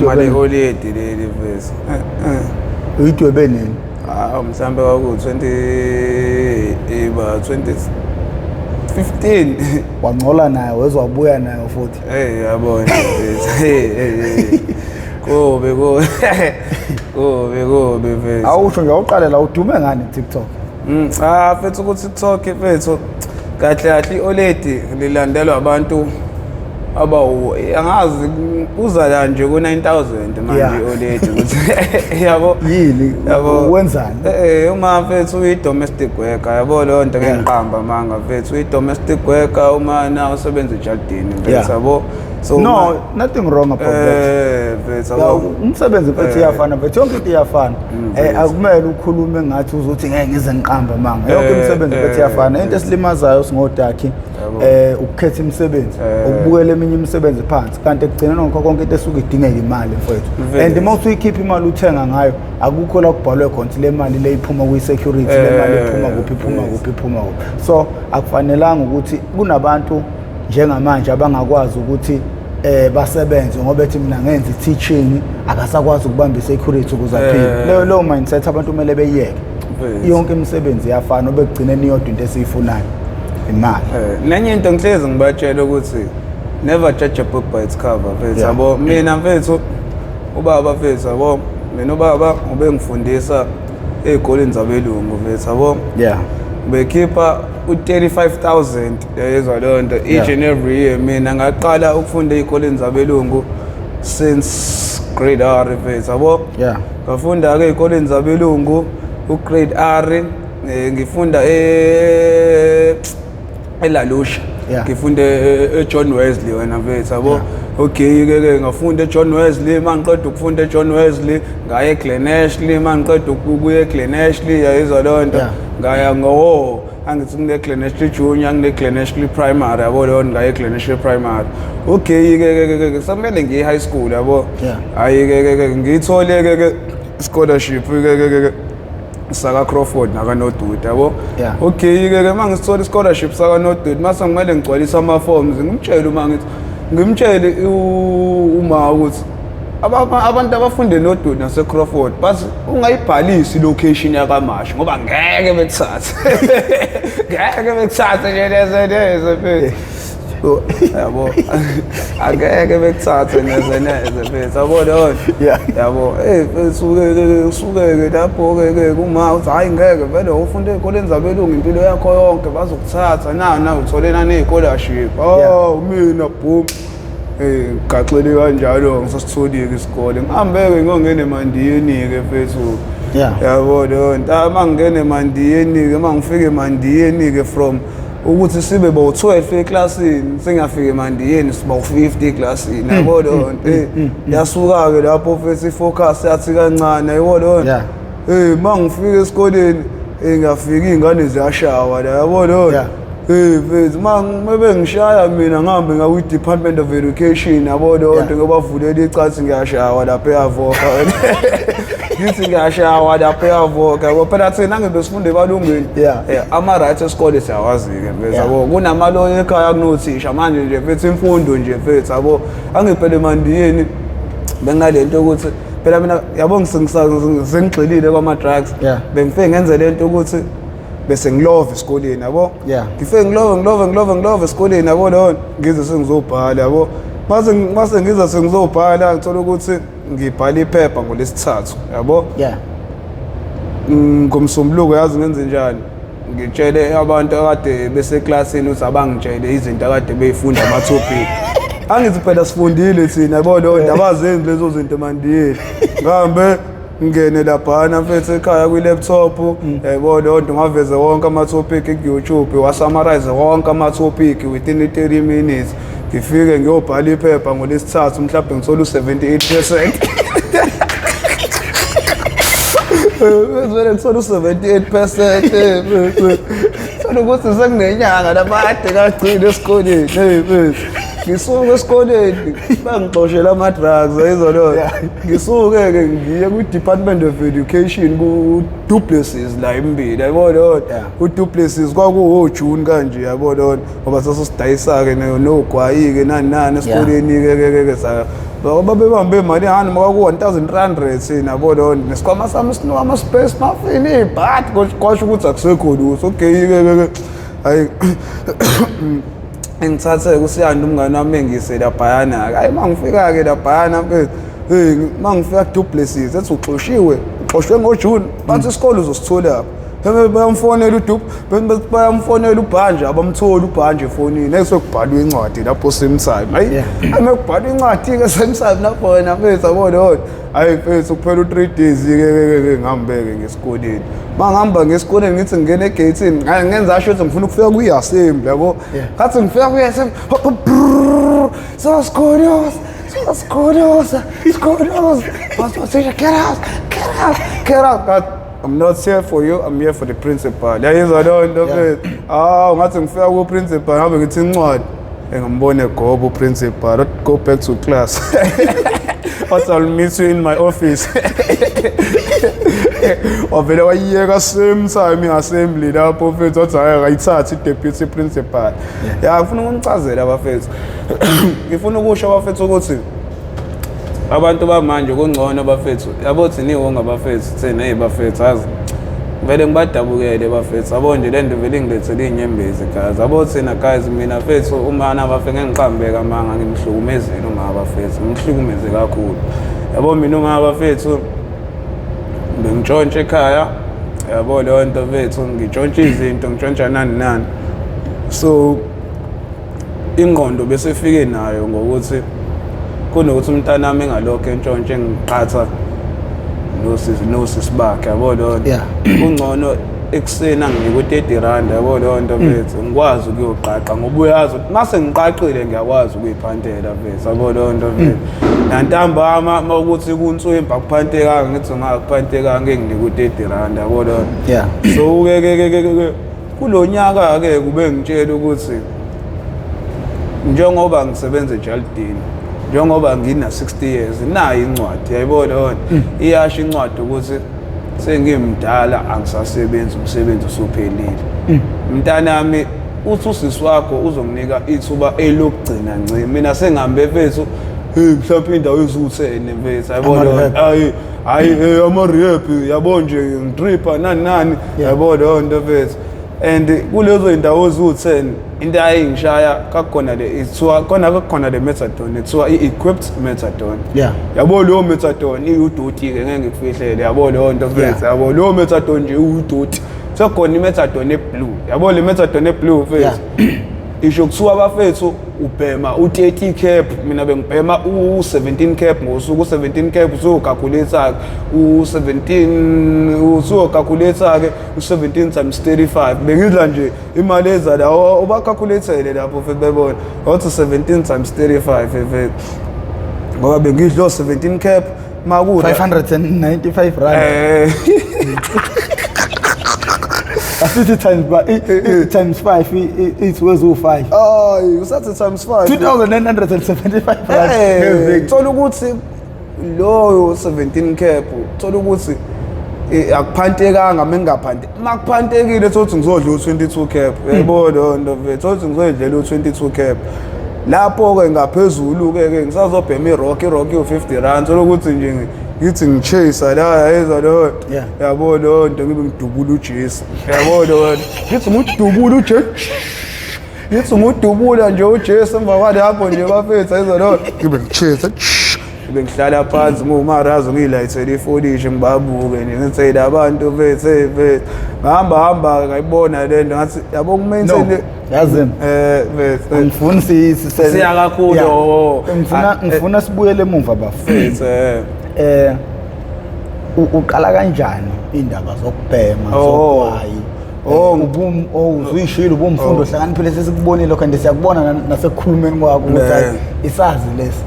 Mali holidi leli vesi. Uyidwebe nini? Ah, mhlambe kwaku 20 iba 2015. Wangcola nayo weze wabuya nayo futhi. Hey yabona vesi. Hey hey. Kobe kobe. Kobe kobe vesi. Awusho nje awuqale la udume ngani TikTok? Ah mfethu ku TikTok mfethu kahle kahle ioledi lilandelwa abantu abawu angazi uza la nje ku 9000 manje ioledi ukuthi yabo. Yini? Yabo. Wenzani? Uma mfethu uyi domestic worker yabo, leyo nto ngiqamba manga mfethu, uyi domestic worker uma na usebenza ejardini mfethu, yabo. So no, nothing wrong about that. Mfethu, yabo, umsebenzi mfethu iyafana mfethu, yonke into iyafana. Akumele ukhulume ngathi uzothi ngeke ngize ngiqambe manga. Yonke imisebenzi mfethu iyafana. Into esilimazayo singodakhi ukukhetha imisebenzi, ukubukela eminye imisebenzi phansi, kanti ekugcineni ngakho konke into esuke idingeka imali mfethu. And uma usuyikhipha imali uthenga ngayo, akukho la kubhalwe khona le mali le iphuma kwi-security, le mali iphuma kuphi, iphuma kuphi, iphuma kuphi. So akufanelanga ukuthi kunabantu njengamanje abangakwazi ukuthi basebenze ngoba ethi mina ngenza i-teaching, akasakwazi ukubamba i-security ukuze aphile. Leyo mindset abantu kumele beyiyeke. Yonke imisebenzi iyafana, obekugcineni iyodwa into esiyifunayo, imali. Nenye into ngihlezi ngibatshela ukuthi never judge a book by its cover mfethu, yabo. Mina mfethu ubaba mfethu, yabo, mina ubaba ubengifundisa ey'koleni zabelungu mfethu, yabo. Bekhipha u-35,000, yayizwa leyo nto, each and every year. Mina ngaqala ukufunda ey'koleni zabelungu since grade R mfethu, yabo. Ngafunda-ke ey'koleni zabelungu u-grade R, ngifunda eLalusha. Ngifunde eJohn Wesley wena mfethu, yabo. Okay ke ke ngafunda eJohn Wesley, mangiqeda ukufunda eJohn Wesley ngaya eGlen Ashley, mangiqeda ukuya eGlen Ashley, yayizwa leyo nto, ngaya ngo angithi kune Glen Ashley Junior, kune Glen Ashley Primary, yabo, leyo ngaya eGlen Ashley Primary. Okay ke ke ke kusamele ngiye high school, yabo. Hayi ke ke ke ngiyithole ke ke scholarship ke ke ke saka Crawford naka Northwood, yabo. Okay ke ke mangisithola scholarship saka Northwood, mase ngimele ngigcwalise ama forms, ngimtshele uma ngithi ngimtshele uma ukuthi abantu abafunde Northwood nase Crawford bathi ungayibhalisi location yakaMashu ngoba ngeke bekuthathe, ngeke bekuthathe nje neze neze mfethu, yabo, angeke bekuthathe neze neze mfethu, yabo leyo. Yabo, mfethu ke usuke-ke lapho-ke ke kuma uthi hhayi ngeke vele ufunde ey'koleni zabelungu impilo yakho yonke bazokuthatha na uthole nane-scholarship. Oh mina boom, gaxele kanjalo ngisasitholile isikole, ngihambe-ke ngiyongena emandiyeni-ke mfethu. Yabo leyo nto, uma ngingena emandiyeni-ke, uma ngifika emandiyeni-ke from ukuthi sibe bowu-12 eklasini, sengiyafika emandiyeni siba u-50 eklasini, yabo leyo nto. Yasuka-ke lapho mfethu i-focus yathi kancane, yabo leyo nto. Uma ngifika esikoleni, ngiyafika iy'ngane ziyashawa la, yabo leyo nto. Mfethu, uma bengishaya mina ngihambe ngakwi-Department of Education, yabo leyo nto, ngiyobavulela icathi ngiyashawa lapha eYavoka. Ngithi ngiyashawa lapha eYavoka, yabo. Phela thina ngibe sifunda ebalungwini. Ama-rights esikole siyawazi-ke mfethu, yabo. Kunamaloya ekhaya, kunothisha manje nje mfethu, imfundo nje mfethu, yabo. Angiphele emandiyeni benginalento ukuthi phela mina, yabo, sengigxilile kwama-drugs. Bengifike ngenze lento ukuthi bese ngilove esikoleni, yabo. Ngifike ngilove ngilove ngilove ngilove esikoleni, yabo leyo, ngize sengizobhala, yabo. Mase ngiza sengizobhala, ngithola ukuthi ngibhala iphepha ngolesithathu, yabo. Ngomsombuluko yazi ngenze njani? Ngitshele abantu akade beseklasini ukuthi abangitshele izinto akade beyifunda, ama-topic. Angithi phela sifundile thina, yabo leyo nto, abazenzi lezo zinto emandiyeni. Ngihambe ngingene laphana mfethu ekhaya kwi-laptop, yabo leyo nto, ngaveze wonke ama-topic ku-YouTube, wa-summarize wonke ama-topic within i-30 minutes. Ngifike ngiyobhala iphepha ngolesithathu, mhlawumbe ngithola u-78%. Vele ngithola u-78%. Thola ukuthi sekunenyanga lapha kade kagcina esikoleni. Ngisuke esikoleni bangixoshela ama-drugs, ayizwa leyo. Ngisuke-ke ngiye kwi-Department of Education ku-Du Plessis la eMbili, yabo leyo. U-Du Plessis kwakuwo-June kanje, yabo leyo, ngoba sasisidayisa-ke nogwayi-ke nani nani esikoleni-ke ke ke Babebambe imali yani makaku-1300 nabo leyo nto. Nesikhwama sami sinuka ama-space muffin iy'bhadi kwasho ukuthi akusekho lutho. Okay-ke ke hhayi engithathe kusiyanda umngane wami engise laphayana-ke. Hhayi uma ngifika-ke laphayana mfethu, hey uma ngifika kuDuplessis ethi uxoshiwe, uxoshwe ngoJune, bathi isikole uzositholaphi. Bayamfonela uDup, bayamfonela uBhanje, abamtholi uBhanje efonini. Esekubhalwa incwadi lapho same time. Hayi, mekubhalwa incwadi-ke same time lapho wena mfethu yabo leyo nto. Hayi mfethu kuphela u-3 days-ke ngihambeke ngesikoleni. Uma ngihamba ngesikoleni ngithi ngingena egeyithini, ngenza sho ukuthi ngifuna ukufika kwi-assembly yabo. Ngathi ngifika kwi-assembly, sosikholosa, sosikholosa, sikholosa. Teacher, get out, get out, get out. I'm not here for you, I'm here for the principal. Yayizwa leyo nto mfethu. Ah, ngathi ngifika ku-principal ngabe ngithi incwadi. Engambona egoba uprincipal, don't go back to class. But I'll meet you in my office. Wavele wayiyeka same time i-assembly lapho mfethu wathi hhayi akayithathi i-deputy principal. Ya ngifuna ukunichazela bafethu. Ngifuna ukusho bafethu ukuthi abantu bamanje kungcono bafethu. Yabo thina iwonga bafethu thina hey bafethu azi. Vele ngibadabukele bafethu. Yabo nje lento vele ingilethele inyembezi guys. Yabo thina guys mina fethu uma nabafe ngengiqambeka amanga ngimhlukumezile uma bafethu. Ngimhlukumeze kakhulu. Yabo mina uma bafethu bengitshontsha ekhaya. Yabo leyo nto fethu ngitshontsha izinto ngitshontsha nani nani. So ingqondo bese ifike nayo ngokuthi kunokuthi umntanami engalokho entshontshe engiqhatha nosisi nosisi bakhe yabo leyo nto. Kungcono ekuseni anginike u-30 rand yabo leyo nto mfethu ngikwazi ukuyoqaqa ngoba uyazi ukuthi mase ngiqaqile ngiyakwazi ukuyiphantela mfethu yabo leyo nto mfethu. Nantambama uma ukuthi kunswimba akuphantekanga ngithi ngakuphantekanga enginike u-30 rand yabo leyo nto. So ke ke ke ke kulo nyaka ke kube ngitshela ukuthi njengoba ngisebenza ejalidini njengoba ngina 60 years nayo incwadi yayibona yona iyasho incwadi ukuthi sengimdala angisasebenzi umsebenzi usuphelile. Mntanami uthi usisi wakho uzonginika ithuba elokugcina ngci mina sengihambe mfethu hey mhlawumbe indawo eziwu-10 mfethu yayibona hayi hayi ama-rehab yabo nje ngitripha nani nani yabo leyo nto mfethu. And kulezo indawo eziwu-10 into ayingishaya kakhona le ithiwa khona kakhona le methadone ithiwa i-equipped methadone. Yabo leyo methadone iyudoti-ke ngeke ngikufihlele yabo leyo nto mfethu yabo leyo methadone nje iwudoti. Sekukhona i-methadone eblue yabo le methadone eblue mfethu isho kuthiwa bafethu ubhema u-30 cap, mina bengibhema u-17 cap ngosuku. U-17 cap usuyocalculate-ke u-17 usuyocalculate-ke u-17 times 35 bengidla nje imali eza la ubacalculate lapho futhi bebona wathi 17 times 35 mfethu ngoba bengidla 17 cap maku 595 rand. Asithi times by times 5 ithi wezu 5. Ay usathi times 5 2975 rand. Thola ukuthi loyo 17 cap thola ukuthi akuphantekanga mengingaphante makuphantekile thothi ngizodla u22 cap yayibona leyo nto mfethu thothi ngizoyidlela u22 cap lapho ke ngaphezulu ke ke ngisazobhema irock irock u50 rand thola ukuthi nje ngithi ngichase la yayizwa leyo yabo leyo nto ngibe ngidubula uJesu yabo leyo ngithi ngidubula uJesu ngithi ngudubula nje uJesu emva kwalapho nje bafethu ayizwa leyo ngibe ngichase ngibe ngihlala phansi ngumarazo ngiyilayithele ifolishi ngibabuke nje ngithi la bantu mfethu hey mfethu ngihamba hamba ngayibona le nto ngathi yabo kumaintain yazini mfethu ngifuna siya kakhulu ngifuna ngifuna sibuyele emuva bafethu uqala kanjani indaba zokubhema zogwayi? Uzuyishilo ubumfundo hlakaniphile sesikubonile lokho and siyakubona nasekukhulumeni kwakho ukuthi isazi lesi.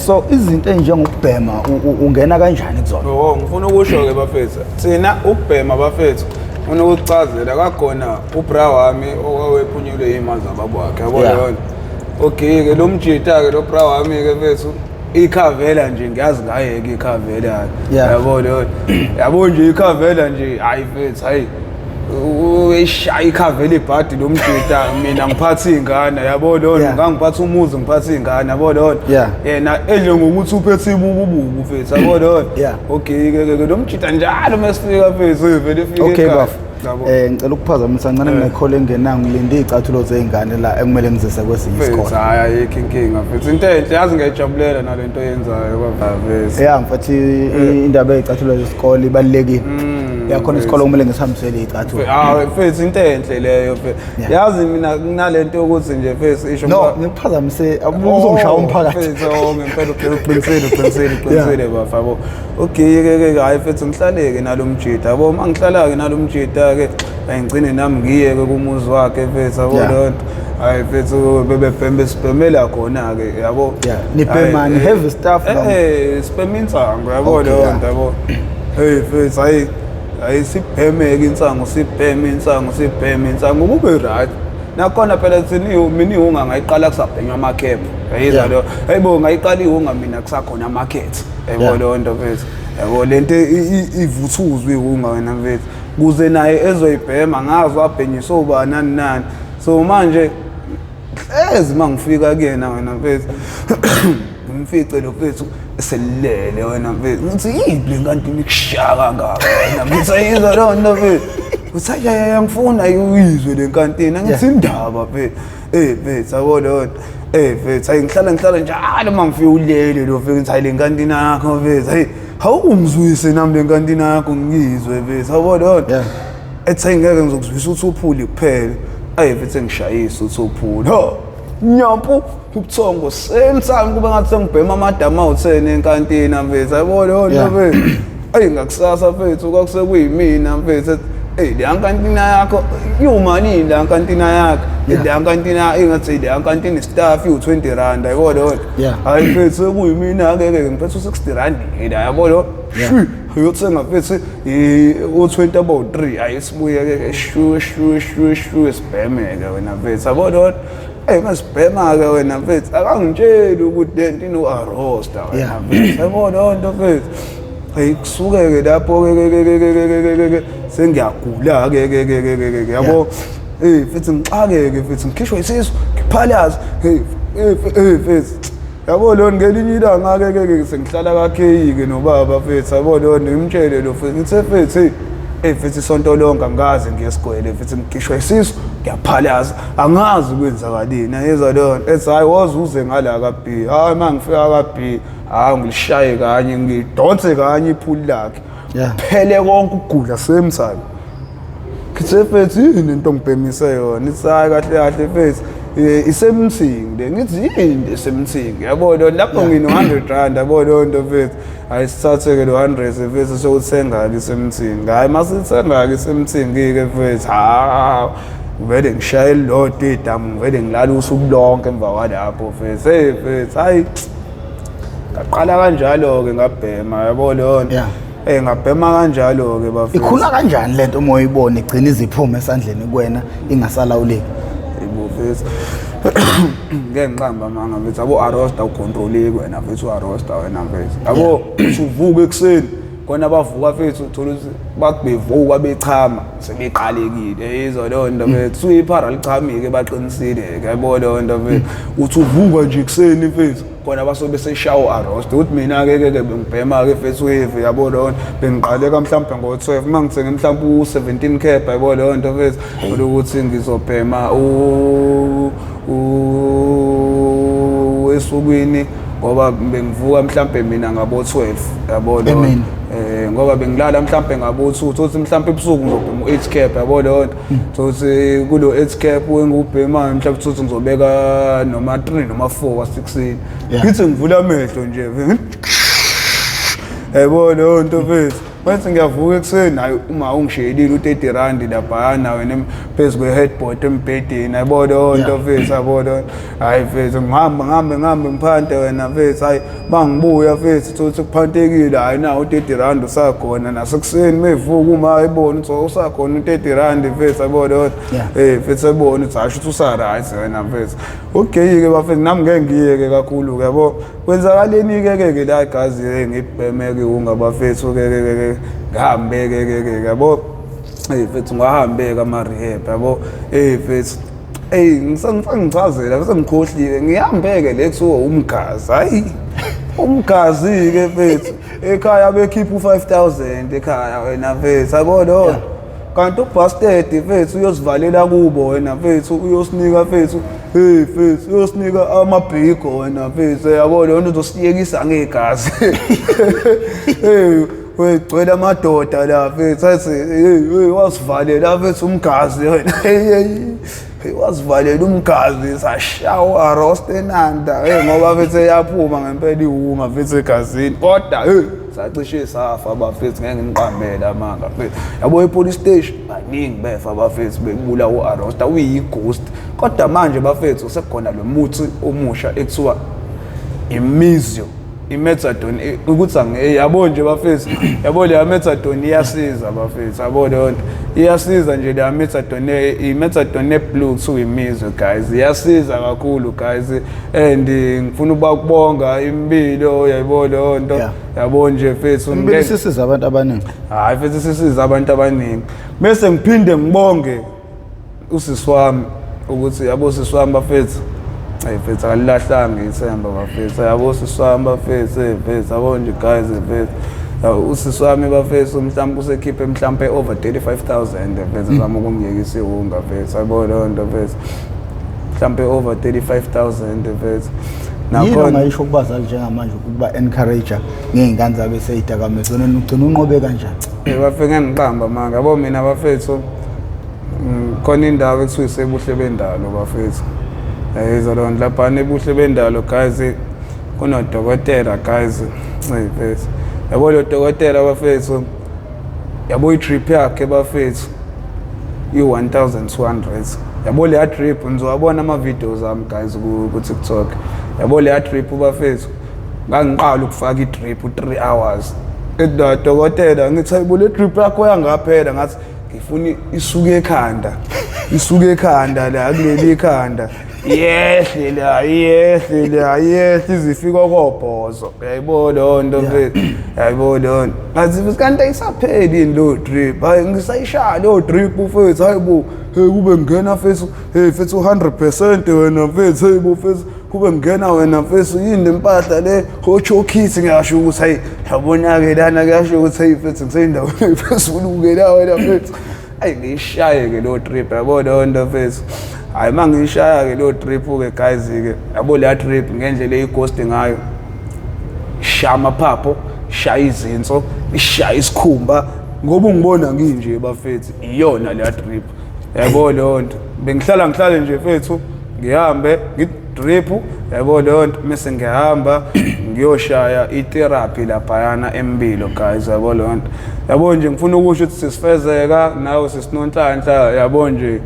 So izinto ezinjengokubhema ungena kanjani kuzona? Ngifuna ukusho ke bafethu thina ukubhema bafethu ngifuna ukuchazela kakhona ubra wami owephunyelwe imali zababa wakhe yabo leyo. Okay ke lo mjita ke lo bra wami ke mfethu ikhavela nje ngiyazi ngaye ke ikhavela yabo leyo. Yabo nje ikhavela nje hayi mfethu hayi Uyishaya ikhavela ibhadi lo mjita mina ngiphatha iy'ngane yabo lona. Ngangiphatha umuzi, ngiphatha iy'ngane, yabo lona. Yena edle ngokuthi uphethe ibubububu mfethu, yabo lona. Okay ke ke lo mjita njalo mesifika mfethu vele ifike Okay ekhaya. bafo. Yabo. Ngicela ukuphazamisa kancane, Eh. nginekhole engenayo, ngilinde iy'cathulo zey'ngane la ekumele ngizise kwesinye Mfethu, isikole. hhayi ayikho inkinga mfethu, into enhle yazi, ngiyayijabulela nalento oyenzayo bafethu. Ya mfethu, indaba yey'cathulo zesikole ibalulekile. Yakhona isikole kumele ngisihambisele iy'cathulo. Hawu mfethu, into enhle leyo mfethu. Yazi mina kunalento yokuthi nje mfethu isho No, ngoba- ngikuphazamise, uzongishaya umphakathi. Mfethu, oh, ngempela uqinisile, uqinisile, uqinisile bafa, yabo. Okay ke ke hayi mfethu, ngihlaleke nalo mjita, yabo. Uma ngihlala-ke nalo mjita ke, hayi ngigcine nami ngiye-ke kumuzi wakhe mfethu, yabo leyo nto. Hayi mfethu, bebebhembe sibhemela khona-ke, yabo. Nibhemani, Hhayi, heavy stuff noma? Sibhema insangu, yabo leyo nto, yabo. Hey mfethu, hayi hayi sibheme-ke insangu, sibheme insangu, sibheme insangu, kube right. Nakhona phela thina mina iwunga ngayiqala kusabhenywa amakhephu, yayizwa leyo. Hayibo, ngayiqala iwunga mina kusakhona amakhethe, yabo leyo nto mfethu, yabo. Lento ivuthuzwe iwunga wena mfethu, kuze naye ezoyibhema ngazi wabhenyiswa ubani nani nani. So manje hlezi uma ngifika kuyena wena mfethu, ngimfice lo mfethu eselele wena mfethu, ngithi yini le nkanti ikushaya kangaka wena mfethu, ayizwa leyo nto mfethu. Uthi hayi hayi, angifuni ayuyizwe le nkantini, angithi indaba mfethu, mfethu, yabo leyo nto. Mfethu, hayi ngihlala njalo uma ngifika ulele lo mfethu, ngithi hayi le nkantini yakho mfethu, hayi awungizwise nami le nkantini yakho ngiyizwe mfethu, yabo leyo nto. Ethi hayi ngeke ngizokuzwisa ukuthi uphuli kuphela. Ayi mfethu, engishayisa ukuthi uphuli. Ho! Nyampu ubuthongo same time kube ngathi sengibhema amadamu awu-10 enkantini mfethu, yabo leyo nto mfethu. Ayi ngakusasa mfethu kwakusekuyimina mfethu. Eyi leya nkantina yakho iwumalini leya nkantina yakho? Leya nkantina ingathi leya nkantina staff iwu-20 rand, yabo leyo nto. Hayi mfethu sekuyimina-ke ke ngiphethe u-60 rand la, yabo lo. Shwi, uyothenga mfethu u-20 about 3, hayi sibuye-ke ke shu shu shu shu sibheme-ke wena mfethu, yabo leyo nto. Eyi masibhema-ke wena mfethu, akangitsheli ukuthi le nto ino-arrosta wena mfethu, yabo leyo nto mfethu. Eyi kusuke-ke lapho-ke ke ke ke ke ke ke ke sengiyagula-ke ke ke ke ke ke yabo. Mfethu ngixakeke mfethu, ngikhishwe isisu, ngiphalaze. Hey mfethu, yabo leyo ngelinye ilanga-ke ke ke sengihlala kakheyi-ke nobaba mfethu, yabo leyo ngimtshele lo mfethu, ngithe mfethu, hey mfethu isonto lonke angikaze ngiye esikoleni mfethu, ngikhishwa isisu, ngiyaphalaza, angazi kwenzakalini, ayezwa leyo nto. Ethi hayi woze uze ngala ka-B. Hayi uma ngifika ka-B, hayi ngilishaye kanye, ngidonse kanye iphuli lakhe. Phele konke ukugula same time. Ngithe mfethu yini into ongibhemise yona? Ithi hayi kahle kahle mfethu, isemthingi le. Ngithi yini esemthingi? Yabo lo lapho ngino 100 rand, yabo leyo nto mfethu. Hayi sithathe-ke lo 100 mfethu siyothenga-ke isemthingi. Hayi masithenga-ke isemthingi-ke mfethu, hawu ngivele ngishaye elilodwa idamu, ngivele ngilale usuku lonke emva kwalapho mfethu. Hey mfethu, hayi ngaqala kanjalo-ke ngabhema, yabo leyo nto. Ngabhema kanjalo-ke bafethu. Ikhula kanjani lento uma uyibona igcina iziphume esandleni kuwena ingasalawuleki? Yebo mfethu. Ngeke ngiqambe amanga mfethu, yabo arrosta ucontroleki wena mfethu, uarrosta wena mfethu. Yabo uvuka ekuseni khona bavuka mfethu, uthola ukuthi bathi bevuka bechama sebeqalekile, yizwa leyo nto mfethu. Suyiphara lichamike baqinisile-ke, yabo leyo nto mfethu. Uthi uvuka nje ekuseni mfethu khona basobe beseshawa u-arrosta. Ukuthi mina-ke ke ke bengibhema-ke mfethu heavy, yabo leyo nto. Bengiqaleka mhlawumbe ngo-12 uma ngithenge mhlawumbe u-17 cap, yabo leyo nto mfethu, ukuthi ngizobhema esukwini ngoba bengivuka mhlambe mina ngabo 12, yabo leyo Emini. Ngoba bengilala mhlambe ngabo 2, thothi mhlambe ebusuku ngizobhema u8 cap, yabo leyo nto. Thothi kulo 8 cap engubhemayo mhlambe thothi ngizobeka noma 3 noma 4 wa6. Ngithi ngivula amehlo nje, yabo leyo nto mfethu. Manje ngiyavuka ekuseni, hayi uma ungishiyelile u30 rand laphana wena phezu kwe-headboard embhedeni, yabo leyo nto mfethu, yabo leyo nto. Hayi mfethu ngihamba ngihambe ngihambe ngiphante wena mfethu, hayi mangibuya mfethu thothi kuphantekile, hayi nawo u30 rand usakhona. Nasekuseni mevuka uma ebona ukuthi usakhona u30 rand mfethu, yabo leyo nto. Mfethu ebona ukuthi hasho ukuthi usa-right wena mfethu. Okay-ke bafethu, nami ngeke ngiyeke kakhulu-ke, yabo. Kwenzakaleni-ke ke ke la igazi ngibheme-ke iwunga bafethu ke ke ke ke ngihambe ke ke ke, yabo. Hey mfethu, ngahambeka ama-rehab, yabo. Hey mfethu, hey, ngisangichazela bese ngikhohliwe, ngihambeke le kuthiwa umgazi. Hayi, umgazi-ke mfethu, ekhaya bekhipha u-5000 ekhaya wena mfethu, yabo lo. Kanti ubastard mfethu uyosivalela kubo wena mfethu, uyosinika mfethu, hey mfethu, uyosinika amabhiko wena mfethu, yabo lona, uzosiyekisa ngegazi. Hey, wegcwele amadoda la mfethu, athi hey hey, wasivalela mfethu umgazi wena. Hey hey hey, wasivalela umgazi, sashawa roast enanda. Hey, ngoba mfethu yaphuma ngempela iwunga mfethu egazini, kodwa hey, sacishe safa bafethu, ngeke ngiqambele amanga mfethu, yabo. E-police station baningi befa bafethu, bebula u-arosta uyi-ghost. Kodwa manje bafethu sekukhona lo muthi omusha ekuthiwa imizio, i-methadone, ukuthi yabo nje bafethu, yabo, leya methadone iyasiza bafethu, yabo, leyo nto iyasiza nje leya methadone, i-methadone blue kuthiwa imizwe guys, iyasiza kakhulu guys. And ngifuna ukubonga impilo, yayibona leyo nto. Yabo nje mfethu. Impilo isisiza abantu abaningi. Hayi mfethu, sisiza abantu abaningi. Bese ngiphinde ngibonge usisi wami ukuthi, yabo, sisi wami bafethu, hey mfethu, akalilahlanga ithemba bafethu, yabo, sisi wami bafethu, hey mfethu, yabo nje guys, mfethu, usisi wami bafethu mhlawumbe usekhiphe mhlawumbe over 35,000 mfethu, zama ukungiyekisa iwunga mfethu, yabo leyo nto mfethu, mhlawumbe over 35,000 mfethu. Yini ongayisho kubazali njengamanje ukuba encourage ngey'ngane zabo esey'dakamizwa, wena ugcina unqobe kanjani? Bafike ngiqamba manga, yabo, mina bafethu, khona indawo ekuthiwa isebuhle bendalo bafethu, yayizwa loo nto laphana ebuhle bendalo guys, kunodokotela guys. Hey mfethu, yabo lo dokotela bafethu, yabo, i-drip yakhe bafethu i-1200, yabo, leya drip. Ngizowabona ama-videos ami guys ku-TikTok, yabo, leya drip bafethu. Ngangiqala ukufaka i-drip 3 hours, ethi la dokotela, ngithi hayibo, le drip yakho yangaphela. Ngathi ngifuna isuke ekhanda, isuke ekhanda la, kuleli ikhanda, yehle la, yehle la, yehle izifika kobhozo, uyayibona leyo nto mfethu, yayibona leyo nto. Ngathi futhi kanti ayisapheli yini leyo drip? Hayi, ngisayishaya leyo drip mfethu, hayi bo, hey, kube ngena mfethu, hey mfethu, 100% wena mfethu, hey bo mfethu, kube ngena wena mfethu, yini le mpahla le hochokhithi? Ngiyasho ukuthi hayi, yabona-ke lana, kuyasho ukuthi hayi mfethu, ngiseyindaweni ephezulu-ke la wena mfethu. Ayi, ngiyishaye-ke leyo drip, yabo leyo nto mfethu. Hhayi, uma ngiyishaya-ke leyo drip-ke guys-ke, yabo, leya drip ngendlela eyi-ghost ngayo, shaya amaphapho, shaya izinso, ishaya isikhumba, ngoba ungibona nginje bafethu, iyona leya drip, yabo leyo nto. Bengihlala ngihlale nje mfethu, ngihambe ngidrip, yabo leyo nto, mese ngihamba ngiyoshaya i-therapy laphayana empilo guys, yabo leyo nto. Yabo nje, ngifuna ukusho ukuthi sisifezeka nawe sisinonhlanhla, yabo nje,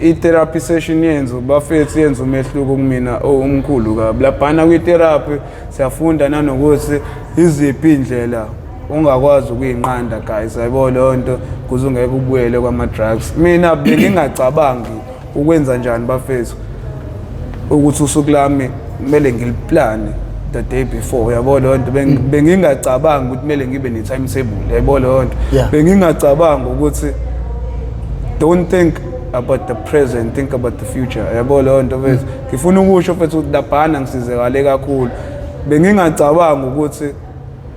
i-therapy session yenza bafethu, yenza umehluko kumina omkhulu kabi. Laphana kwi-therapy siyafunda nanokuthi iziphi iy'ndlela ungakwazi ukuyinqanda guys, yabo leyo nto, kuze ungeke ubuyele kwama-drugs. Mina bengingacabangi ukwenza njani bafethu ukuthi usuku lami kumele ngiliplane the day before, yabo leyo nto. Bengingacabangi ukuthi kumele ngibe ne-timetable, yabo leyo nto. Bengingacabangi ukuthi don't think about the present, think about the future, yabo leyo nto mfethu. Ngifuna ukusho mfethu ukuthi laphana ngisizekale kakhulu. Bengingacabangi ukuthi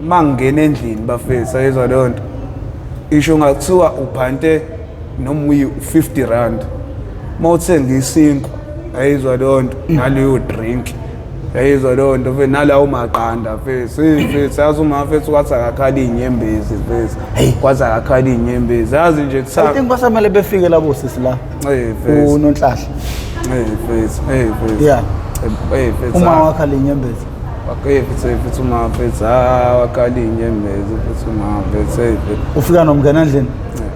uma ngingena endlini bafethu, ayizwa leyo nto, isho ngathiwa uphante noma uyi-50 rand uma uthenga isinkwa, ayizwa leyo nto, naleyo drink, yayizwa leyo nto mfethu, nalawo maqanda mfethu. Hey mfethu, yazi uma mfethu kwathi akakhala iy'nyembezi mfethu, kwathi akakhala iy'nyembezi, yazi nje I kuthiwa think basamele befike labo sisi la. Hey mfethu. Unonhlahla. Hey mfethu, hey mfethu. Hey mfethu. Uma wakhala inyembezi. Hey mfethu, hey mfethu, uma mfethu, ah, wakhala iy'nyembezi mfethu, uma mfethu, hey mfethu. Ufika nomngena endlini.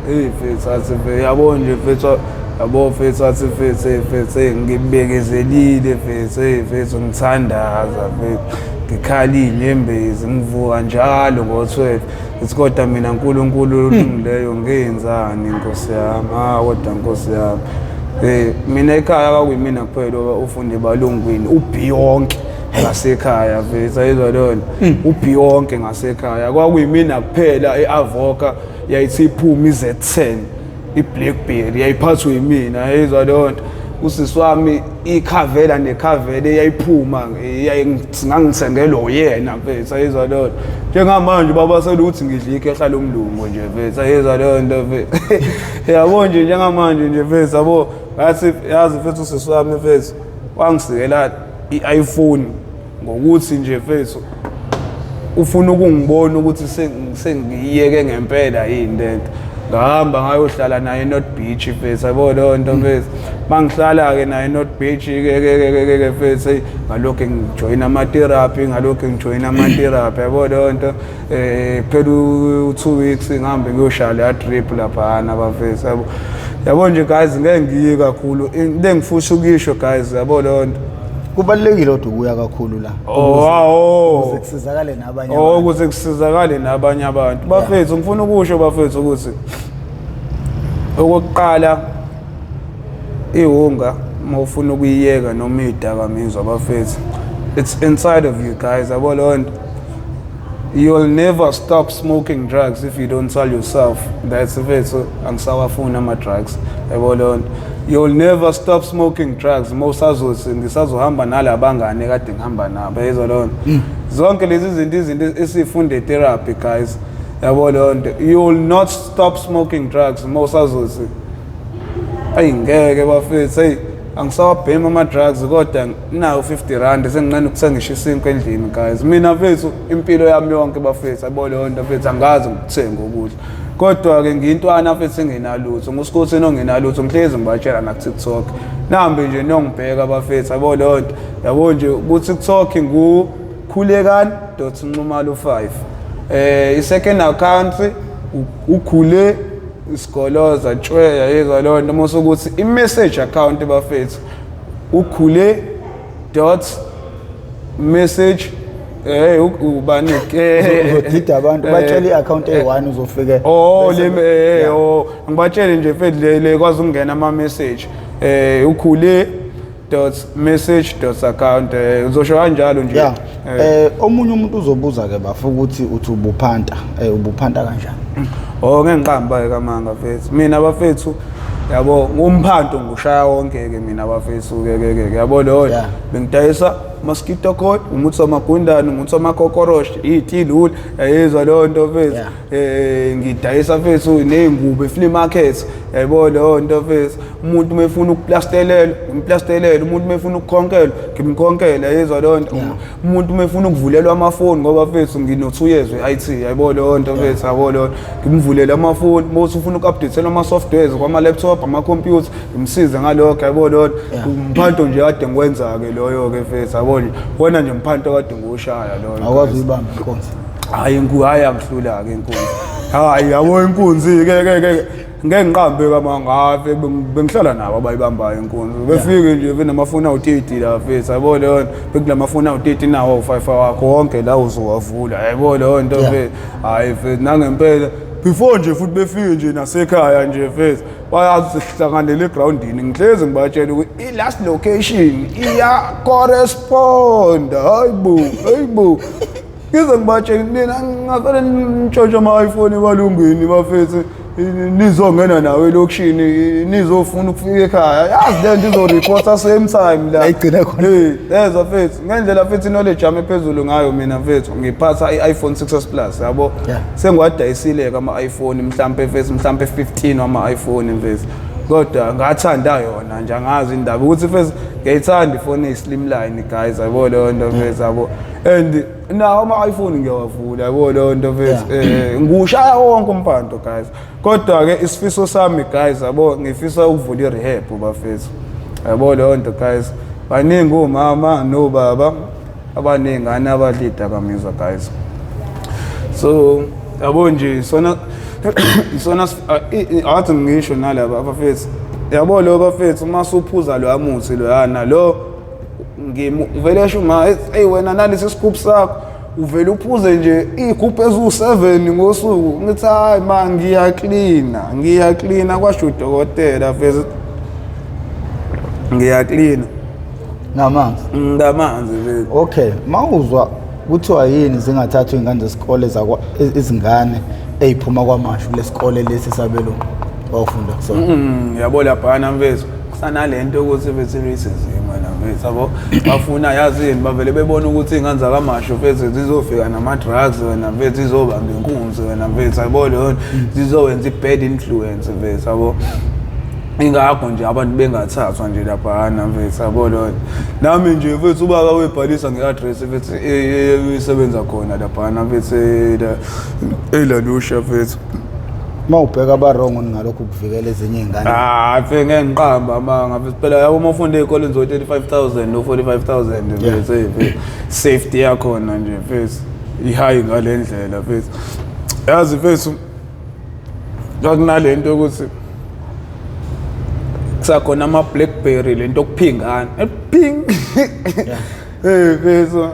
Hey mfethu, athi mfethu, yabo nje mfethu, yabo mfethu, athi mfethu, hey mfethu, hey, ngibekezelile mfethu, hey mfethu, ngithandaza mfethu, ngikhala iy'nyembezi, ngivuka njalo ngo-12. Ngithi kodwa mina uNkulunkulu olungileyo ngenzani Nkosi yami? Ah, kodwa Nkosi yami. Hey, mina ekhaya kwakuyimina kuphela ufunda ebalungwini, u-B wonke ngasekhaya mfethu, ayizwa leyo nto, u-B wonke ngasekhaya, kwakuyimina kuphela e-Avoca yayithi iphuma iZ10. I-Blackberry yayiphathwe yimina, yayizwa leyo nto. Usisi wami ikhavela nekhavela eyayiphuma ngangithengelwa uyena mfethu, ayizwa leyo nto. Njengamanje babasela ukuthi ngidla ikhehla lomlungu nje mfethu, ayizwa leyo nto mfethu. Yabo nje njengamanje nje mfethu, yabo ngathi yazi mfethu usisi wami mfethu wangisikela i-iPhone ngokuthi nje mfethu ufuna ukungibona ukuthi sengiyeke ngempela yini lento. Ngahamba ngayohlala naye eNorth Beach mfethu, yabo leyo nto mfethu. Mangihlala-ke naye eNorth Beach ke ke ke ke ke mfethu, ngalokhu ngijoyina ama-therapy, ngalokhu ngijoyina ama-therapy, yabo leyo nto. Phela u-2 weeks ngihambe ngiyoshaya leya drip laphana bafethu, yabo. Yabo nje guys, ngeke ngiye kakhulu into engifisa ukuyisho guys, yabo leyo nto. Kubalulekile kodwa ukuya kakhulu la. Oh, ukuze kusizakale nabanye Oh, abantu. Ukuze kusizakale nabanye abantu. Bafethu, ngifuna ukusho bafethu ukuthi okokuqala iwunga uma ufuna ukuyiyeka noma idakamizwa bafethu, it's inside of you guys, yabo leyo nto. You'll never stop smoking drugs if you don't tell yourself that mfethu angisawafuni ama-drugs, yabo leyo nto. You'll never stop smoking drugs uma usazothi ngisazohamba nalabangane kade ngihamba nabo, yezwa leyo nto. Zonke lezi zinto izinto esifunde therapy guys, yabo leyo nto. You'll not stop smoking drugs uma usazothi ayi ngeke bafethu, hey angisawabhemi ama-drugs kodwa nawo 50 rand senginqena ukuthenga isinkwa endlini guys. Mina mfethu impilo yami yonke bafethu, yabo leyo nto mfethu, angazi ngikuthenga ukudla, kodwa-ke ngiyintwana mfethu engenalutho, ngusikhotheni ongenalutho, ngihlezi ngibatshela naku-TikTok, nambe nje niyongibheka bafethu, yabo leyo nto. Yabo nje ku-TikTok ngu-khulekani.nxumalo5, i-second account ukhule isigoloza tshweya, yezwa leyo nto. Mase ukuthi i-message account bafethu ukhule dot message, ubani Uzodida abantu, batshele i-account eyi-1 uzofike. Oh, le oh ngibatshele nje mfethu le kwazi ukungena ama message, ukhule dot message dot account, uzosho kanjalo nje. Yeah. Omunye umuntu uzobuza ke bafu ukuthi uthi ubuphanta, ubuphanta kanjani? Oh, ngeke ngiqamba kamanga mfethu. Mina bafethu yabo ngumphanto ngushaya wonke ke mina bafethu ke ke ke yabo lo bengidayisa mosquito coil, umuthi wamagundane, umuthi wamakokoroshi, itiluli, yayizwa leyo nto mfethu. Ngidayisa mfethu nezingubo e-flea market, yayibona leyo nto mfethu. Umuntu uma efuna ukuplastelela, ngimplastelela, umuntu uma efuna ukukhonkela, ngimkhonkela, yayizwa leyo nto. Umuntu uma efuna ukuvulelwa amafoni, ngoba mfethu ngino 2 years we-IT, yayibona leyo nto mfethu, yabo leyo nto. Ngimvulele amafoni, uma ufuna uku-updatela ama-softwares kwama-laptop, ama-computer, ngimsize ngalokho, yayibona leyo nto. Umphanto nje kade ngikwenza-ke loyo-ke mfethu, yabo nje wena nje umphanto kade ngiwushaya loyo. Awukwazi uyibamba inkunzi? Hayi, hayi angihlula-ke inkunzi, hayi yabo inkunzi ke ke ke ngeke ngiqambe kamangave, bengihlala nabo abayibambayo inkunzi, befike nje benamafoni awu-30 la mfethu, yabo leyo nto, bekulamafoni awu-30 nawo awu-5 wakho wonke la uzowavula, yabo leyo nto mfethu. Hayi mfethu, nangempela before nje futhi befike nje nasekhaya nje mfethu, bayazi sihlanganele egrawundini, ngihlezi ngibatshela ukuthi i-last location iya-corresponda. Hayi bo, hayi bo, ngize ngibatshele mina ngavele ntshontshe ama-iPhone ebalungwini bafethu, nizongena nawe elokishini, nizofuna ukufika ekhaya, yazi le nto izoreporta same time la Ayigcine khona. Yezwa mfethu, ngendlela mfethu knowledge yami ephezulu ngayo, mina mfethu ngiphatha i-iPhone 6s Plus, yabo. Sengiwadayisile-ke ama-iPhone mhlampe mfethu, mhlampe 15 wama-iPhone mfethu, kodwa ngathanda yona nje, angazi indaba ukuthi mfethu ngiyayithanda ifoni eyi-slimline guys, yabo leyo nto mfethu, yabo. And nawo ama-iPhone ngiyawavula, yabo leyo nto mfethu. Ngushaya wonke umphanto guys, kodwa-ke isifiso sami guys, yabo, ngifisa ukuvula i-rehab bafethu, yabo leyo nto guys. Baningi omama nobaba abaney'ngane abadla iy'dakamizwa guys, so yabo nje sona sona athi ngisho nalaba abafethu, yabo lo bafethu uma usuphuza lo muthi loyana lo ngivele sho ma, hey wena nalesi scoop sakho uvele uphuze nje iy'gubhu eziwu-7 ngosuku, ngithi hayi ma ngiyaklina, ngiyaklina, kwasho udokotela mfethu, ngiyaklina ngamanzi. Ngamanzi mfethu. Okay, mawuzwa kuthiwa yini zingathathwa iy'ngane zesikole zakwa izingane ey'phuma KwaMashu lesikole lesi sabelungu, Wawufunda kusona. Yabo laphana mfethu kusanalento ukuthi mfethu i-racism wena mfethu, yabo, bafuna yazini, bavele bebona ukuthi iy'ngane zakamasho mfethu zizofika nama-drugs wena mfethu, zizobamba inkunzi wena mfethu, yabo, leyo nto zizowenza i-bad influence mfethu, yabo. Ingakho nje abantu bengathathwa nje laphana mfethu, yabo leyo nto. Nami nje mfethu ubaba webhalisa nge-address mfethu esebenza khona laphana mfethu, eLalusha mfethu. Uma ubheka aba-wrong ngalokhu kuvikela ezinye iy'ngane? Ah, mfe, ngeke ngiqamba amanga mfethu. Phela yabo, uma ufunda ey'koleni zo-35 000 no-45 000 mfethu, hey, mfethu, safety yakhona nje mfethu i-high ngale ndlela mfethu. Yazi mfethu, kwakunale nto yokuthi kusakhona ama-Blackberry, lento okuphingana, ping. Hey mfethu,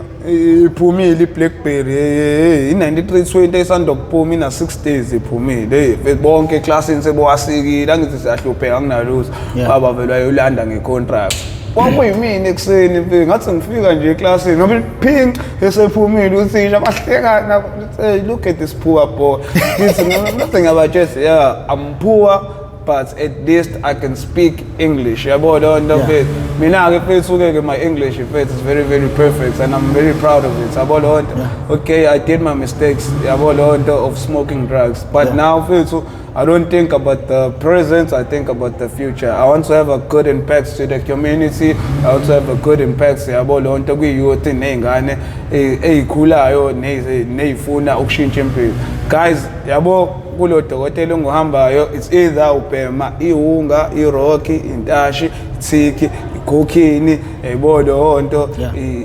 iphumile i-Blackberry, hey, i-9320 esanda kuphuma, ina 6 days iphumile. Hey mfethu, bonke eklasini sebewasikile, angithi siyahlupheka, anginalutho. Baba vele wayolanda nge-contract. Kwakuyimina ekuseni mfethu, ngathi ngifika nje eklasini ngoba ping, esephumile uthisha, bahlekana, hey, look at this poor boy. Ngithi ngathi ngiyabatshela, yeah, I'm poor, but at least I can speak English, yabo leyo nto mfethu. Mina-ke mfethu ke my English mfethu is very very perfect and I'm very proud of it, yabo leyo nto. Okay, I did my mistakes, yabo leyo nto, of smoking drugs, but now mfethu I don't think about the present, I think about the future. I want to have a good impact to the community. I want to have a good impact, yabo leyo nto, kwi-youth ney'ngane ey'khulayo ney'funa ukushintsha impilo. Guys, yabo, kulo dokotela onguhambayo, it's either ubhema iwunga, iroki, intashi, ithiki, ikhokhini, yayibona leyo nto,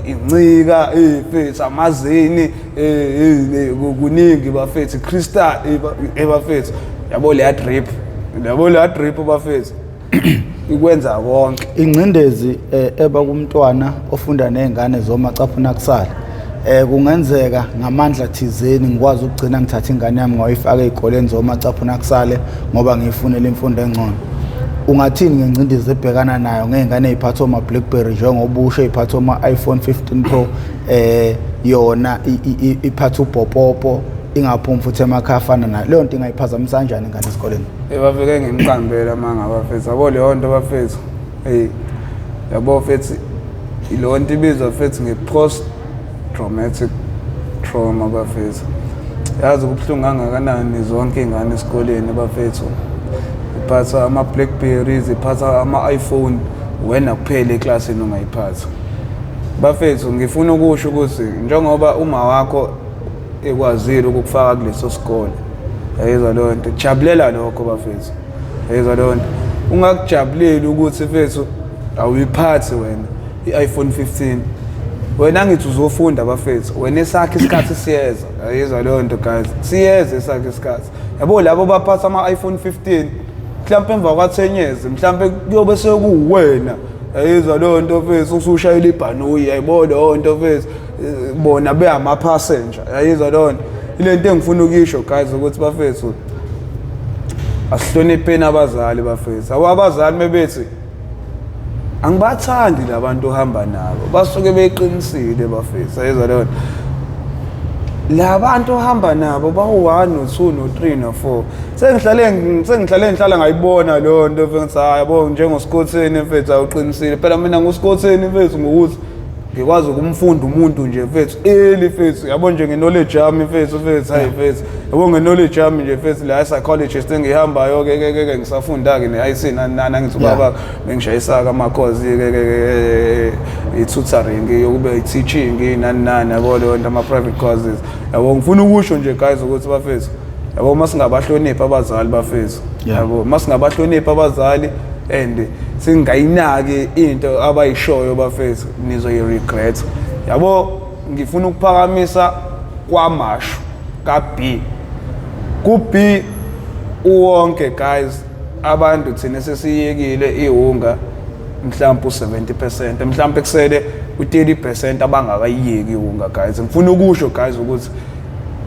incika ifethu, amazini, kuningi bafethu, crystal ebafethu, yabo, leya drip, yabo, leya drip bafethu, ikwenza konke. Ingcindezi eba kumntwana ofunda nezingane zomacaphuna kusala, kungenzeka ngamandla thizeni ngikwazi ukugcina ngithatha ingane yami ngoyifaka ey'koleni zomacaphuna kusale ngoba ngiyifunela imfundo engcono. Ungathini ngengcindezi ebhekana nayo ngey'ngane ey'phatha oma-Blackberry, njengobusho ey'phatha oma-iPhone 15 Pro, yona iphatha ubhopopo, ingaphumi futhi emakhaya afana nayo leyo nto? Ingayiphazamisa kanjani ingane esikoleni? Bafike ngimqambela amanga bafethu, yabo leyo nto bafethu. Hey, yabo mfethu, leyo nto ibizwa mfethu nge-post traumatic trauma bafethu. Yazi kubuhlungu kangakanani, zonke iy'ngane esikoleni bafethu iphatha ama-Blackberries, iphatha ama-iPhone, wena kuphela eklasini ungayiphatha bafethu. Ngifuna ukusho ukuthi njengoba uma wakho ekwazile ukukufaka kuleso sikole, yayizwa leyo nto, jabulela lokho bafethu, yayizwa leyo nto. Ungakujabuleli ukuthi mfethu awuyiphathi wena i-iPhone 15, wena ngithi uzofunda bafethu, wena esakho isikhathi siyeza, yayizwa leyo nto guys, siyeza esakho isikhathi. Yabo, labo baphatha ama-iPhone 15, mhlawumpe emva kwa-10 years mhlawumpe kuyobe sekuwena, yayizwa leyo nto mfethu, usushayela ibhanoyi, yayibona leyo nto mfethu. Bona beyama-passenger, yayizwa leyo nto. Ile nto engifuna ukuyisho guys ukuthi bafethu, asihlonipheni abazali bafethu. Abo abazali mebethi angibathandi labantu ohamba nabo, basuke beqinisile bafethu, yayizwa leyo nto. La bantu ohamba nabo bawu-1, no-2, no-3, no-4. Sengihlale ngihlala ngayibona leyo nto mfethu. Hayi, yabo, njengoSikhotheni mfethu, awuqinisile phela. Mina nguSikhotheni mfethu ngokuthi ngikwazi ukumfunda umuntu nje mfethu eli mfethu, yabo, nje nge-knowledge yami mfethu, hayi mfethu, yabo, nge-knowledge yami nje mfethu, la psychologist engihambayo ke ke ke ngisafunda-ke ne-IT nani nani, angithi ubaba bengishayisa-ke ama-course ke ke i-tutoring yokube i-teaching nani nani, yabo leyo nto, ama-private courses, yabo. Ngifuna ukusho nje guys ukuthi bafethu, yabo, uma singabahloniphi abazali bafethu, yabo, uma singabahloniphi abazali and singayinaki into abayishoyo bafethu, nizoyi-regret, yabo. Ngifuna ukuphakamisa kwamashu ka-B, ku-B uwonke guys, abantu thina sesiyekile iwunga mhlawumbe u-70%, mhlawumbe kusele u-30% abangakayiyeki iwunga guys. Ngifuna ukusho guys ukuthi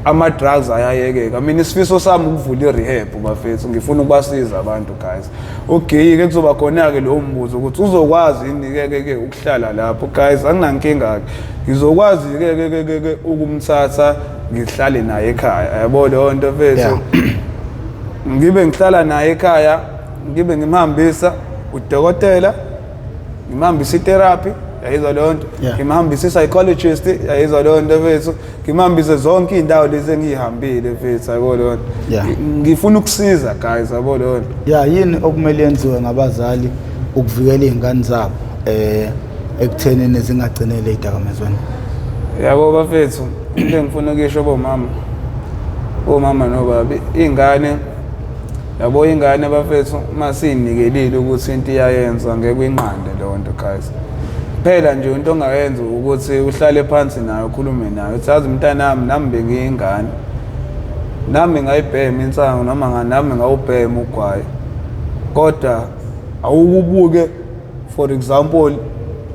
ama-drugs ayayekeka. Mina isifiso sami ukuvula i-rehab bafethu, ngifuna ukubasiza abantu guys. Okay-ke, kuzoba khona-ke lowo mbuzo ukuthi uzokwazi yini-ke ke ke ukuhlala lapho guys. Anginankinga-ke, ngizokwazi-ke ke ke ke ke ukumthatha ngihlale naye ekhaya, yabo leyo nto mfethu. Ngibe ngihlala naye ekhaya, ngibe ngimhambisa udokotela, ngimhambisa itherapy, yayizwa leyo nto. Ngimhambisa i-psychologist, yayizwa leyo nto mfethu. Ngimhambise zonke iy'ndawo lezi engiyihambile mfethu, yabo leyo nto. Ngifuna ukusiza guys, yabo leyo nto. Ya, yini okumele yenziwe ngabazali ukuvikela iy'ngane zabo ekuthenini zingagcinele ey'dakamizweni? Yabo bafethu, into engifuna ukuyisho bomama, omama nobaba, ingane, yabo ingane bafethu, uma siyinikelile ukuthi into iyayenza ngeke uyinqande leyo nto guys. Phela nje into ongayenza ukuthi uhlale phansi nayo ukhulume nayo, uthi yazi mntanami, nami bengiyingane, nami ngayibhema insangu noma nami ngawubhema ugwayi, kodwa awukubuke for example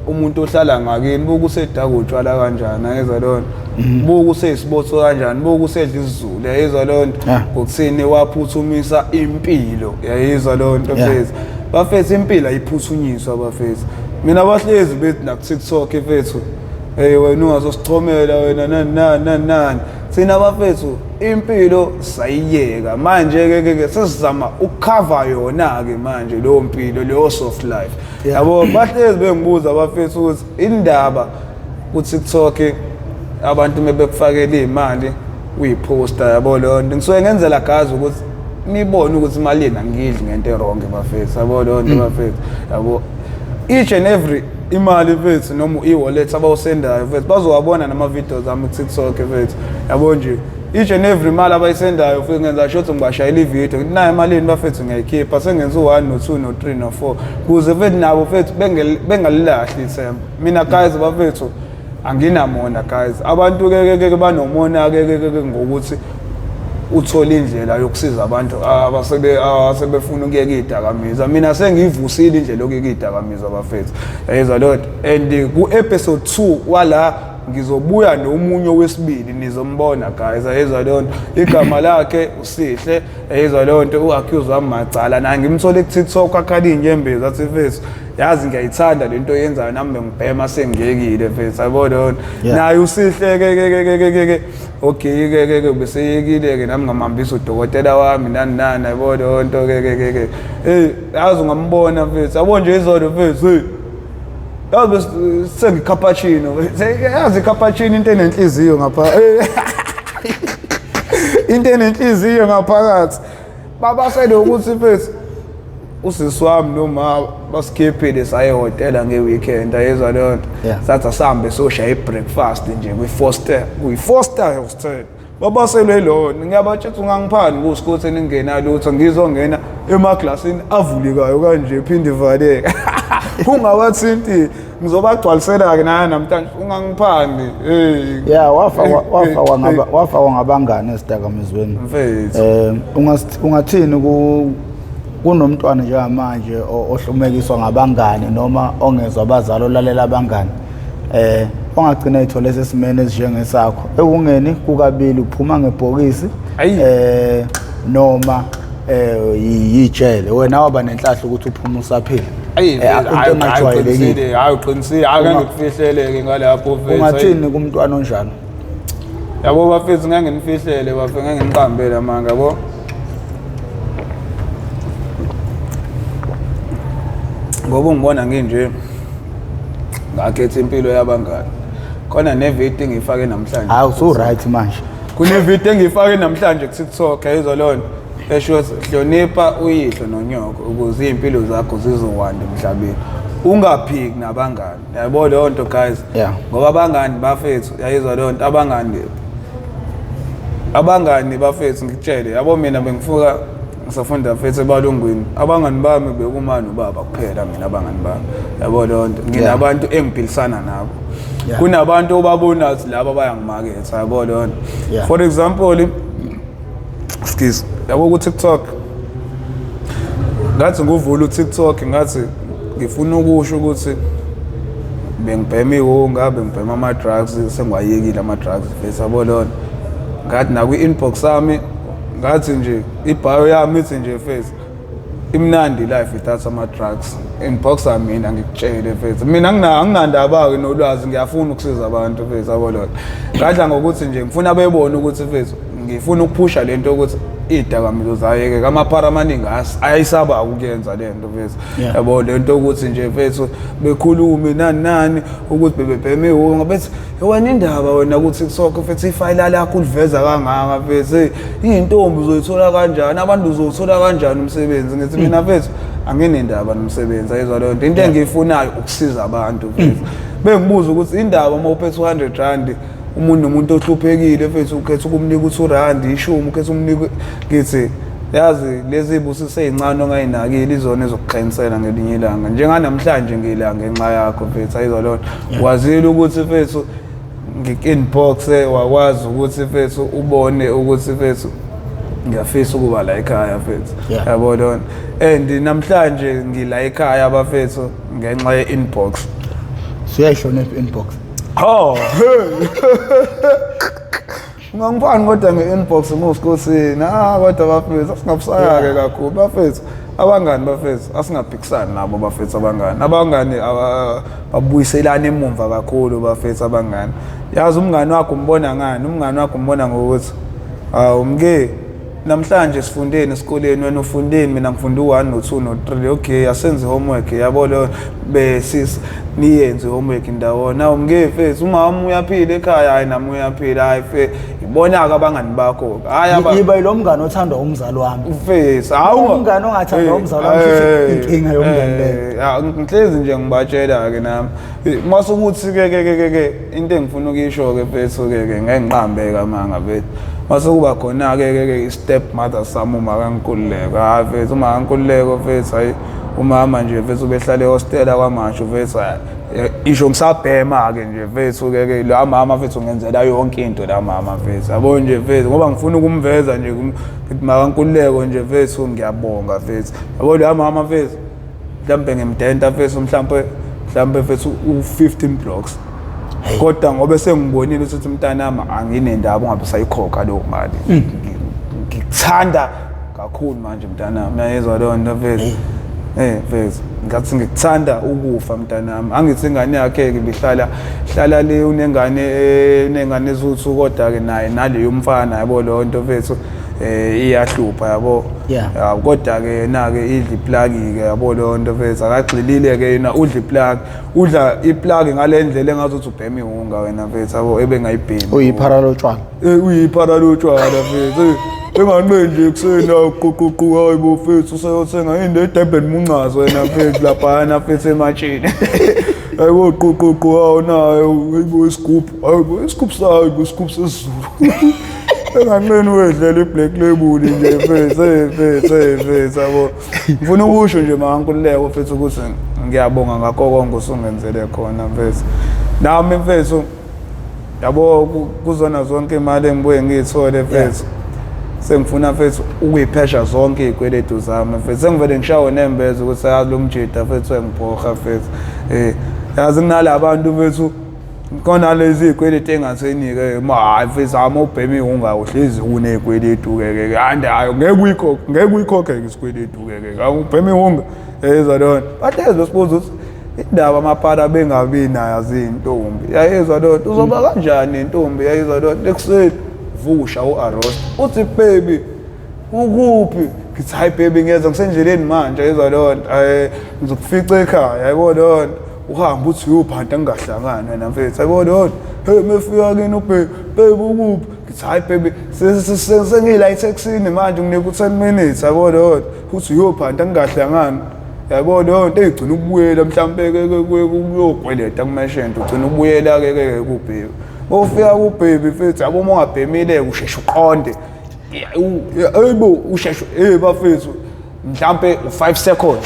umuntu ohlala ngakini, buka usedaka utshwala kanjani, ayezwa leyo nto, buka useyisibotho kanjani, buka usedla isiZulu, yayizwa leyo nto, ngokuthini waphuthumisa impilo, yayizwa leyo nto mfethu. Bafethu impilo ayiphuthunyiswa bafethu. Mina bahlezi bethi la ku-TikTok mfethu, hey wena ungazosichomela wena nani nani nani nani. Thina bafethu impilo sayiyeka manje ke ke sesizama ukukhava yona ke manje leyo mpilo, leyo soft life. Yabo bahlezi bengibuza bafethu ukuthi indaba ku TikTok abantu mebekufakela imali uyiposta, yabo leyo nto. Ngisuke ngenzela gazi ukuthi nibone ukuthi imali yena ngidli ngento e-wrong bafethu, yabo leyo nto bafethu. Yabo each and every imali mfethu noma i-wallet abawusendayo mfethu bazowabona nama-videos ami ku-TikTok mfethu, yabo nje each and every imali abayisendayo futhi ngenza sure ukuthi ngibashayela ividiyo ngithi nayo imalini bafethu, ngiyayikhipha sengenza u-1 no-2 no-3 no-4 kuze mfethu nabo mfethu bengalilahli ithemba. Mina guys bafethu anginamona guys, abantu ke ke banomona ke ke ke ngokuthi uthola indlela yokusiza abantu asebefuna ukuyeka iy'dakamizwa. Mina sengiyivusile indlela yokuyeka iy'dakamizwa bafethu, yayizwa leyo nto. And ku-episode 2 wala ngizobuya nomunye wesibili, nizombona guys, yayizwa leyo nto. Igama lakhe uSihle, yayizwa leyo nto, u-accuse wami macala naye ngimthole ku-TikTok akhala iy'nyembezi athi mfethu yazi ngiyayithanda lento oyenzayo, nami bengibhema sengiyekile mfethu, yabo leyo nto. Naye uSihle ke ke ke ke ke ke okay ke ke ke beseyekile ke, nami ngamhambisa udokotela wami nani nani, yabo leyo nto ke ke ke ke. Hey yazi ungambona mfethu, yabo nje izolo mfethu, hey yazi sengicappuccino, yazi icappuccino into enenhliziyo ngapha, into enenhliziyo ngaphakathi. Babasele ukuthi mfethu usisi wami noma basikhiphile saye ehhotela nge-weekend, ayezwa leyo nto. Sathi asihambe soshaya i-breakfast nje kwi-four star, kwi-four star hostel. Babaselwe lona, ngiyabatshela ungangiphani kusikothe ningenalutho, ngizongena emaglasini avulekayo kanje phinde ivaleka ungabathinti, ngizobagcwalisela-ke naye namhlanje, ungangiphani. Hey. Ya, wafakwa ngabangani ezidakamizweni mfethu. Ungathini ku kunomntwana njengamanje ohlumekiswa ngabangani noma ongezwa abazali, olalela abangani, ongagcina ethole sesimene esinjengesakho, ekungeni kukabili uphuma ngebhokisi noma yijele, wena waba nenhlahla ukuthi uphume usaphila? Into engajwayelekile. Hayi uqinisile, ake ngikufihleleke ngalapho mfethu. Ungathini kumntwana onjalo? Yabo bafethu, ngeke nginifihlele bafethu, ngeke nginiqambele amanga, yabo. Ngoba ungibona nginje ngakhetha impilo yabangani. Khona nevidiyo engiyifake namhlanje. Hawu, so right manje. Kunevidiyo engiyifake namhlanje ku-TikTok, ayizwa leyo nto. Esho ukuthi hlonipha uyihlo nonyoko ukuze iy'mpilo zakho zizowanda emhlabeni. Ungaphiki nabangani. Yabo leyo nto guys. Ngoba abangani bafethu, yayizwa leyo nto, abangani bafethu ngikutshele, yabo mina bengifuka ngisafunda mfethu ebalungwini, abangani bami bekumani ubaba kuphela, mina abangani bami, yabo leyo nto. Nginabantu engiphilisana nabo. Kunabantu obabona ukuthi laba bayangimaketha, yabo leyo nto. For example, excuse, yabo ku TikTok ngathi nguvula uTikTok, ngathi ngifuna ukusho ukuthi bengibhema iwunga, bengibhema ama-drugs, sengiwayekile ama-drugs mfethu, yabo leyo nto. Ngathi nakwi-inbox yami ngathi nje ibhayo yami ithi nje mfethu imnandi life without ama-drugs, inbox mina ngikutshele mfethu, mina anginandaba-ke nolwazi, ngiyafuna ukusiza abantu mfethu, yabo leyo nto. Ngadla ngokuthi nje ngifuna bebone ukuthi mfethu Ngifuna ukuphusha lento ukuthi iy'dakamizwa zayeke, amaphara amaningi ayayisaba ukuyenza le nto mfethu. Yabo lento ukuthi nje mfethu bekhulume nani nani ukuthi bebebhema ihunga, bethi wena indaba wena ukuthi kusokho mfethu ifayila lakho uliveza kangaka mfethu, iy'ntombi uzoyithola kanjani, abantu uzowuthola kanjani umsebenzi. Ngithi mina mfethu anginendaba nomsebenzi, ayizwa leyo nto. Into engiyifunayo ukusiza abantu mfethu. Bengibuza ukuthi indaba uma uphethe u-100 rand umuntu nomuntu ohluphekile mfethu ukhetha ukumnika u-2 rand, ishumi ukhetha umnika. Ngithi yazi lezi zibusiso ey'ncane ongayinakile izona ezokuqhenisela ngelinye ilanga, njenganamhlanje ngila ngenxa yakho mfethu, ayizwa leyo nto. Wazile ukuthi mfethu ngik-inbox, wakwazi ukuthi mfethu ubone ukuthi mfethu ngiyafisa ukuba la ekhaya mfethu, yabo lona. And namhlanje ngila ekhaya bafethu ngenxa ye-inbox. Suyayihlonipha i-inbox. Oh, ungangifani kodwa nge-inbox ngusikhosini. Ah, kodwa bafethu asingabusayake kakhulu bafethu, abangani bafethu asingaphikisani nabo bafethu. Abangani babuyiselana emumva kakhulu bafethu. Abangani, yazi umngani wakho umbona ngani? Umngani wakho umbona ngokuthi awu mke namhlanje sifundeni esikoleni, wena ufundeni, mina ngifunde u-1 no-2 no-3, okay asenze i-homework, yabo leyo besis niyenze i-homework ndawona. Awu mke mfethu umama uyaphila ekhaya, hayi nami uyaphila, hayi fe ibona-ke abangani bakho, hayi yiba yilo mngani othandwa umzali wami mfethu. Hawu umngani ongathandwa umzali wami, futhi inkinga yomngani leyo. Ngihlezi nje ngibatshela-ke nami mase ukuthi ke ke ke ke into engifuna ukuyisho-ke mfethu ke ke ngeke ngiqambe-ke amanga mfethu, mase kuba khona-ke ke ke i-step mother sami uma kaNkululeko. Hhayi mfethu uma kaNkululeko mfethu, hayi umama nje mfethu ubehlala ehostela kwamasho mfethu, isho ngisabhema-ke nje mfethu ke ke la mama mfethu ngenzela yonke into la mama mfethu, yabo nje mfethu, ngoba ngifuna ukumveza nje ngithi makaNkululeko nje mfethu ngiyabonga mfethu, yabo la mama mfethu mhlambe ngimdenta mfethu mhlambe mfethu u-15 blocks, kodwa ngoba sengibonile ukuthi mntanami anginendaba ungabe usayikhokha leyo mali, ngikuthanda kakhulu manje mntanami, uyayizwa leyo nto mfethu. Mfethu ngathi ngikuthanda ukufa mntanami, angithi ingane yakhe-ke ibihlala hlala le unengane unengane ezuthu, kodwa-ke naye naleyo mfana, yabo leyo nto mfethu iyahlupha, yabo. Kodwa-ke yena-ke idla iplaki-ke, yabo leyo nto mfethu, akagxilile-ke yena udla iplaki, udla iplaki ngale ndlela engazuthi ubhema ihunga wena mfethu, yabo ebengayibhemi. Uyiphara lotshwala. Uyiphara lotshwala mfethu. Enganqeni nje ekuseni quququ, hayi bo mfethu useyothenga into eDurban muncazo wena mfethu laphayana mfethu ematsheni. Hayi bo quququ, hawu nayo, hayi bo isigubhu, hayi bo isigubhu sayo, bo isigubhu sesiZulu. Enganqeni wedlela i-black label nje mfethu, mfethu mfethu, yabo. Ngifuna ukusho nje maNkululeko mfethu ukuthi ngiyabonga ngakho konke osungenzele khona mfethu. Nami mfethu yabo kuzona zonke imali engibuye ngiyithole mfethu, sengifuna mfethu ukuyiphesha zonke iy'kweletu zami mfethu, sengivele ngishawe nembeza ukuthi yazi lo mjida mfethu engibhoha mfethu. Yazi kunala bantu mfethu khona lezi iy'kweletu engatheni-ke ma hayi mfethu hhayi uma ubhema ihunga uhlezi uney'kweletu-ke ke ande hayi ngeke uyikhokhe, ngeke uyikhokhe-ke isikweletu-ke ke ubhema ihunga, yezwa lona. Bahlezi besibuza ukuthi indaba amapara bengabi nayo azintombi, yayizwa loo nto, uzoba kanjani nentombi, yayizwa loo nto. Ekuseni vusha u-arost uthi baby ukuphi, ngithi hayi baby ngiyeza ngisendleleni manje, yayizwa loo nto, ngizokufica ekhaya, yayibona loo nto. Uhambe uthi uyobhanta ngingahlangani wena mfethu, yayibona loo nto. Hey mefika kini ubaby, baby ukuphi, ngithi hayi baby sengila etheksini manje nginika u-10 minutes, yayibona loo nto. Uthi uyobhanta ngingahlangani, yabo leyo nto eyigcina ukubuyela mhlampe kuyokweleta kumeshente, ugcina ukubuyela-ke ke kubhebi. Bofika kubhebi mfethu, yabo uma ungabhemile usheshe uqonde, eyibo usheshe bafethu mhlampe u-5 second,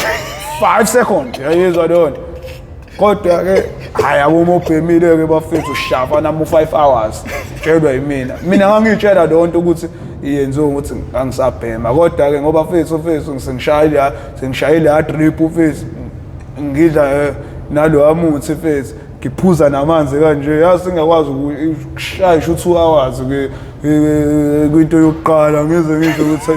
5 second, yayizwa leyo nto. Kodwa-ke hhayi yabo uma ubhemile-ke bafethu ushafa nami u-5 hours, tshelwa yimina. Mina ngangiyitshela leyo nto ukuthi iyenziwe ukuthi ngangisabhema, kodwa-ke ngoba mfethu mfethu sengishayile sengishayile drip mfethu, ngidla nalowa muthi mfethu, ngiphuza namanzi kanje, yazi singakwazi ukushaya u-2 hours kwinto yokuqala, ngize ngisho ukuthi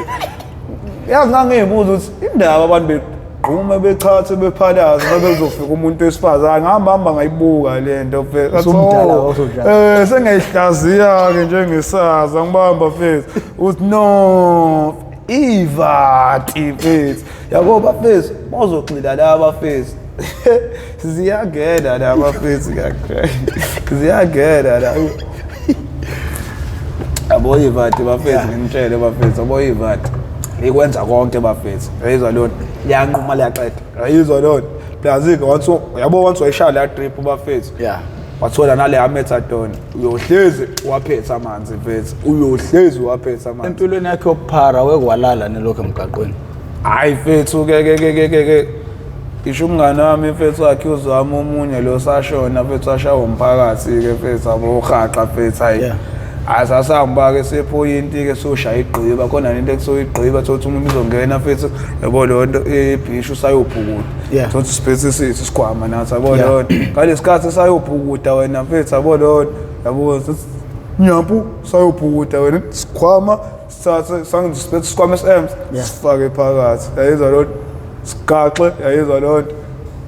yazi ngangiyibuza ukuthi indaba abantu Gqume bechathe bephalaza bebezofika umuntu wesifazane ngihamba hamba ngayibuka le nto mfethu. Usumdala "Oh, usujala." Sengiyayihlaziya ke njengesaza ngibamba mfethu. Uthi no ivati mfethu. Yabo bafethu bozogxila la bafethu. Ziyangena la bafethu kakhe. Ziyangena la. Yabo ivati bafethu ngimtshele bafethu yabo ivati. Ikwenza konke bafethu. Yayizwa lona liyanquma liyaqeda. Yayizwa lona. Plus ke once yabo once wayishaya la drip bafethu. Yeah. Wathola nale methadone. Uyohlezi waphetha amanzi mfethu. Uyohlezi waphetha amanzi. Empilweni yakhe yokuphara wekwalala nelokhu emgaqweni. Hayi mfethu ke ke ke ke ke ke isho umngane wami mfethu wakhe uzwami omunye lo sashona mfethu ashawa umphakathi ke mfethu abohaqa mfethu hayi Yeah. asasihamba ke sephoyinti ke soshaya igqiba khona nento ekusoyigqiba thothi umuntu uzongena mfethu yabo leyo nto ebhisha usayobhukuda Yeah. thothi siphethe sithi isikhwama nathi yabo Yeah. leyo nto ngalesikhathi sayobhukuda wena mfethu yabo leyo nto yabo sithi, nyampu sayobhukuda wena sikhwama sithathe sangiziphethe isikhwama esi-M Yeah. sifake phakathi yayizwa leyo nto sigaxe yayizwa leyo nto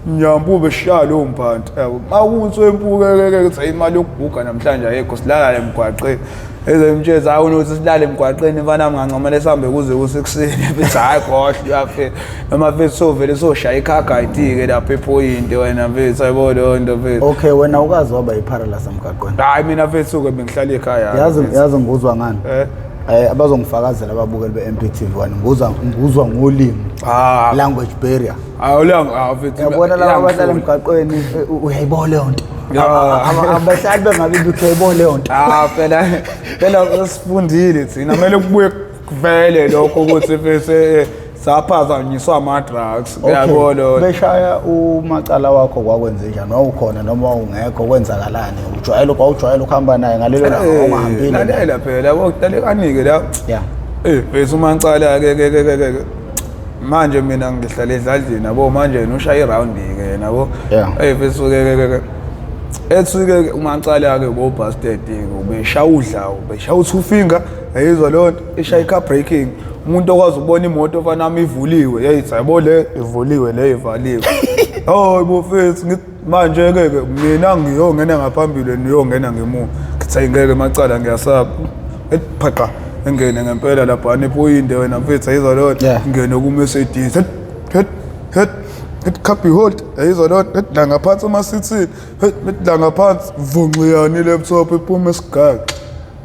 nyampu beshaya lowo mphanti yabo makunswempuke-ke kuthi imali yokubhuga namhlanje ayikho silala emgwaqeni ezemtshezi hayi unothi silale emgwaqeni mfana wami ngancamela sihambe kuze kusekuseni mfethu hhayi khohlwa uyafika noma mfethu sovele soshaya ikhagayiti-ke lapha ephoyinti wena mfethu ayibo leyo nto mfethu Okay wena ukazi waba yiphara lasemgaqweni. hhayi mina mfethu-ke bengihlala ekhaya Yazi mfethu. yazi ngikuzwa ngani? Eh. Abazongifakazela ababukeli be-MPTV 1 ngikuzwa ngolimi. Ah. Language barrier. Awulanga ah mfethu Uyabona laba abahlala iyangihlula. emgaqweni uyayibona leyo nto. Ah. Abahlali bengabe uyayibona leyo nto. Ah phela phela sifundile thina kumele kubuye kuvele lokho ukuthi mfethu saphazanyiswa ama drugs uyabona Beshaya umacala wakho kwakwenze njani? Wawukhona noma wawungekho kwenzakalani? Ujwayele kwawujwayele ukuhamba naye ngalelo langa wawungahambile naye. Lalela phela yabo kudalekanike la Yeah. Mfethu umacala ke ke ke ke ke manje mina ngihlala edladleni yabo manje yena ushaya iround ke yena yabo Yeah. Mfethu ke ke ke ethi ke umacala ke bo busted ke ubeshaya udlawo ubeshaya u-two finger yayizwa leyo nto ishaya i-car braking umuntu okwazi ukubona imoto ofana nami ivuliwe yayithi yabo le ivuliwe le ivaliwe hayi bofethu ngithi manje ke ke mina ngiyongena ngaphambili niyongena ngemuva ngithi ayi ngeke macala ngiyasaba ethi phaqa engene ngempela laphana ephoyinde wena mfethu ayizwa leyo nto Yeah. ngene ku-Mercedes het het het het copy hold ayizwa leyo nto het la ngaphansi emasithini het het la ngaphansi vunxiyani i-laptop iphume esigaxa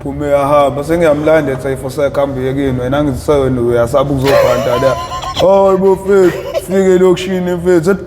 phume yahamba sengiyamlanda ethi ayifoseka hambe yekini wena ngithi wena uyasaba ukuzobhanda la hayi bofethu fike elokishini mfethu het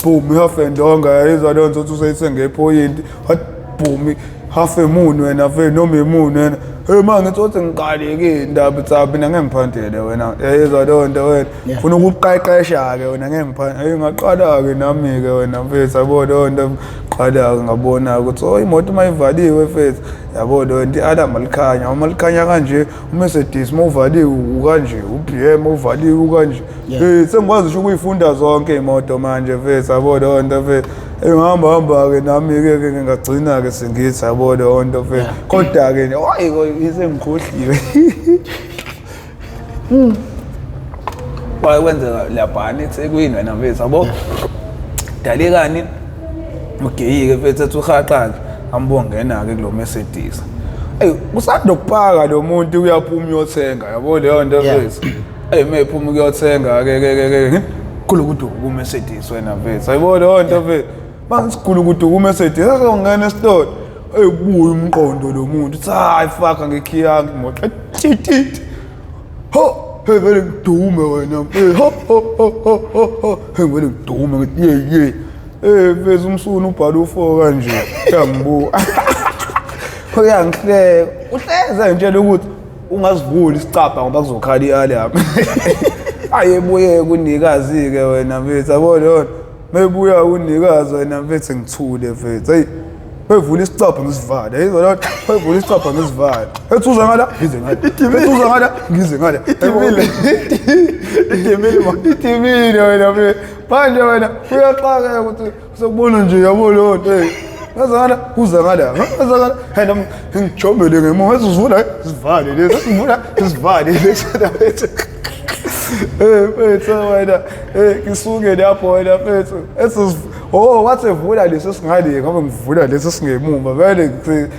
boom half and onga yayizwa leyo nto uthi useyithenge ephoyinti hat boom half a moon wena mfethu noma i-moon wena hey ma ngithi othi ngiqaleke indaba ithi mina ngeke ngiphandele wena yayizwa leyo nto wena Yeah. funa ukuqeqesha-ke wena ngeke ngiphande hey ngaqala-ke nami-ke wena mfethu yabo leyo nto qala-ke ngabona ukuthi oh imoto uma ivaliwe mfethu yabo leyo nto i-alarm alikhanya uma likhanya kanje uMercedes uma uvaliwe ukanje u-BM uvaliwe ukanje Yeah. Sengikwazi ngisho ukuyifunda zonke iy'moto manje mfethu yabo leyo nto mfethu ngihamba hamba-ke nami-ke ke ngingagcina-ke sengithi yabo leyo nto mfethu Yeah. kodwa-ke nje hayi sengikhohliwe Kwaye kwenzeka laphana eThekwini wena mfethu yabo dalekani ugeyike mfethu ethi uhaqa-ke ambongena-ke kulo Mercedes eyi usanda ukupaka lo muntu uyaphuma uyothenga yabo leyo nto Yeah. mfethu eyi uma ephuma ukuyothenga ke ke ke ke gulukudu ku-Mercedes wena mfethu yabo leyo nto mfethu mangisigulukudu ku-Mercedes asongena esitolo eyi buya umqondo lo muntu uthi hayi fuck angikhiyanga imoto tititi ho hey vele ngidume wena hey ho ho ho ho ho ho hey vele ngidume ngithi ye ye eh mfethu umsunu ubhala u4 kanje uyangibuka uyangihleka uhleze ngitshela ukuthi ungazivuli isicabha ngoba kuzokhala i-alarm ayebuye kunikazi ke wena mfethu yabo leyo mebuya unikazi wena mfethu ngithule mfethu hey bevula isicabha ngisivale yizwa loo nto bevula isicabha ngisivale ethi uza ngala ngize ngala ethi uza ngala ngize ngala Idimile. Idimile ma. idimile wena mfethu manje wena uyaxakeka ukuthi sekubona nje yabo leyo nto hey Ngaza ngala uza ngala ngaza ngala hey nami ngijombele ngemuva ezivula sivale lezi sivula sivale lezi Eh mfethu wena, eh ngisuke lapho wena mfethu. Ethi oh wathi evula lesi singale ngoba ngivula lesi singemuva vele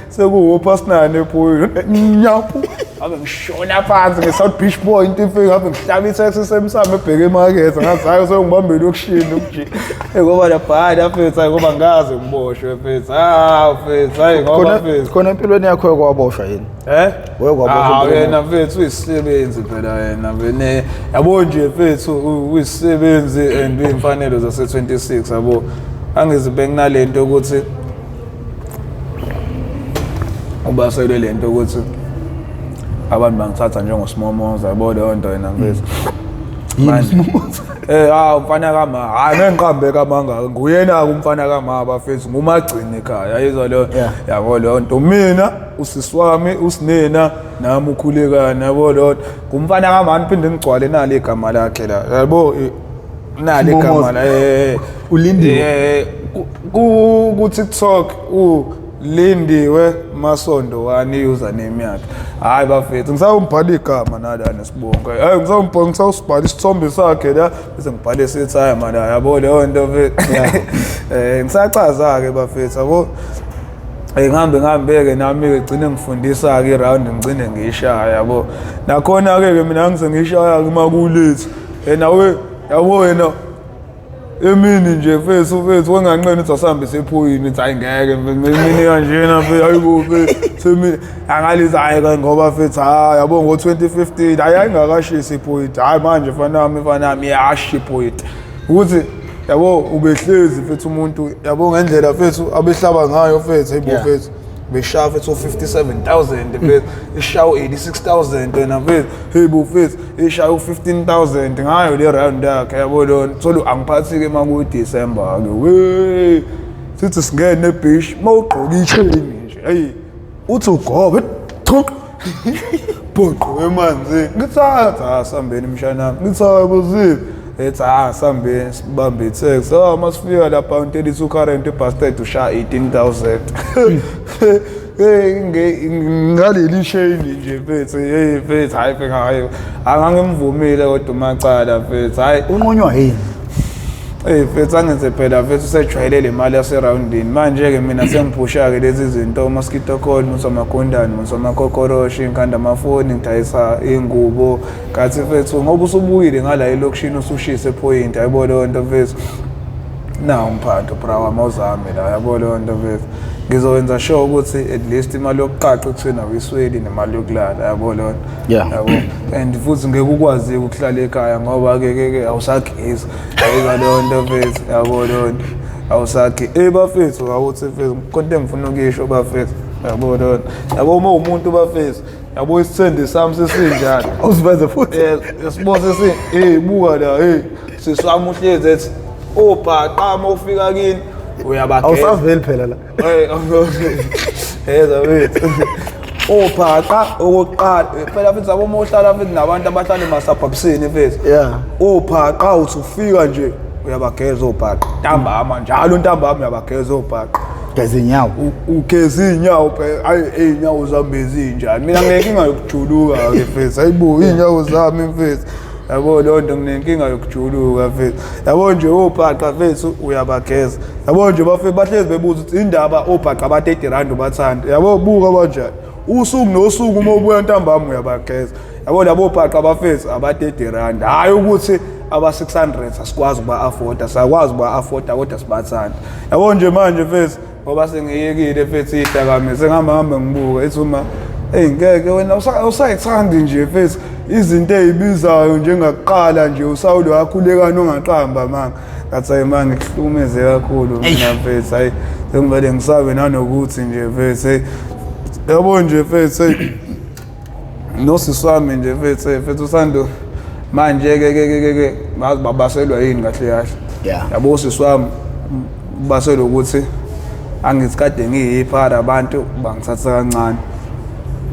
sekuwu past 9 ephoyini. Nyaphu. Ngabe ngishona phansi nge-South Beach Point ifike ngabe ngihlaba i-taxi semsamo ebheke emakethe ngathi hayi sengibambele yokushini ukujika. Eh ngoba lapha mfethu hayi ngoba ngaze ngiboshwe mfethu. Ah mfethu hayi ngoba Khona mfethu. khona empilweni yakho yakwaboshwa yini? Eh? Wake waboshwa Ah empilweni yena mfethu uyisisebenzi phela yena vene yabo nje mfethu uyisisebenzi and uyimfanelo zase 26 yabo. Angizibe kunalento ukuthi ubaselwe lento ukuthi abantu bangithatha njengosimomoza yabo leyo nto yena mfethu. Yini simomoza? Eh ah umfana kama hayi ngengiqambe kamanga nguyena ke umfana kama bafethu ngumagcini ekhaya yayizwa leyo yabo leyo nto mina usisi wami usinena nami ukhulekana yabo leyo nto ngumfana kama niphinde ngigcwale nali igama lakhe la yabo nali igama la eh Ulindiwe. eh ku ku TikTok u Lindiwe Masondo wani username yakhe. Hayi bafethu ngisawumbhala igama nala nesibongo. Hayi ngisawumbhala ngisawusibhala isithombe sakhe la bese ngibhale sithi hayi mana yabo leyo nto mfethu. Eh ngisachaza ke bafethu yabo. Eh ngihambe ngihambeke nami ke gcine ngifundisa ke iround ngigcine ngiyishaya yabo. Nakhona ke ke mina ngise ngishaya kuma kulethu. Yena we yabo wena emini nje mfethu mfethu wenganqeni uthi asambe sephoyini uthi hayi ngeke mfethu emini kanjena mfethu hayibo mfethu semini angalithi hayi ke ngoba mfethu hayi yabo ngo-2015 hayi ayingakashisi iphoyinti hayi manje mfana wami mfana wami iyasha iphoyinti ukuthi yabo ubehlezi mfethu umuntu yabo ngendlela mfethu abehlaba ngayo mfethu hayibo mfethu beshaya mfethu u-57,000 mfethu ishaya u-86,000 wena mfethu hey bo mfethu ishaya u-15,000 ngayo le round yakhe yabo lona thola angiphathi-ke uma kuyi-December-ke we sithi singene ebhishi uma ugqoke isheni nje heyi uthi ugobe thu bhoqo emanzini ngithi hayi sambeni mshana wami ngithi hayi boziphi ethi ha sambeni sibambe i-taxi ah masifika lapha u-32 current ibastard ushaya 18000 hey ngaleli shame nje mfethu hey mfethu hayi mfethu hayi angangimvumile kodwa umacala mfethu hayi Unqunywa yini? Hey mfethu angenze phela mfethu usejwayele le mali yaseroundini manje-ke mina sengiphusha-ke lezi zinto mosquito coil muthi amagundane muthi amakokoroshi ngikhanda amafoni ngidayisa iy'ngubo kathi mfethu ngoba usubuyile ngala elokishini usushise ephoyinti ayibo leyo nto mfethu nawu umphanto bra wami awuzame la yabo leyo nto mfethu ngizowenza sure ukuthi at least imali yokuqaqa ekuseni awuyisweli nemali yokulala yabo leyo nto yabo and futhi ngeke ukwazi ukuhlala ekhaya ngoba ke ke ke awusagezi ayiza leyo nto mfethu yabo leyo nto awusakhi eh bafethu awuthi mfethu konke engifuna ukuyisho bafethu yabo leyo nto yabo uma umuntu bafethu yabo isithende sami sesinjani Uziveze futhi. Eh yasibo sesi eh buka la hey sisi wami uhlezi ethi ubhaqa uma ufika kini uyabageza Awusaveli phela la. Eh yeza wethu ubhaqa okokuqala phela futhi yabo uma uhlala futhi nabantu abahlala emasabhabisini mfethu ubhaqa uthi ufika nje uyabageza obhaqa ntambama njalo ntambama uyabageza obhaqa Geza inyawo. Ugeza iy'nyawo phela hayi iy'nyawo zami bezinjani mina nginenkinga yokujuluka-ke mfethu hayibo iy'nyawo zami mfethu yabo leyo nto nginenkinga yokujuluka mfethu yabo nje obhaqa mfethu uyabageza yabo nje bafethu bahlezi bebuza ukuthi indaba obhaqa ba-30 rand ubathanda yabo buka banjani usuku nosuku uma ubuya ntambama uyabageza yabo labo bhaqa bafethu aba-30 rand hhayi ukuthi aba-600 asikwazi ukuba-afforda siyakwazi ukuba-afforda kodwa sibathanda yabo nje manje mfethu ngoba sengiyekile mfethu iy'dakamizwa sengihamba ngihambe ngibuka ethi uma eyi ngeke wena awusayithandi nje mfethu izinto ey'bizayo njengakuqala nje usawulo wakhulekani ongaqamba manga ngathi hayi ma ngikuhlukumeze kakhulu mina mfethu hayi sengivele ngisabe nanokuthi nje mfethu hey yabo nje mfethu hey nosisi wami nje mfethu mfethu usando manje ke ke ke ke bazi babaselwa yini kahle kahle yabo usisi wami baselwa ukuthi angithi kade ngiyiphara abantu bangithatha kancane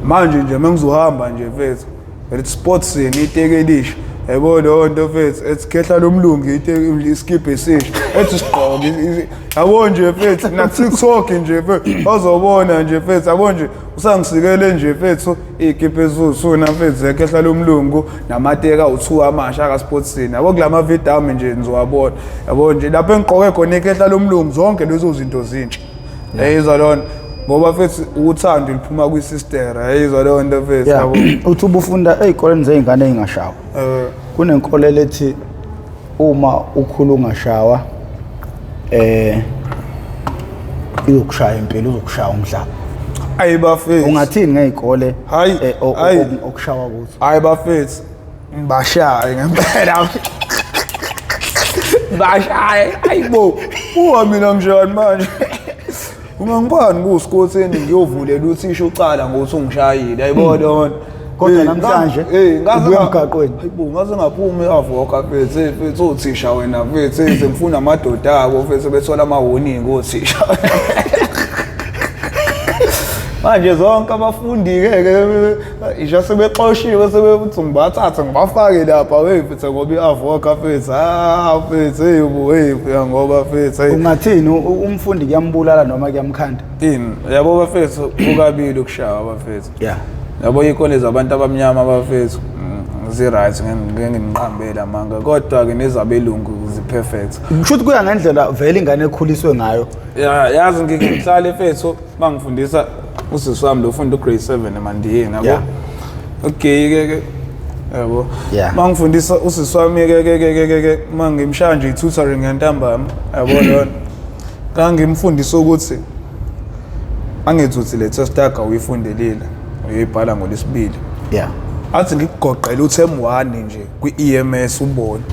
manje nje mengizohamba nje mfethu vele sports yini iteki elisha Yabo leyo nto mfethu, ethi khehla lomlungu isikibha esisha, ethi sigqoke. Yabo nje mfethu, na TikTok nje mfethu, bazobona nje mfethu, yabo nje usangisikele nje mfethu iy'kibha eziwusuna mfethu zekhehla lomlungu namateka awu-2 amasha akaSportsini. Yabo kulama video ami nje nizowabona. Yabo nje lapho engigqoke khona ikhehla lomlungu zonke lezo zinto zintsha. Yayizwa lona ngoba mfethu uthando liphuma kwi-sister, yayizwa leyo nto mfethu yabo. Uthi ubufunda ey'koleni zey'ngane ey'ngashawa. Kunenkolelo ethi uma ukhula ungashawa izokushaya impilo, uzokushaya umhlaba. Ayi bafethu. Ungathini ngey'kole okushawa kuzo? Hayi bafethu, ngibashaye ngempela. Bashaye, ayibo. Uwa mina ngishayani manje? Ungangibani kusikhotheni ngiyovulela uthisha ucala ngokuthi ungishayile, ayibona lona. Kodwa namhlanje ubuya emgaqweni. Hayibo, ngaze ngaphuma e-avoka mfethu, mfethu othisha wena mfethu, ngifuna amadoda abo mfethu bethola ama-warning othisha. Manje zonke abafundi-ke ke isha sebexoshiwe sebethi ngibathathe ngibafake lapha wey mfethu ngoba i-avoka mfethu, ah mfethu, hey bo, hey ngoba mfethu. Ungathini umfundi kuyambulala noma kuyamkhanda? Ini yabo bafethu kukabili ukushawa bafethu. Yeah. Yabo iy'kole zabantu abamnyama bafethu zi-right, ngeke ngiqambele amanga, kodwa-ke nezabelungu zi-perfect. Kusho ukuthi kuya ngendlela vele ingane ekhuliswe ngayo. Ya, yazi ngike ngihlale mfethu bangifundisa usisi wami lo ufunda u-grade 7 eMandiyeni yabo. Okay ke ke yabo. Bangifundisa usisi wami ke ke ke ke ke mangimshaya nje i-tutoring ngentambama yabo lona. Ngangimfundisa ukuthi angithi uthi le test yakho uyifundelile uyoyibhala ngolesibili. Yeah. Athi ngikugoqela u-term 1 nje kwi-EMS ubone.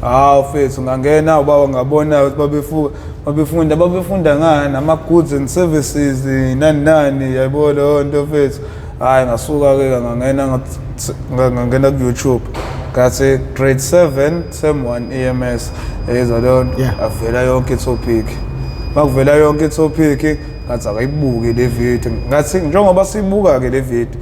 Hawu mfethu ngangena ubaba ngabona ukuthi babefunda ngani ama goods and services nani nani yayibona leyo nto mfethu. Hayi ngasuka ke ngangena ku YouTube ngathi grade 7 term 1 EMS yezwa leyo nto avela yonke i-topic. Makuvela yonke i-topic ngathi akayibuke le video, ngathi njengoba sibuka ke le video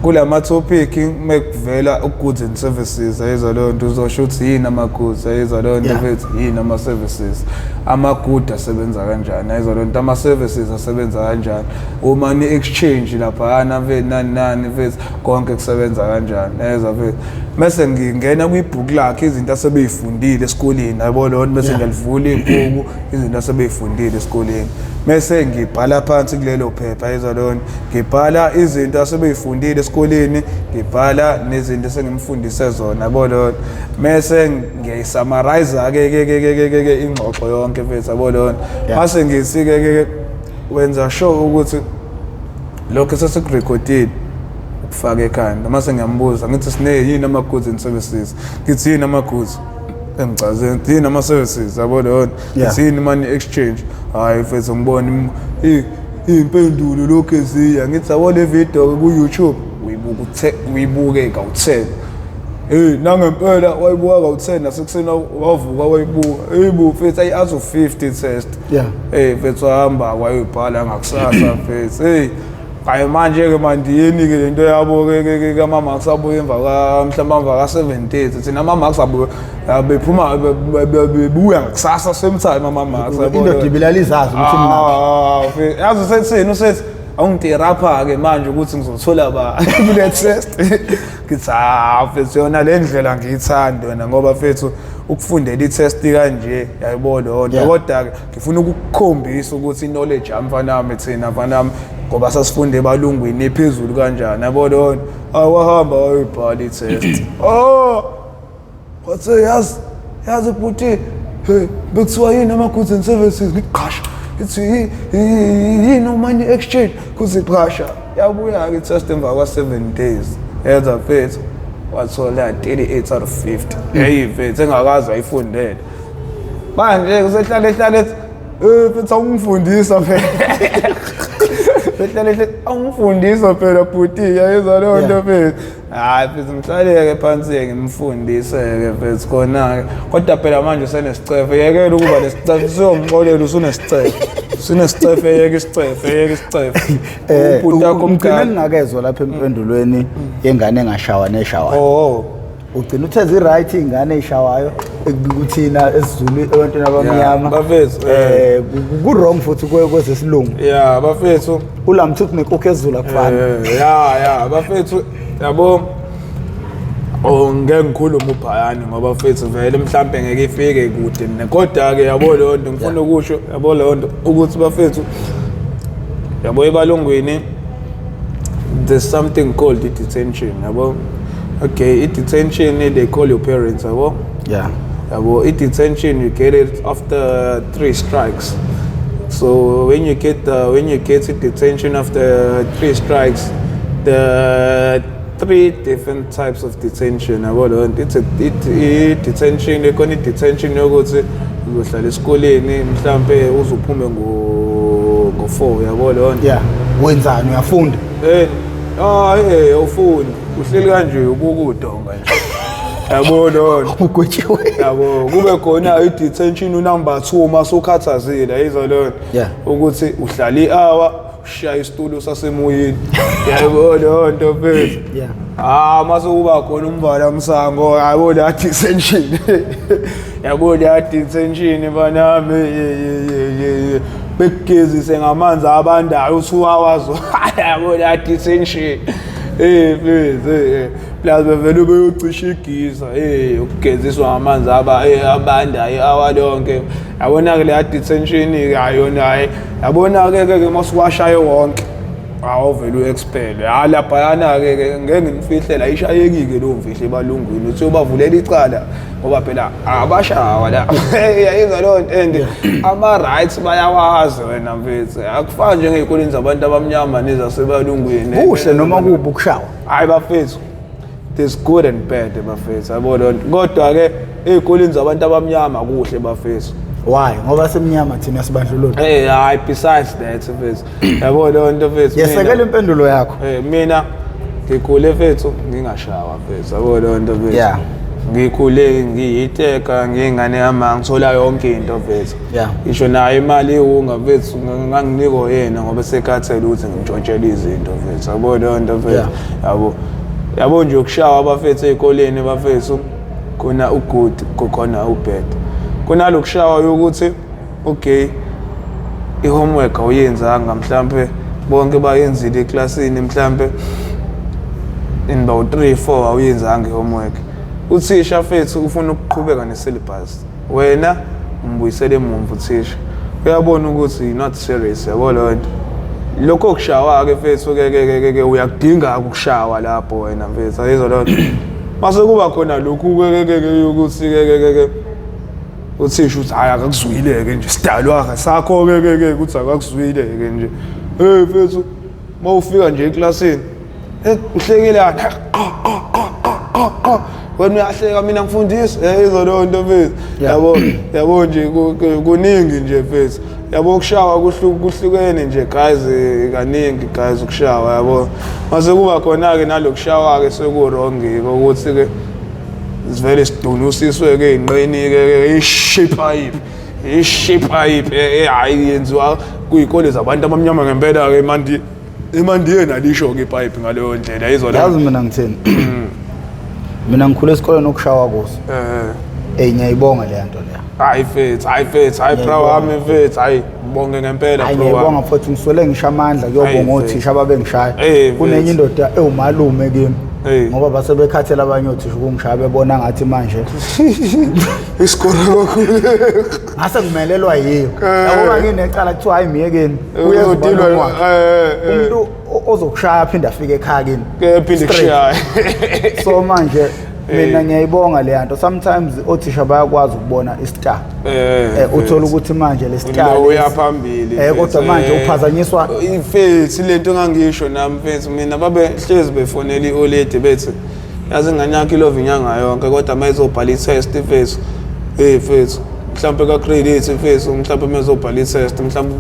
kulama topic mekuvela goods and services ayizwa leyo nto uzosho ukuthi yini ama goods ayizwa leyo nto mfethu, yini ama services, ama good asebenza kanjani ayizwa leyo nto, ama services asebenza kanjani, uma ni exchange laphana mfethu nani nani mfethu konke kusebenza kanjani ayizwa mfethu. Mase ngingena kwibhuku lakhe izinto asebeyifundile esikoleni yabo leyo nto, bese ngiyalivula ibhuku izinto asebeyifundile esikoleni mese ngibhala phansi kulelo phepha ayizwa leyo nto, ngibhala izinto asebeyifundile esikoleni, ngibhala nezinto esengimfundise zona yabo leyo nto, mese ngiyayisummarize ke ke ke ke ke ingxoxo yonke mfethu yabo leyo nto. Mase ngithi ke ke wenza sure ukuthi lokho esesikurekhodile ukufaka ekhanda. Mase ngiyambuza ngithi sine yini ama goods and services, ngithi yini ama goods engichaze, ngithi yini ama services yabo leyo nto, ngithi yini money exchange. Hayi mfethu ngibona iy'mpendulo lokhu eziya, ngithi yabo le video ku YouTube uyibuke kawu-10. Hey nangempela wayibuka kawu-10 nasekuseni wavuka wayibuka. Hey bo mfethu ayi out of 50 test. Hey mfethu wahamba wayoyibhala ngakusasa mfethu. Hey hayi manje ke mandiyeni ke lento yabo ke ke ama marks abuye emva ka mhlawumbe emva ka 7:30 thina ama marks abuye bephuma bebuya ngakusasa same time ama marks yabo. Indoda ibilala izazi ukuthi ngaphi. Yazi usethini usethi awungiterapha ke manje ukuthi ngizothola ba kule test. Ngithi ah mfethu yona le ndlela ngiyithanda wena ngoba mfethu ukufundela i-test kanje yayibona leyo nto, kodwa ke ngifuna ukukukhombisa ukuthi i-knowledge yami mfana wami thina mfana wami ngoba sasifunde ebalungwini ephezulu kanjani yabo leyo nto. Awahamba wayoyibhala i-test. Oh wathi yazi bhuti hey bekuthiwa yini ama goods and services, ngiqhasha ngithi yini money exchange kuthi qhasha. Yabuya ke i-test emva kwa 7 days yenza mfethu wathola 38 out of 50. Hey mfethu engakaze ayifundele manje kusehlale ehlale mfethu awungifundisa phela sehlale ehlale awungifundisa phela bhuti yayizwa leyo nto mfethu. Hayi mfethu ngihlaleke phansi-ke ngimfundise-ke mfethu khona-ke, kodwa phela manje usenesicefe, yekela ukuba nesicefe, usuyomxolela usunesicefe, usunesicefe, yeka isicefe, yeka isicefe. Ubhuti wakho omdala. Ngigcine ngingakezwa lapha empendulweni yengane engashawa neshawa. Oh. Ugcina uthe zi-right iy'ngane ey'shawayo ekuthina esiZulu ebantwini abamnyama. Bafethu, Ku-wrong futhi kwezesilungu. Ya, bafethu. Ulamthuthi nenkukhu esiZulu akufani. Ya, bafethu, yabo, oh, ngeke ngikhulume ubhayani ngoba mfethu vele mhlambe ngeke ifike kude mina, kodwa ke yabo leyo nto ngifuna ukusho, yabo leyo nto ukuthi bafethu, yabo, ebalungwini there's something called i-detention, yabo. Okay, i-detention, they call your parents, yabo. Yabo, i-detention you get it after three strikes. So when you get a detention after three strikes, the three different types of detention, yabo leyo nto. It's a it, i-detention ikhona, i-detention yokuthi uzohlala esikoleni mhlampe uzuphume ngo 4, yabo leyo nto. Yeah, wenzani? Uyafunda? Awufundi, uhleli kanje ubuka udonga nje, yabo leyo nto. Ugwetshiwe. Yabo, kube khona i-detention number 2 masukhathazile, yizwa leyo nto, ukuthi uhlala i-hour ushaya isitulo sasemoyeni, yabo leyo nto mfethu. Ah, mase kuba khona umvala msango, yabo la detention, yabo la detention banami, ye bekugezise ngamanzi abandayo 2 hours, yabo la detention. Mfethu, plus bevele beyocisha igiza, ukugeziswa ngamanzi abandayo i-hour lonke, yabona ke leya detention ke ayona, hayi, yabona ke ke masuwashaye wonke awuvele u-expel. Ha, laphayana ke ke ngeke nginifihlela, ayishayeki-ke leyo mfihlo ebalungwini, uthi uyobavulela icala ngoba phela abashawa la, yayenza leyo nto, and ama-rights bayawazi wena mfethu, akufani njengey'koleni zabantu abamnyama nezasebalungwini. Kuhle noma kubi ukushawa? Hayi bafethu, there's good and bad bafethu, yabo leyo nto, kodwa-ke ey'koleni zabantu abamnyama kuhle bafethu. Why? Ngoba semnyama thina, sibandlulula? Hayi, besides that mfethu, yabo leyo nto mfethu. Yesekela impendulo yakho. Mina ngikhule mfethu ngingashawa mfethu, yabo leyo nto mfethu. Ngikhule ngiyiteka, ngiyingane yama, ngithola yonke into mfethu. Ngisho nayo imali iwunga mfethu nganginikwa yena ngoba sekhathele ukuthi ngimtshontshele izinto mfethu, yabo leyo nto mfethu. Yabo nje ukushawa abafethu ey'koleni bafethu, khona u-good, kukhona u-bad. Kunalokushawa yokuthi okay, i-homework awuyenzanga, mhlampe bonke bayenzile eklasini, mhlampe in about 3 4 awuyenzanga i-homework, uthisha mfethu ufuna ukuqhubeka ne-syllabus, wena umbuyisele emumva, uthisha uyabona ukuthi you're not serious, yabo leyo nto. Lokho kushawa-ke mfethu ke ke ke ke uyakudinga ukushawa lapho wena mfethu, ayizwa leyo nto. Mase kuba khona lokhu ke ke ke ukuthi ke ke ke ke uthisha uthi hayi, akakuzwile-ke nje, sidalwa sakho-ke ke ke ukuthi akakuzwile-ke nje. Hey mfethu, uma ufika nje eklasini, uhlekelani? Wena uyahleka, mina ngifundisa, yizwa leyo nto mfethu. Yabo nje kuningi nje mfethu, yabo, ukushawa kuhlukene nje guys, kaningi guys ukushawa, yabo. Mase kuba khona-ke nalokushawa-ke seku-wrong-ke ukuthi-ke sivele sidunusiswe-ke ey'nqeni-ke, ishipayipi ishipayipi, hhayi, yenziwa kuy'kole zabantu abamnyama ngempela-ke emandi emandiyeni, alisho-ke ipayipi ngaleyo ndlela, yizwa leyo. Yazi mina ngithini? Mina ngikhule esikoleni okushawa kuso. Ngiyayibonga leya nto leya. Hayi mfethu, hayi mfethu, hayi bro wami mfethu, hayi bonke ngempela. Hayi, bro wami. Ngiyayibonga futhi, ngiswele ngisho amandla kuyobonga Hayi, othisha ababengishaya. Mfethu. Kunenye indoda ewumalume kimi. Hey. Ngoba base bekhathela abanye othisha ukungishaya, bebona ngathi manje isikole kakhulu. Ngase ngimelelwa yiyo. Yabo, nginecala kuthiwa hayi, miyekeni. Uyeza Uzodilwa, umalume wakhe. eh. Umuntu ozokushaya aphinde afike ekhaya kini. Ke phinde Straight. kushaya. So manje mina ngiyayibonga le nto. Sometimes othisha bayakwazi ukubona i-star. Uthola ukuthi manje le star Lo uya lesi- phambili. Kodwa manje uphazanyiswa mfethu, lento engangisho nami mfethu, mina babe hlezi befonela i-oledi bethi yazi ingane yakho ilova inyanga yonke, kodwa uma izobhala i-test mfethu, hey mfethu, mhlawumpe ka-grade 8 mfethu, mhlawumpe uma ezobhala i-test mhlawumpe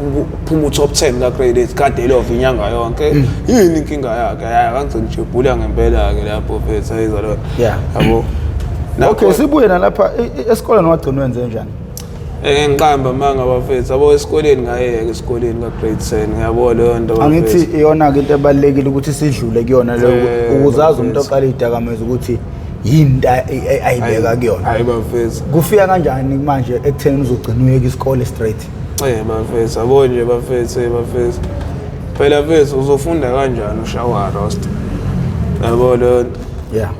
uphuma u-top 10 ka-grade 8, kade ilova inyanga yonke, yini inkinga yakhe? Hayi, akangigcini jebhula ngempela-ke lapho mfethu, ayizwa lona. Yabo. Okay, sibuye nalapha esikoleni, wagcina wenze njani? Ngiqamba manga bafethu, yabo, esikoleni ngayeka esikoleni ka-grade 10, ngiyabo leyo nto bafethu. Angithi iyona-ke into ebalulekile ukuthi sidlule kuyona leyo, ukuze azi umuntu bafethu. oqala iy'dakamizwa ukuthi Yini ayibeka kuyona? Hayi bafethu. Kufika kanjani manje ekutheni uzogcina uyeka isikole straight? Bafethu, yabo nje bafethu, bafethu. Phela mfethu uzofunda kanjani ushawa roster? Yabo lo. Yeah.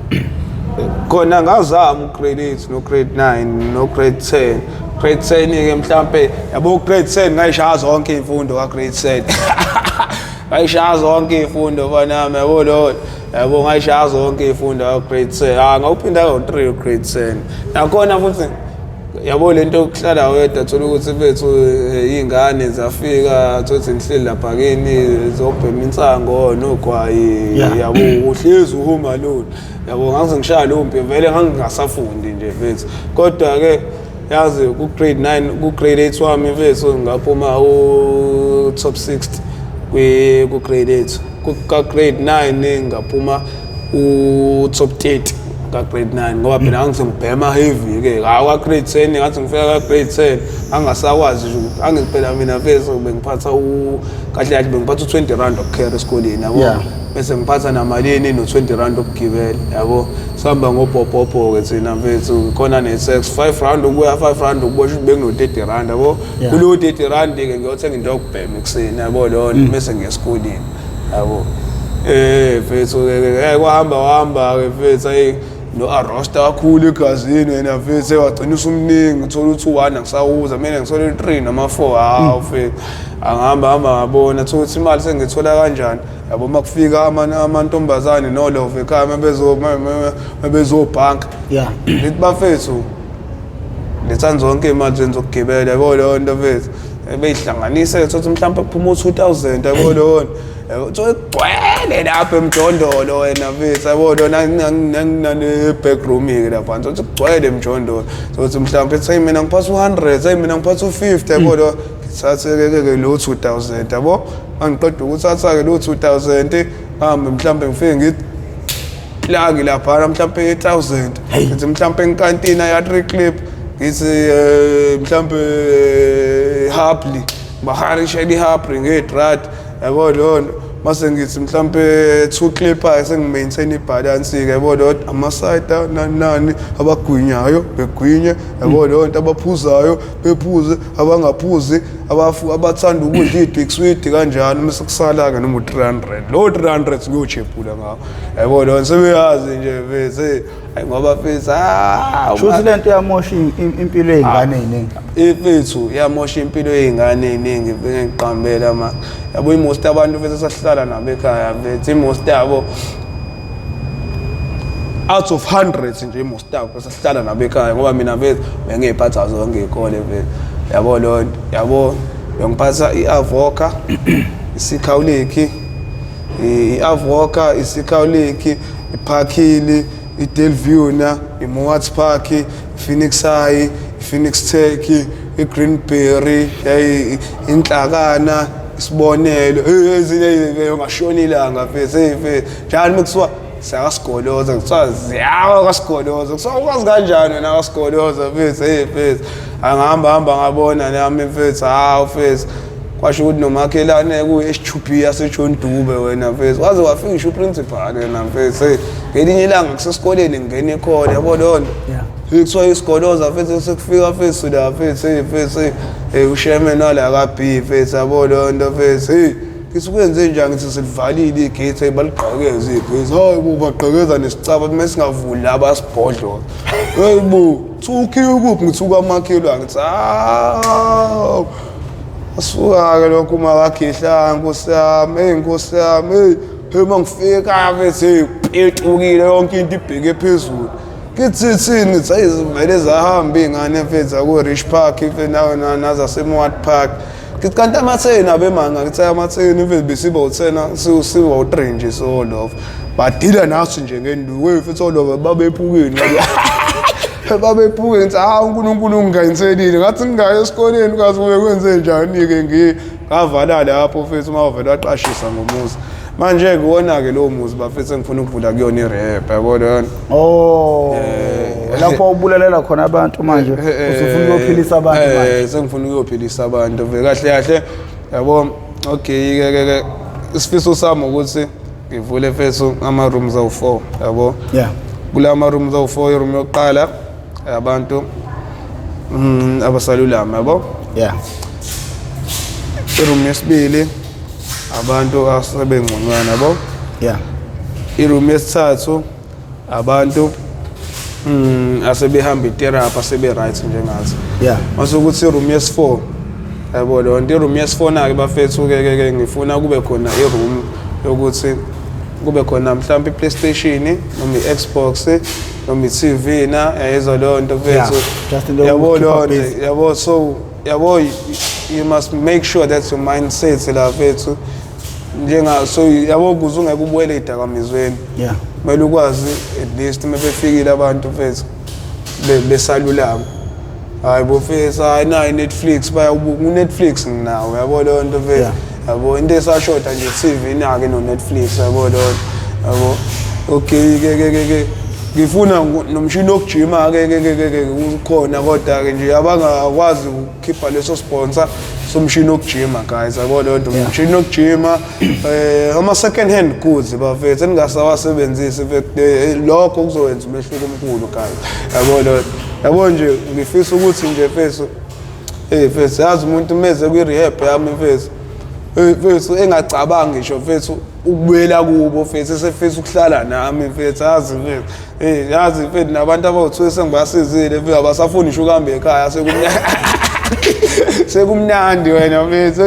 Khona ngazama ugrade 8 no grade 9 no grade 10. Grade 10 ke mhlambe yabo grade 10 ngayishaya zonke imfundo ka grade 10. Ngayishaya zonke imfundo banami yabo lo. Yabo ngayishaya zonke imfundo ka grade 10. Ah ngawuphinda ka 3 grade 10. Nakhona futhi yabo lento yokuhlala wedwa, thola ukuthi mfethu iy'ngane zafika, thola ukuthi nihleli lapha kini zobhema insango nogwayi, yabo uhlezi uhome alone, yabo ngaze ngishaya leyo mpi vele ngangingasafundi nje mfethu. Kodwa-ke yazi ku-grade 9 ku-grade 8 wami mfethu ngaphuma u-top 60 ku-grade 8, ka-grade 9 ngaphuma u-top 30 ka-grade 9, ngoba phela ngangizongibhema heavy-ke. Hawu ka-grade 10 ngathi ngifika ka-grade 10 angasakwazi nje, angiphela mina mfethu bengiphatha kahle kahle bengiphatha u-20 rand okukhera esikoleni, yabo. Bese ngiphatha namalini no-20 rand okugibela, yabo. Sihamba ngobhobhobho-ke thina mfethu, khona ne-tax 5 rand ukuya 5 rand ukubosha ukuthi bekuno-30 rand, yabo. Kulowo 30 rand-ke ngiyothenga into yokubhema ekuseni, yabo leyo nto, bese ngiya esikoleni, yabo. Mfethu kwahamba wahamba-ke mfethu, ayi no-arosta kakhulu egazini wena mfethu, wagcina usumningi, uthola ukuthi u-1 angisawuza mina ngithola u-3 noma 4. Hawu mfethu angihamba hamba ngabona thola ukuthi imali sengithola kanjani, yabo. Uma kufika amantombazane nolova ekhaya mebezobhanka, ngithi bafethu lethani zonke iy'mali zenu zokugibela, yabo leyo nto mfethu, beyihlanganise thothi mhlawumpe kuphuma u-2000, yabo leyo nto, kugcwele lapha emjondolo wena mfethu, yabo lona nane-back room-ke lapha, thothi kugcwele emjondolo, thothi mhlawumpe ethi mina ngiphatha u-100, hey mina ngiphatha u-50, yabo lo, ngithathe-ke lo 2000, yabo. Mangiqeda ukuthatha-ke lo 2000 ngihambe mhlawumbe ngifike ngithi plug laphana mhlawumpe 1000, ngithi mhlawumpe enkantina ya 3 clip, ngithi mhlawumpe Hubly, baharishela iHubly ngedrad, yabo leyo nto. Mase ngithi mhlawumpe 2 clip sengi-maintain ibalance-ke, yabo leyo nto, amasayida nani nani, abagwinyayo begwinye, yabo leyo nto, abaphuzayo bephuze, abangaphuzi abathanda ukudla iy'dikswidi kanjalo. Mase kusala-ke noma u-300, lowo 300 ngiyochephula ngawo, yabo leyo nto, sebeyazi nje mfethu, hayi ngoba mfethu Shuthi lento yamosha impilo yey'ngane ey'ningi. Mfethu yamosha impilo yey'ngane ey'ningi, ngiqambela ma, yabo. I-most abantu mfethu esasihlala nabo ekhaya mfethu, i-most yabo out of hundreds nje, i-most yabo esasihlala nabo ekhaya, ngoba mina mfethu bengiy'phatha zonke iy'kole mfethu, yabo leyo nto, yabo. Bengiphatha i-Avoca, isikhawuliki, i-Avoca, isikhawuliki, iParkhill, i-Delview, i-Mowat Park, i-Phoenix High, i-Phoenix Tech, i-Greenberry, inhlakana, isibonelo, ezinye ungashona ilanga mfethu, hey mfethu njani mekuthiwa siyakasigoloza, kuthiwa ziyawa kasigoloza, kuthiwa ukwazi kanjani wena kasigoloza mfethu, hey mfethu angihamba hamba ngabona nami mfethu, hawu mfethu kwasho ukuthi nomakhelwane kuyi-HUB yaseJohn Dube wena mfethu, waze wafika ngisho uprincipal wena mfethu, hey ngelinye ilanga kusesikoleni ngingena ekhona, yabo leyo nto. Kuthiwa isigoloza mfethu, sekufika mfethu la mfethu, hey mfethu, hey usherman wala ka-B mfethu, yabo leyo nto mfethu, hey ngithi kwenze njani, ngithi silivalile igate, hey baligqekeza igate, hayi bo bagqekeza nesicaba uma singavuli la basibhodloza, hey bo thukhiwe kuphi, ngithi ukamakhelwane, ngithi hawu asuka-ke lokho uma kaGihla, nkosi yami, hey nkosi yami, hey hey uma ngifika mfethu, hey petukile yonke into ibheke phezulu, ngithi thini, ngithi hayi zivele zahamba iy'ngane mfethu aku-Rich Park mfethu nazaseMowat Park, ngithi kanti amatheni abemanga, ngithi amatheni mfethu besiba u-10 siba u-3 nje solova badila nathi nje ngenduku, hey mfethu olova babephukile babephukile, ngithi hawu uNkulunkulu unginganiselile, ngathi ngingaye esikoleni kazi kube kwenze njani-ke, ngavala lapho mfethu uma wavele waqashisa ngomuzi. Manje kuwona-ke lowo muzi bafethu engifuna ukuvula kuyona i-rehab, yabo leyo. Oh, lapho ubulalela khona abantu manje usufuna ukuyophilisa abantu manje. Sengifuna ukuyophilisa abantu vele kahle kahle, yabo. Okay ke ke ke isifiso sami ukuthi ngivule mfethu ama-rooms awu-4, yabo. Kula rooms awu-4, iroom yokuqala abantu abasalulama, yabo. Iroom yesibili abantu asebengconywana, yabo. Iroom yesithathu abantu asebehamba itherapy, asebe-right njengathi. Mase ukuthi iroom yesi-4, yabo, leyo nto, iroom yesi-4 na-ke bafethu ke ke ke ngifuna kube khona iroom yokuthi kube khona mhlawumbe i-PlayStation noma i-Xbox noma i-TV na, yayizwa leyo nto mfethu. Just into yabo yokukhipha leyo nto busy. Yabo, so yabo, you must make sure that your mindset la mfethu njenga so, yabo, ukuze ungeke ubuyele ey'dakamizweni, kumele ukwazi at least uma befikile abantu mfethu besalulama, hayi bo mfethu, hayi nayi i-Netflix, bayawubuka u-Netflix, nginawo, yabo leyo nto mfethu. Yabo, into esashoda nje TV nake no-Netflix, yabo leyo nto, yabo. Okay ke ke ke ke ngifuna nomshini wokujima ke ke ke ke ke ukhona, kodwa ke nje abangakwazi ukukhipha leso sponsor somshini wokujima, guys, yabo leyo nto. Umshini wokujima, ama second hand goods bafethu engingasawasebenzisi mfethu, lokho kuzowenza umehluko omkhulu, guys, yabo leyo nto. Yabo nje ngifisa ukuthi nje mfethu, mfethu, yazi umuntu meze kwi-rehab yami mfethu, mfethu, engacabangi ngisho mfethu ukubuyela kubo mfethu, esefisa ukuhlala nami mfethu, yazi mfethu, yazi mfethu, nabantu abawu-2 sengibasizile mfethu, abasafuni ngisho ukuhamba ekhaya, sekumnandi wena mfethu,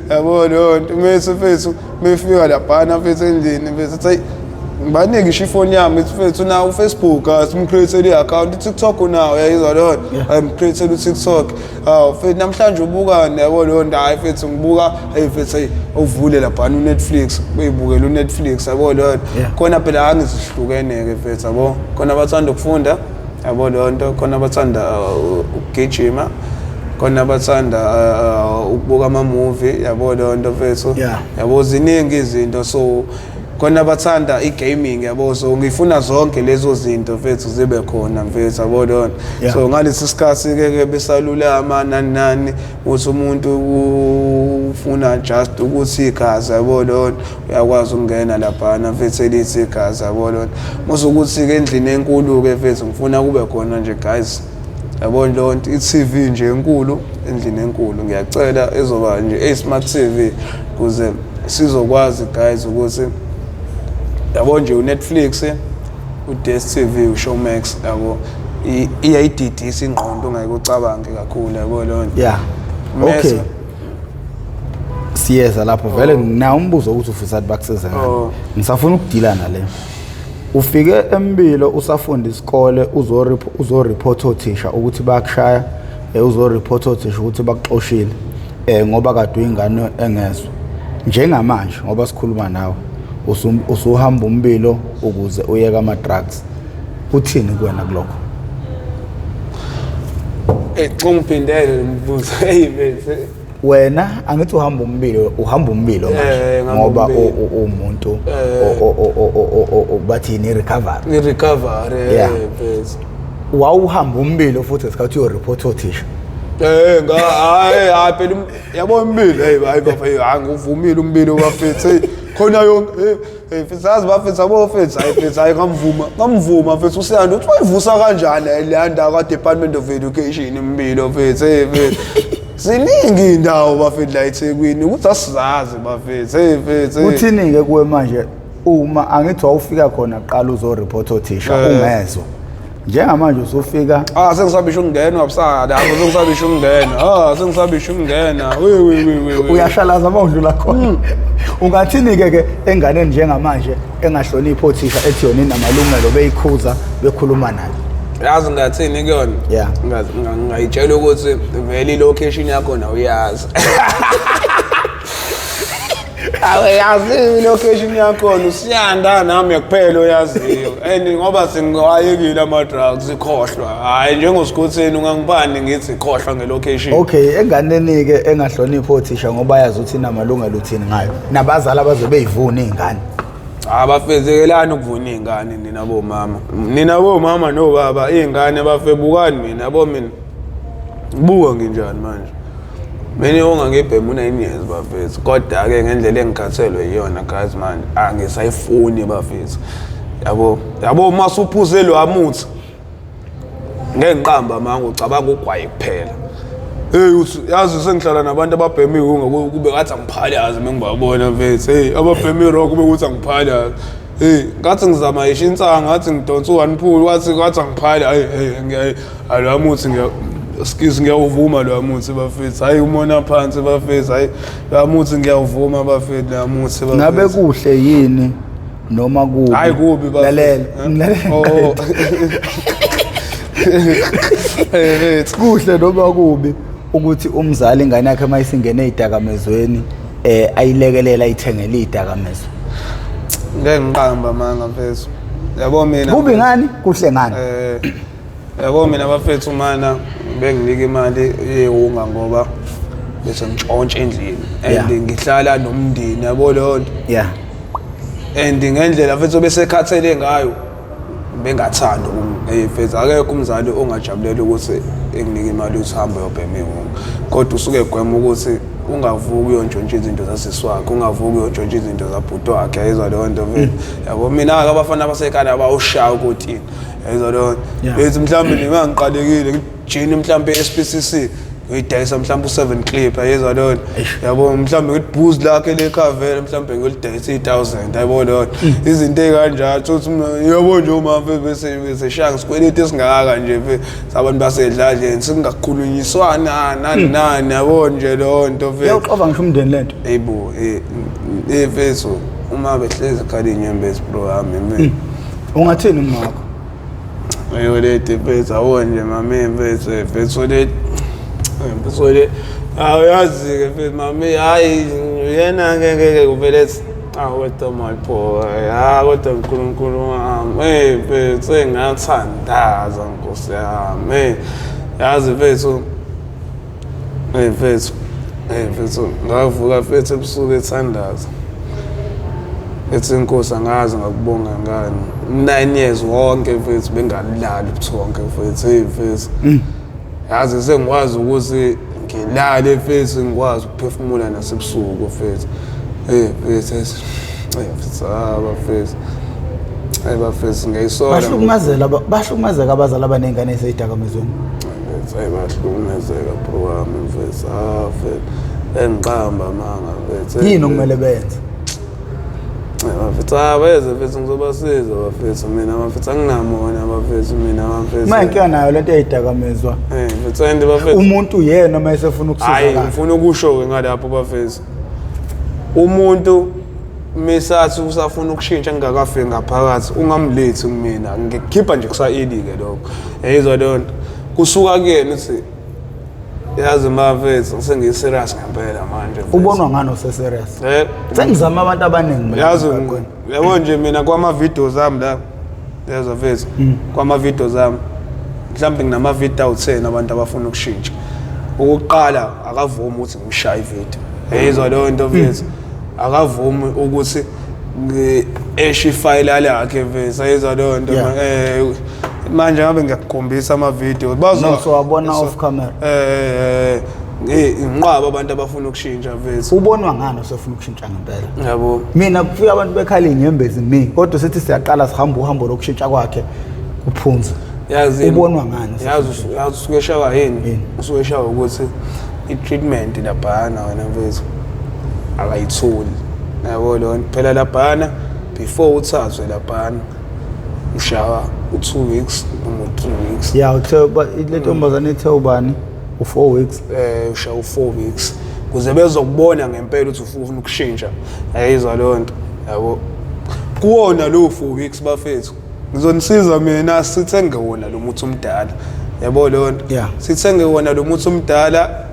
yabo leyo nto mfethu. Mfethu mefika laphana mfethu endlini mfethu, athi, "Hayi, ngibanike ngisho ifoni yami," ithi mfethu, "Nawo uFacebook, simcreate i-account, i-TikTok unawo," yayizwa leyo nto. "Ayimcreate u-TikTok. Hawu mfethu, namhlanje ubukani?" Yabo leyo nto. "Hayi mfethu, ngibuka, hey mfethu, hey, uvule laphana uNetflix, uyibukele uNetflix," yabo leyo nto. Khona phela angizihlukene-ke mfethu, yabo, khona abathanda ukufunda, yabo leyo nto, khona abathanda ukugijima, khona abathanda ukubuka ama-movie, yabo leyo nto mfethu. Yabo, ziningi izinto, so khona abathanda i-gaming, yabo, so ngifuna zonke lezo zinto mfethu zibe khona mfethu, yabo leyo nto. So ngalesi sikhathi ke ke besalulama nani nani, uthi umuntu ufuna just ukuthi igazi, yabo leyo nto, uyakwazi ukungena laphana mfethu elithi igazi, yabo leyo nto. Mase ukuthi-ke endlini enkulu-ke mfethu ngifuna kube khona nje, guys, yabo leyo nto, i-TV nje enkulu endlini enkulu, ngiyacela, ezoba nje eyi-smart TV, ukuze sizokwazi, guys, ukuthi yabo nje uNetflix, u-DStv, uShowmax, yabo, iyayididisa ingqondo, ungeke ucabange kakhulu, yabo leyo nto. Mese- Okay, siyeza lapho vele. Nginawo umbuzo ukuthi ufisa ukuthi bakusize ngani. Ngisafuna ukudila nale. Ufike empilo usafunda isikole, uzoreport othisha ukuthi bayakushaya, uzoreport othisha ukuthi bakuxoshile, ngoba kade uyingane engezwa. Njengamanje ngoba sikhuluma nawe usuhamba umbilo ukuze uyeke ama-drugs, uthini kuwena kulokho? Ungiphindele lo mbuzo, hey mfethu. Wena angithi uhamba umbilo, uhamba umbilo manje Ngihamba ngoba umbilo. uwumuntu bathini, i-recovery. I-recovery. Mfethu. Wawuhamba umbilo futhi ngesikhathi uyoreport othisha. Nga hayi hayi phela yabo umbilo, hey hayi bafethu, hayi nguvumile umbilo bafethu, hey khona yonke, hey hey mfethu, yazi bafethu, abo mfethu, hayi mfethu, hayi ngamvuma, ngamvuma mfethu usiyanda uthi wayivusa kanjani le ndawo ka Department of Education umbilo mfethu, hey mfethu, ziningi indawo bafethu la eThekwini ukuthi asizazi bafethu, hey mfethu, hey. Uthini-ke kuwe manje uma angithi wawufika khona kuqala uzoreport othisha ungezwa, njengamanje usufika? Ah, sengisabisha ukungena wabusala lapho, sengisabisha ukungena, ah, sengisabisha ukungena, we we we we we. Uyashalaza uma udlula khona. Ungathini-ke ke enganeni njengamanje engahloniphi othisha, ethi yona inamalungelo, beyikhuza bekhuluma nayo? Yazi ngathini kuyona? Ngayitshela ukuthi vele i-location yakhona uyazi, awuyazi i-location yakhona, usiyanda nami kuphela oyaziyo, and ngoba sengiwayekile ama-drugs, ikhohlwa, hhayi njengosikhotheni ungangibani ngithi khohlwa nge-location. Okay, enganeni-ke engahloniphi othisha ngoba yazi ukuthi inamalungelo, uthini ngayo, nabazali abaze beyivuna iy'ngane? Abafezekelani ukuvuna iy'ngane, nina bomama, nina bomama nobaba, iy'ngane bafebukani. Mina yabo, mina buka nginjani manje, mina ongangibhema u-9 years bafethu, kodwa-ke ngendlela engikhathelwe yiyona, guys, manje angisayifuni bafethu. Yabo, yabo, uma usuphuze lo amuthi, ngeke ngiqamba amanga, ucabanga ugwayi kuphela. Hey, uthi yazi sengihlala nabantu ababhema iwunga, kube ngathi angiphalazi uma ngibabona mfethu. Hey, ababhema i-rock, kube kuthi angiphalazi. Hey, ngathi ngizama isho insanga, ngathi ngidonsa u-one pull, wathi ngathi angiphali. Hayi, hey, alo muthi ngiya skis, ngiyawuvuma lo muthi bafethu. Hayi, umona phansi bafethu. Hayi, lo muthi ngiyawuvuma bafethu, lo muthi bafethu. Ngabe kuhle yini noma kubi? Hayi, kubi bafethu. Lalela, ngilalela. Oh. Hey, mfethu. Kuhle noma kubi ukuthi umzali, ingane yakhe uma isingene ey'dakamezweni, ayilekelela, ayithengele iy'dakamezwa? Ngeke ngiqamba amanga mfethu, yabo mina. Kubi ngani, kuhle ngani? Yabo mina bafethu, mana benginika imali yewunga ngoba bese ngitshontshe endlini and ngihlala nomndeni, yabo leyo nto. And ngendlela mfethu besekhathele ngayo, bengathandi mfethu, akekho umzali ongajabulela ukuthi enginike imali ukuthi hambe uyobhema iwunga, kodwa usuke egwema ukuthi ungavuki uyontshontsha izinto zasisi wakhe, ungavuki uyontshontsha izinto zabhuti wakhe, yayizwa leyo nto mfethu. Yabo mina-ke, abafana basekhaya bawushaya ukotini, yayizwa leyo nto. Bethi mhlawumbe nima ngiqalekile, ngijini mhlawumbe e-SPCC, ngiyidayisa mhlawumbe u-7 clip, yayizwa leyo nto. Yabo mhlawumbe ngithi bhuzi lakhe lekhavele, mhlawumbe ngiyolidayisa i-1000, yabo leyo nto, izinto ey'kanjalo. Thothi yabo nje uma bese beseshaya ngesikweletu esingaka nje mfethu sabantu basedladleni, singakhulunyiswana nani nani, yabo nje leyo nto mfethu. Iyawuxova ngisho umndeni lento. Eyibo, mfethu, uma behlezi khala iy'nyembezi, bro wami mina. Ungathini umakho? Ayo leti mfethu, yabo nje mami mfethu, mfethu le, mfethu le, awuyazi-ke mfethu mami, hhayi yena-ke ngeke kuvele ethi awu kodwa my boy, ha kodwa uNkulunkulu wami, hey mfethu, engathandaza nkosi yami, hey yazi mfethu, hey mfethu, hey mfethu, ngavuka mfethu ebusuku ethandaza, ethi inkosi angazi ngakubonga ngani, 9 years wonke mfethu bengalali ubuthonke mfethu. Hey mfethu, yazi sengikwazi ukuthi ngilale mfethu, ngikwazi ukuphefumula nasebusuku mfethu. Hey mfethu, hey mfethu, ah bafethu, hey bafethu, ngiyayisola. Bahlukumezeka abazali abaney'ngane ey'seyidakamizweni. Mfethu, hey bahlukumezeka bro wami mfethu, ah mfethu, engiqamba amanga mfethu. Yini okumele benze? Bafethu, ah beze mfethu, ngizobasiza bafethu mina bafethu, anginamona bafethu mina bafethu. Ma inkinga nayo lento eyidakamizwa. Eh mfethu, and bafethu, umuntu yena uma esefuna hayi, ukusizakala. Ngifuna ukusho-ke ngalapho bafethu, umuntu mesathi usafuna ukushintsha ngingakafiki ngaphakathi, ungamlethi kumina, ngikukhipha nje kusa-eli-ke lokho, yayizwa leyo nto. Kusuka kuyena ukuthi yazi mafethu, sengiyi-serious ngempela manje mfethu. Ubonwa ngani ose-serious? Eh. Sengizama abantu abaningi mina Yazi, emgaqweni. yabo nje mina kwama-videos ami la, yazi mfethu, kwama-videos ami mhlawumbe nginama-video awu-10 abantu abafuna ukushintsha. Okokuqala, akavumi ukuthi ngimshaye ividiyo, yayizwa leyo nto mfethu. Akavumi ukuthi esho ifayela lakhe mfethu, yayizwa leyo nto. Manje ngabe ngiyakukhombisa ama-video. No, siwabona off camera. Inqwaba abantu abafuna ukushintsha mfethu. Ubonwa ngani osefuna ukushintsha ngempela? Yabo. Mina kufika abantu bekhala iy'nyembezi mi, kodwa sithi siyaqala sihamba uhambo lokushintsha kwakhe, kuphunza. Yazi. Ubonwa ngani? Yazi, yazi usuke eshawa yini? Yini? Usuke eshawa ukuthi i-treatment laphana wena mfethu akayitholi, yabo leyo nto. Phela laphana before uthathwe laphana ushawa u-2 weeks noma u-3 weeks. Ya, uthe le ntombazane ithe ubani u-4 weeks. Ushawa u-4 weeks kuze bezokubona ngempela ukuthi ufuna ukushintsha, yayizwa leyo nto. Yabo kuwona lo 4 weeks bafethu, ngizonisiza mina, sithenge wona lo muthi omdala, yabo leyo nto. Sithenge wona lo muthi omdala,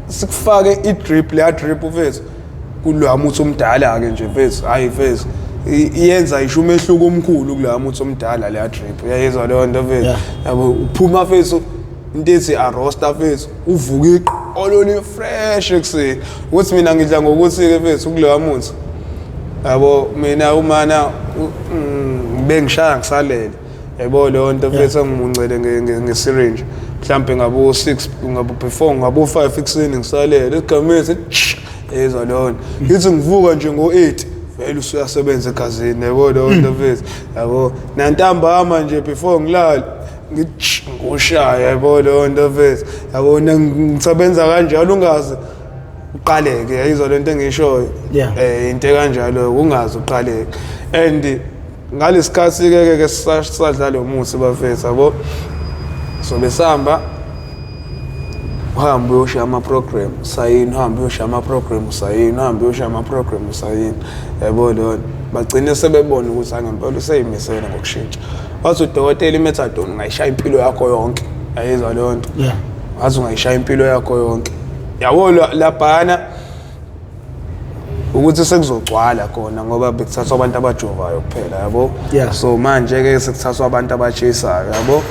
sikufake i-drip, leya drip mfethu, kuloya muthi omdala-ke nje mfethu. Hhayi mfethu, iyenza isho umehluko omkhulu kuloya muthi omdala leya drip, uyayizwa leyo nto mfethu. Yabo uphuma mfethu into ethi arosta mfethu, uvuka iqolo li-fresh ekuseni. Ukuthi mina ngidla ngokuthi-ke mfethu kuloya muthi, yabo mina umana bengishaya ngisalele, yabo leyo nto mfethu, engimuncele nge-syringe mhlampe ngabo 6, ngabo before ngabo 5 ekuseni, ngisalele egameni, yezwa leyo nto. Ngithi ngivuka nje ngo-8. Vele usuyasebenza egazini, yabo leyo nto mfethu, yabo. Nantambama nje before ngilale ngithi ngushaya, yabo leyo nto mfethu, yabo. Ngisebenza kanjalo ungaze uqaleke, yayizwa lento engishoyo? Into ekanjalo, ungaze uqaleke. And ngalesikhathi ke ke sisadla lo muthi bafethu, yabo, so besihamba, uhambe uyoshaya ama-program, usayini, uhambe uyoshaya ama-program, usayini, uhambe uyoshaya ama-program, usayini, yabo leyo nto. Bagcine sebebona ukuthi angempela useyimisele ngokushintsha. Wathi udokotela, i-methadone ungayishaya impilo yakho yonke, yayizwa leyo nto? Wathi ungayishaya impilo yakho yonke, yabo. Laphana ukuthi sekuzogcwala khona ngoba bekuthathwa abantu abajovayo kuphela, yabo. So manje-ke sekuthathwa abantu abatshisayo, yabo.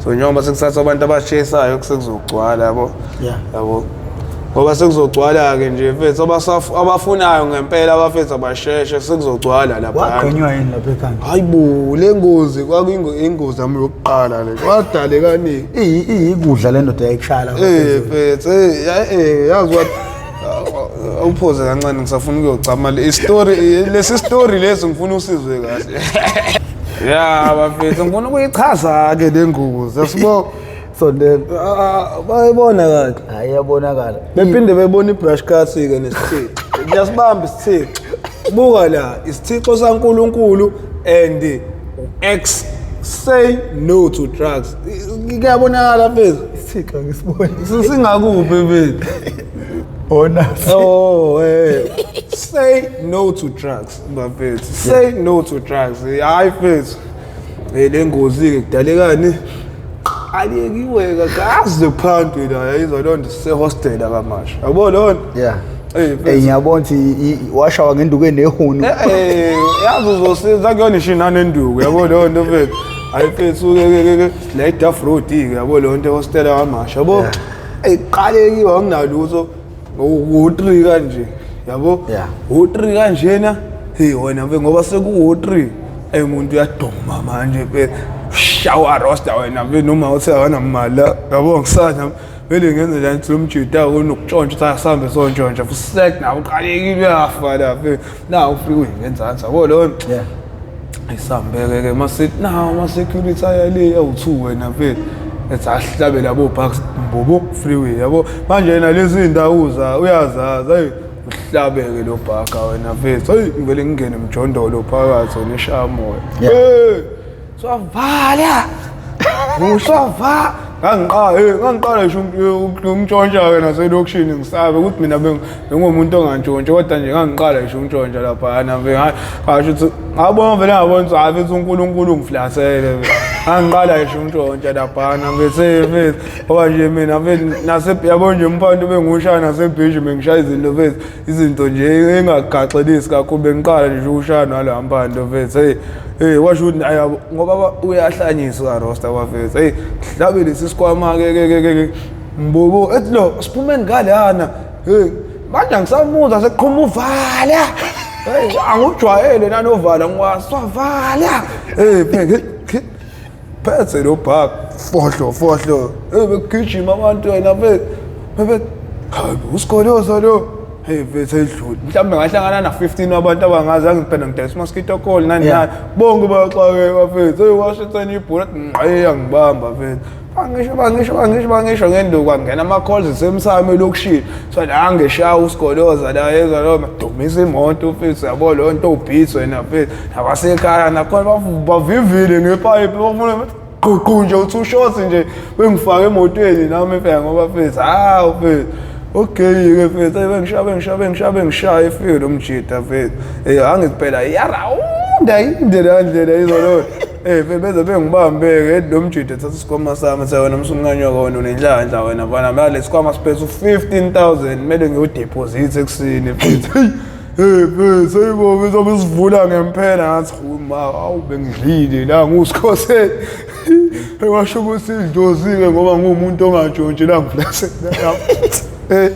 So njengoba sekuthathwa abantu abatshisayo, sekuzogcwala, yabo. Yabo, ngoba sekuzogcwala-ke nje mfethu, abafunayo ngempela abafethu abasheshe, sekuzogcwala lapha. Wagqonywa yini lapha ekhanda? Hayi bo, le ngozi kwakuyingozi yami yokuqala le, kwadale kaningi. Iyikudla le ndoda yayikushaya lapha phezulu. Mfethu, yazi what, awuphoze kancane, ngisafuna ukuyocama le story, lesi story lesi ngifuna usizwe kahle. Ya bafethu, ngifuna ukuyichaza-ke le ngozi, yasibo. Sondela. Bayibona kahle? Hayi, iyabonakala. Bephinde bebona i-brush cut-ke nesithixo, ngiyasibamba isithixo. Buka la, isithixo saNkulunkulu and X, say no to drugs. Kuyabonakala mfethu? Isithixo ngisibone. Singakuphi mfethu? Bona. Oh, say no to drugs bafethu, say no to drugs. Hayi mfethu, le ngozi-ke kudalekani, aliyekiweka kaze phansi la, yayizwa loo nto? Sisehostela kamasha, yabo loo nto? Eh, ngiyabona ukuthi washawa ngenduku enehunu. Yazi uzosiza kuyona isho nanenduku, yabo leyo nto mfethu. Hayi mfethu, ke ke la i-Duff Road-ke, yabo leyo nto, ehostela kamasha, yabo. Eyiqalekiwe, anginalutho, u-3 kanje, yabo. U-3 kanjena, hey wena mfethu, ngoba sekuwu-3, umuntu uyaduma manje mfethu, shower roster wena mfethu, noma uthi akanamali la, yabo. Ngisana vele ngenze la ngithi lo mjita unokutshontsha, uthi asambe sontshontsha fusek, nawe uqalekile, uyafa la mfethu, na ufike uyingenzansi, yabo leyo nto. Isambeke ke masithi nawo ama-security ayale awu-2 wena mfethu, ethi ahlabe labo bucks mbobo freeway, yabo. Manje yena lezi ndawo uza uyazazi, hayi uhlabeke lo bhaka wena mfethu, hayi ngivele ngingene emjondolo phakathi wena, eshaya moya. Hey, swavala uswava, ngangiqala ngangiqala ngisho ukuntshontsha-ke naselokishini, ngisabe ukuthi mina bengumuntu ongantshontshi, kodwa nje ngangiqala ngisho ukuntshontsha laphayana. Ngasho ukuthi ngabona vele, ngabona ukuthi hayi mfethu, uNkulunkulu ungiflasele vele. Ngangiqala ngisho ukuntshontsha laphayana mfethu, mfethu, ngoba nje mina mfethu nase, yabo nje umphando bengiwushaya nasebhishi, bengishaya izinto mfethu, izinto nje engagaxelisi kakhulu, bengiqala nje ukushaya naloya mphando mfethu. Hey hey, washo ukuthi hayi yabo, ngoba uyahlanyiswa roster bafethu. Hey, hlabe lesi sikhwama ke ke ke ke mbobo, ethi lo siphumeni ngalana. Hey, manje angisamuza, sekuqhuma uvala. Hey, angujwayele nanovala, ngiwaswavala. Hey, pheke phethe lo bhak, fohlo fohlo. Hey, bekugijima abantu wena mfethu, bebe hayi usigoloza lo. Hey mfethu, edlule mhlawumbe ngahlangana na 15 abantu abangazi, angiphenda ngidayisa mosquito call nani nani, bonke bayaxakeka mfethu. Hey, washo etseni ibhola, ngqe yangibamba mfethu, bangisho bangisho bangisho bangisho ngenduku, kwangena ama-calls semsamo elokishini. So la ngeshaya usigoloza la, yezwa lo dumisa imoto mfethu, yabo leyo nto, ubhithi wena mfethu, nabasekhaya nakhona bavivile ngepayipi, bafuna gqugqu nje uthi ushoti nje, bengifake emotweni nami mfethu, ngoba mfethu, hawu mfethu, okay-ke mfethu. Hey, bengishaya bengishaya bengishaya bengishaya, efike lo mjida mfethu. Angithi phela iyarawunda inde la ndlela izolo. Mfethu, beze bengibambe-ke, ethi lo mjida thatha isikhwama sami, ethi wena msunqanywa wena, unenhlanhla wena mfana, mala lesi sikhwama siphethe u-15,000, kumele ngiyodeposit ekuseni mfethu. Hey mfethu, hayibo mfethu, besivula ngempela, ngathi ma, awu bengidlile la ngusikhoseni. Washo ukuthi idlozi-ke ngoba nguwumuntu ongantshontshi la ngiflasela lapho. Eh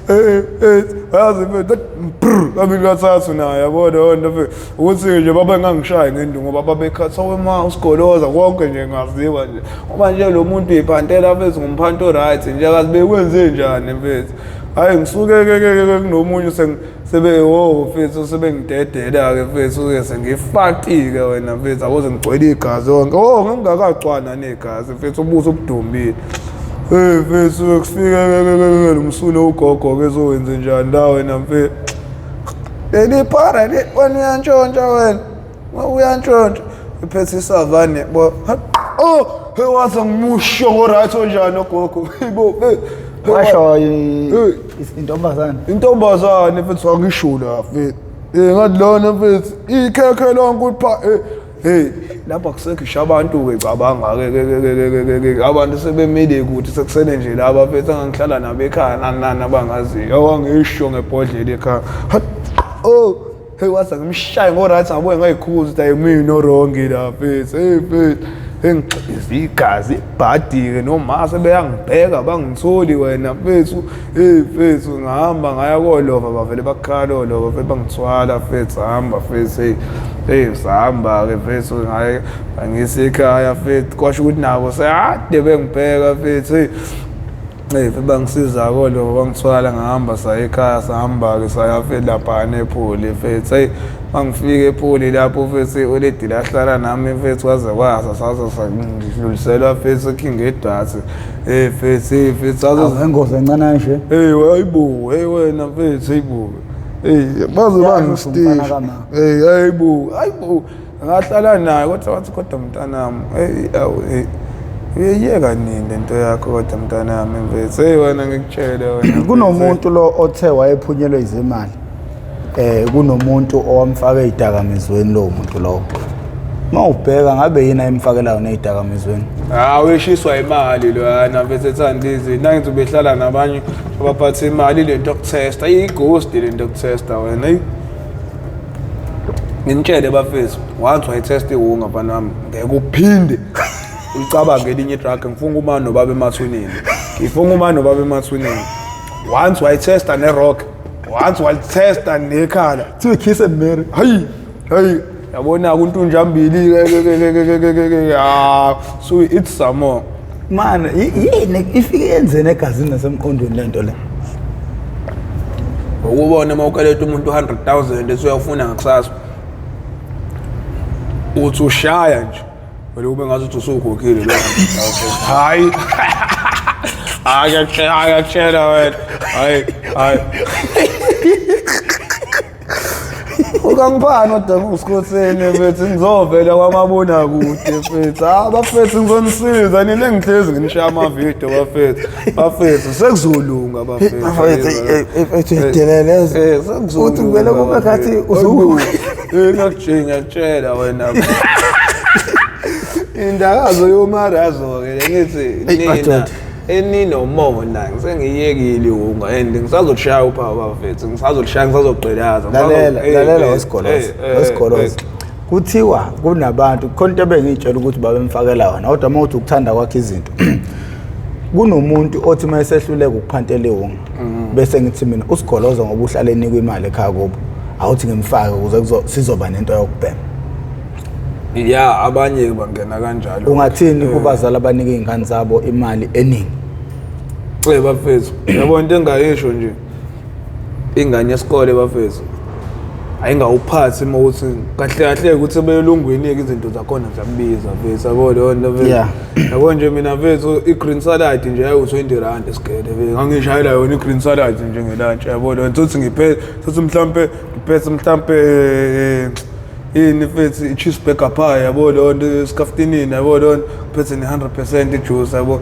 eh eh yazi mfethu, brr, kabili kathathu naye, yabo leyo nto mfethu, ukuthi nje babengangishaya ngendu ngoba babekhatha wema usigoloza konke nje, ngaziwa nje ngoba nje lo muntu uyiphantela mfethu, ngumphanto right nje, akazi bekwenze njani mfethu. Hayi, ngisuke ke ke ke kunomunye sebe wo mfethu, sebengidedela-ke mfethu ke, sengifati-ke wena mfethu, akuze ngigcwele igazi yonke. Oh, ngingakagcwana negazi mfethu, ubuso obudumbile. Hey mfethu, kufike lo msulo ugogo-ke, ezowenze njani la wena mfethu? Leli phara le, wena uyantshontsha, wena uyantshontsha, iphethe isavane bo. Oh, hey, wathi ngimusho ngo-right onjani ogogo, bo. Washo intombazane? Intombazane mfethu, wangisho la mfethu. Ngathi lona mfethu ikhekhe lonke ulipha. Hey, lapha kusekho isho abantu-ke, cabanga-ke ke ke abantu sebemile kuthi sekusele nje laba mfethu engangihlala nabo ekhaya, nani nani abangaziyo, awangisho ngebhodlela ekhaya. Oh hey, wathi ngimshaye ngo-right, ngabuye ngayikhuza ukuthi ayimina o-wrong la mfethu. Hey mfethu, engigxiza igazi ibhadi-ke, noma sebeyangibheka bangitholi wena mfethu. Hey mfethu, ngahamba ngaya kolova, bavele bakhala olova mfethu, bangithwala mfethu, hamba mfethu. Hey hey, sahamba-ke mfethu, ngaye bangisa ekhaya mfethu, kwasho ukuthi nabo sekade bengibheka mfethu. Hey hey, bangisiza kolova, bangithwala, ngahamba saya ekhaya, sahamba-ke saya mfethu laphana ephuli mfethu. Hey, mangifika ephuli lapho mfethu, uledi lahlala nami mfethu kwaze kwasa, saze sangidluliselwa mfethu eKing Edwards. Hey mfethu, hey mfethu, saze Ingozi encane kanje. Hey, hayibo, hey wena mfethu, hayibo. Hey, baze Yazi bangistisha. umfana kama. Hey, hayibo, hayibo. Ngahlala naye kodwa wathi, kodwa mntanami, hey awu hey. Uyeyeka nini lento yakho kodwa mntanami mfethu? Hey wena, ngikutshele wena mfethu. Kunomuntu lo othe wayephunyelwe izimali, kunomuntu owamfaka ezidakamizweni. Lowo muntu lowo, mawubheka ngabe yini ayimfakelayo nezidakamizweni? Hawu, eshiswa imali loyana mfethu, ethanda izinto. Nangithi ubehlala nabanye abaphatha imali, lento yokuthesta, iyi-ghost lento yokuthesta wena. Eyi. Nginitshele bafethu, once wayithesta iwunga mfana wami, ngeke uphinde ulicabange elinye i-drug. Ngifunga uma nobaba emathuneni. Ngifunga uma nobaba emathuneni. Once wayithesta ne-rock, once walithesta nekhala. Thiwe kiss and marry. Hayi, hayi, yabona kuntunjambili ke ke ke ke ke ke ke, ah, so it's some more. Man, yini ifike yenzeni egazini nasemqondweni lento le? Ukubona uma ukweleta umuntu 100,000 esuyawufuna ngakusasa, uthi ushaya nje vele kube ngathi uthi usukhokhile lo 100,000. Hayi hayi, ngiyakutshela wena, hayi hayi. Ukangiphani kodwa usikhotheni mfethu, ngizovela kwamabonakude mfethu. Ah bafethu, ngizonisiza nina, engihlezi nginishaya amavidiyo bafethu. Bafethu, sekuzolunga bafethu. Bafethu, mfethu, uyadelela. Sekuzolunga. Uthi kumele kube ngathi Ngiyakutshela, ngiyakutshela wena. Indakazo yomarazo-ke ngithi Eyi, nina madoda. eninomona, ngisengiyekile iwunga and ngisazokushaya uphawu bafethu, ngisazokushaya, ngisazogqilaza. Lalela, lalela, wesigoloza, wesigoloza. Kuthiwa kunabantu, khona into ebengiyitshela ukuthi babemfakela wona, kodwa uma uthi ukuthanda kwakhe izinto, kunomuntu othi uma esehluleka ukuphantela iwunga, bese ngithi mina usigoloza ngoba uhlale enikwa imali ekhaya kubo, awuthi ngimfake ukuze sizoba nento yokubhema. Ya, abanye bangena kanjalo. Ungathini kubazali abanika iy'ngane zabo imali eningi? Bafethu, yabo, into engayisho nje, ingane yesikole bafethu ayingawuphathi uma ukuthi kahle kahle ukuthi belungwini-ke izinto zakhona ziyabiza mfethu, yabo leyo nto mfethu. Yabo nje mina mfethu, i-green salad nje yayiwu-R20 esigele mfethu, ngangishayela yona i-green salad nje nge-lunch, yabo leyo nto. Sothi ngiphethe, sothi mhlampe ngiphethe mhlampe ini mfethu, i-cheeseburger pie, yabo leyo nto, esikaftinini, yabo leyo nto, ngiphethe ne-100% i-juice, yabo.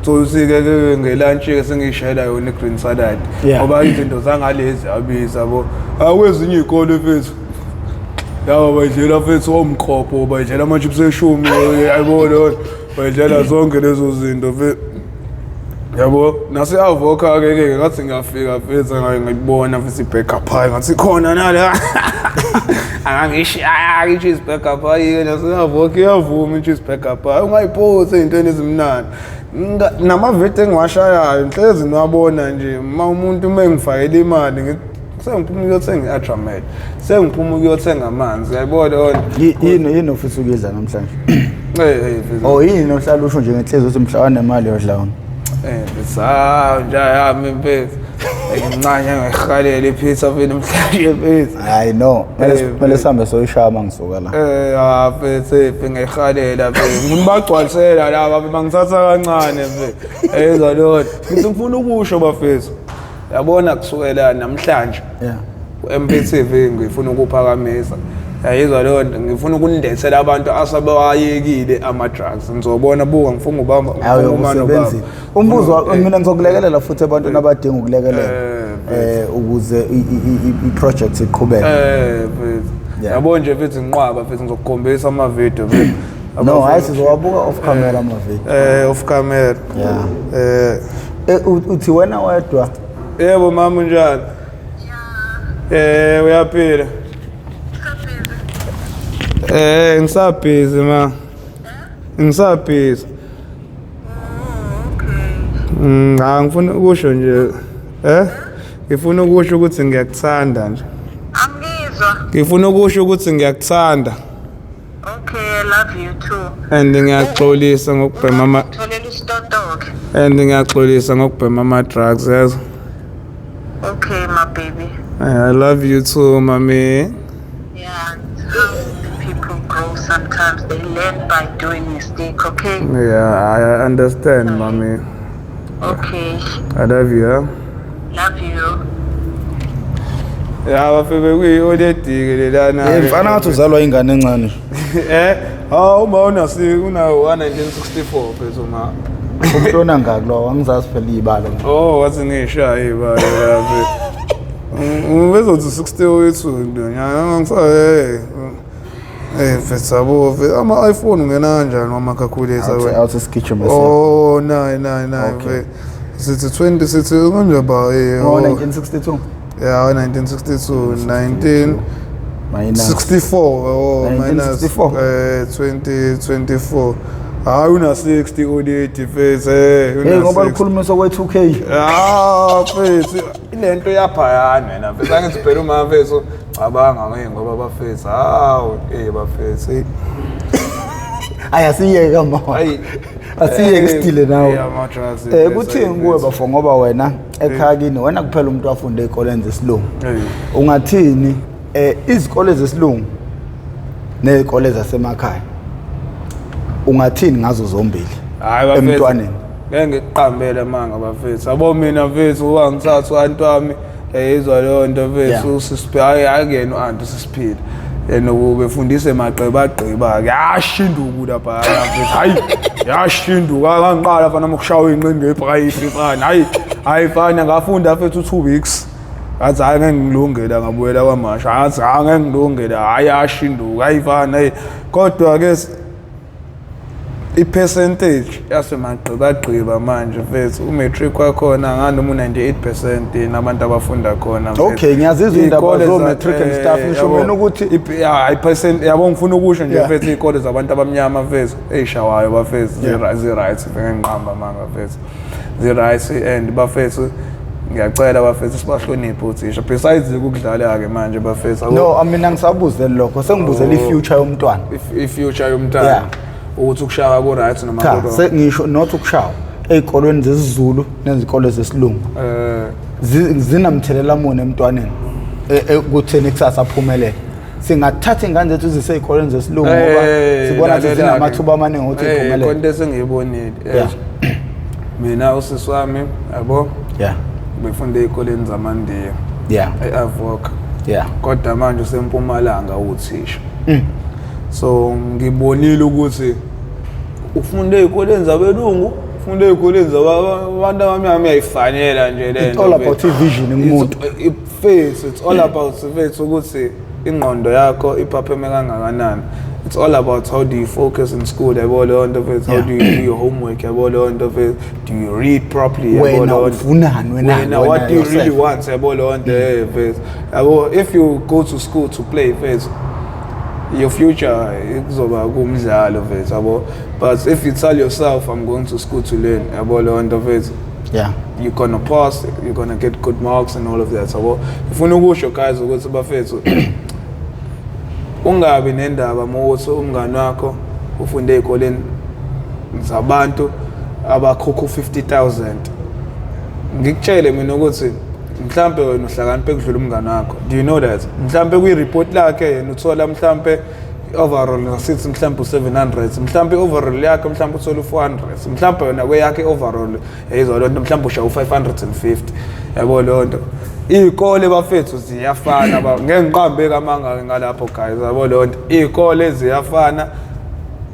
So usike ke nge-lunch-ke sengiyishayela yona i-green salad ngoba izinto zangalezi abiza, yabo. Akwezinye iy'kole mfethu, yabo, bayidlela mfethu omqopho, bayidlela ama-chips eshumi, yabo leyo nto, bayidlela zonke lezo zinto mfethu. Yabo nase-Avoca ke ke ngathi ngiyafika mfethu ngayibona futhi i-burger pie ngathi khona nala. Angangishaya i-cheese burger pie ke nase-Avoca iyavuma i-cheese burger pie. Ungayiphosi ey'ntweni ezimnandi. Namavidiyo engiwashayayo ngihlezi ngiwabona nje uma umuntu uma engifakela imali ngithi sengiphuma ukuyothenga i-Adramed, sengiphuma ukuyothenga amanzi, uyayibona leyo nto? Yini yini ofisa ukuyidla namhlanje? Hey hey mfethu. Oh yini ohlala usho nje ngenhliziyo ukuthi mhla wanemali yodla wona? Eh mfethu, hawu nje yami mfethu. Ngincane ngihalela ipizza mfethu namhlanje mfethu. Hayi no, kumele sihambe soyishaya uma ngisuka la. Eh ha mfethu mfethu ngiyihalela mfethu. Ngibagcwalisela laba bangithatha kancane mfethu. Eyizwa leyo nto. Ngithi ngifuna ukusho bafethu. Yabona kusukela namhlanje. Yeah. ku-MPTV ngifuna ukuphakamisa yayizwa leyo nto ngifuna ukunilethela abantu asebewayekile ama-drugs ngizobona buka ngifuna ubamba Hayi usebenzile. Umbuzo mina ngizokulekelela futhi ebantwini abadinga ukulekelela ukuze i-project iqhubeke. Mfethu. Yabo nje mfethu nginqwaba mfethu ngizokukhombisa ama-video mfethu. No, hayi sizowabuka off camera ama-video. Off camera. Yeah. Uthi wena wedwa? Yebo mama unjani? Uyaphila? Ngisabhizi ma. Ngisabhizi. Cha ngifuna ukusho nje ngifuna ukusho ukuthi ngiyakuthanda nje. Angizwa. Ngifuna ukusho ukuthi ngiyakuthanda. Okay, I love you too. And ngiyaxolisa ngokubhema ama Tholela isitotoke. And ngiyaxolisa ngokubhema ama drugs yazi. Okay, my baby. I love you too, mommy. Yeah, how people grow sometimes they learn by doing mistake, okay? Yeah, I understand, mommy. Okay. I love you. Huh? Love you. Yeah, bafebe kuyi-oledi-ke lelana. Mfana ngathi uzalwa ingane encane. Hawu uma una 1964 mfethu ma. Umntwana ngaki lo angizazi phela izibalo. Oh, wathi ngishaya izibalo lapha. Ubezothi 62 ndo. Ngisaye. Mfethu yabo, ama iPhone ungena kanjani wama calculator wena? Awuthi sigijime. Oh, 9 9 9. Sithi 20 sithi konje ba 1962. Yeah, 1962, 1964, oh, minus 2024. Hayi una 60 oledi mfethu Hey ngoba likhulumiswa kwe 2K. Ah mfethu ilento yaphayana wena mfethu angithi phela uma mfethu cabanga ngeke ngoba bafethu hawu bafethu. Ayasiyeka ma. Asiyeke sidile nawe. Kuthini kuwe bafo ngoba wena ekhaya kini wena kuphela umuntu wafunda ezikoleni zesilungu. Ungathini izikole zesilungu nezikole zasemakhaya? Ungathini ngazo zombili? Hayi emntwaneni. Ngeke ngiqambele manga bafethu. Yabo mina mfethu wangithatha uanti wami yayizwa leyo nto mfethu usisiphile. Hayi akuyena uanti usisiphile. Yena ubefundise maqeba gqiba ke yashinduka lapha mfethu. Hayi yashinduka ngangiqala fana ukushawa inqindi ngepayipi fana. Hayi hayi fana ngafunda mfethu 2 weeks. Ngathi hayi ngeke ngilungele ngabuyela kwamasha. Ngathi hayi ngeke ngilungele hayi yashinduka hayi fana hey kodwa ke i-percentage yasemagqibagqiba manje mfethu umatric wakhona nganoma u-98% nabantu abafunda khona. Okay, ngiyazizwa indaba zo matric and stuff ngisho mina ukuthi i-percent yabo ngifuna ukusho nje mfethu izikole zabantu abamnyama mfethu eyishawayo bafethu zi-right ngenqamba manga mfethu zi-right and bafethu ngiyacela bafethu sibahloniphe uthisha besides ukudlala ke manje bafethu. No, mina ngisabuzela lokho sengibuzela i-future yomntwana. I-future yomntwana ukuthi ukushaya ku right noma ku wrong. Cha, ngisho not ukushaya ezikolweni zesiZulu nezikole zesilungu. Zinamthelela muni emntwaneni ekutheni kusasa aphumelele. Singathatha ingane zethu zise ezikolweni zesilungu ngoba sibona ukuthi zinamathuba amaningi ukuthi iphumelele. Konke esengiyibonile. Mina usisi wami yabo. Yeah. Befunde ezikoleni zamaNdiya. Yeah. eAvoca. Yeah. Kodwa manje usempumalanga uthisha. So ngibonile ukuthi ufunde ezikoleni zabelungu, ufunde ezikoleni zabantu abamnyama uyayifanela nje le nto. It's all about vision kumuntu. It's all about mfethu ukuthi ingqondo yakho iphapheme kangakanani. It's all about how do you focus in school, yabo leyo nto mfethu, how do you do your homework, yabo leyo nto mfethu, do you read properly, yabo Wena leyo nto. ufunani wena, Wena, wena what do you really yourself? want, yabo leyo nto, mfethu. Yabo, if you go to school to play, mfethu, your future kuzoba kumdlalo, mfethu, yabo. But if you tell yourself, I'm going to school to learn, yabo leyo nto, mfethu, you're gonna pass, you're gonna get good marks and all of that, yabo. Ngifuna ukusho guys ukuthi bafethu, ungabi nendaba mawuthi umngani wakho ufunde ey'koleni zabantu abakhokha u-50,000. Ngikutshele mina ukuthi mhlampe wena uhlakaniphe kudlula umngani wakho. Do you know that? Mhlampe kwi-report lakhe yena uthola mhlampe overall ngasithi mhlampe u-700, mhlampe overall yakhe mhlampe uthola u-400, mhlampe wena kweyakhe overall yayizwa leyo nto mhlampe ushaya u-550, yabo leyo nto. Iy'kole bafethu ziyafana, ngeke ngiqambe kamanga ngalapho guys, yabo leyo nto. Iy'kole ziyafana,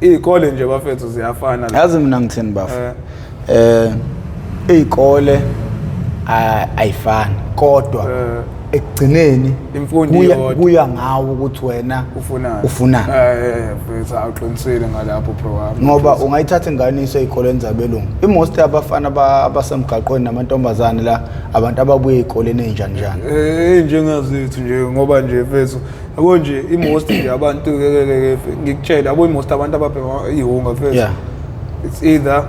iy'kole nje bafethu ziyafana. Yazi mina ngithini bafo? Iy'kole ayifani, kodwa ekugcineni Imfundo iyodwa. kuya ngawe ukuthi wena ufunani. Ufunani. Mfethu, awuqinisile ngalapho bro wami. Ngoba ungayithatha ingane iyise ey'koleni zabelungu. I-most yabafana abasemgaqweni namantombazane la, abantu ababuye ey'koleni ey'njani njani. Njengazethu nje, ngoba nje mfethu, yabo nje i-most nje abantu, ngikutshela, yabo i-most abantu ababhema ihunga mfethu. It's either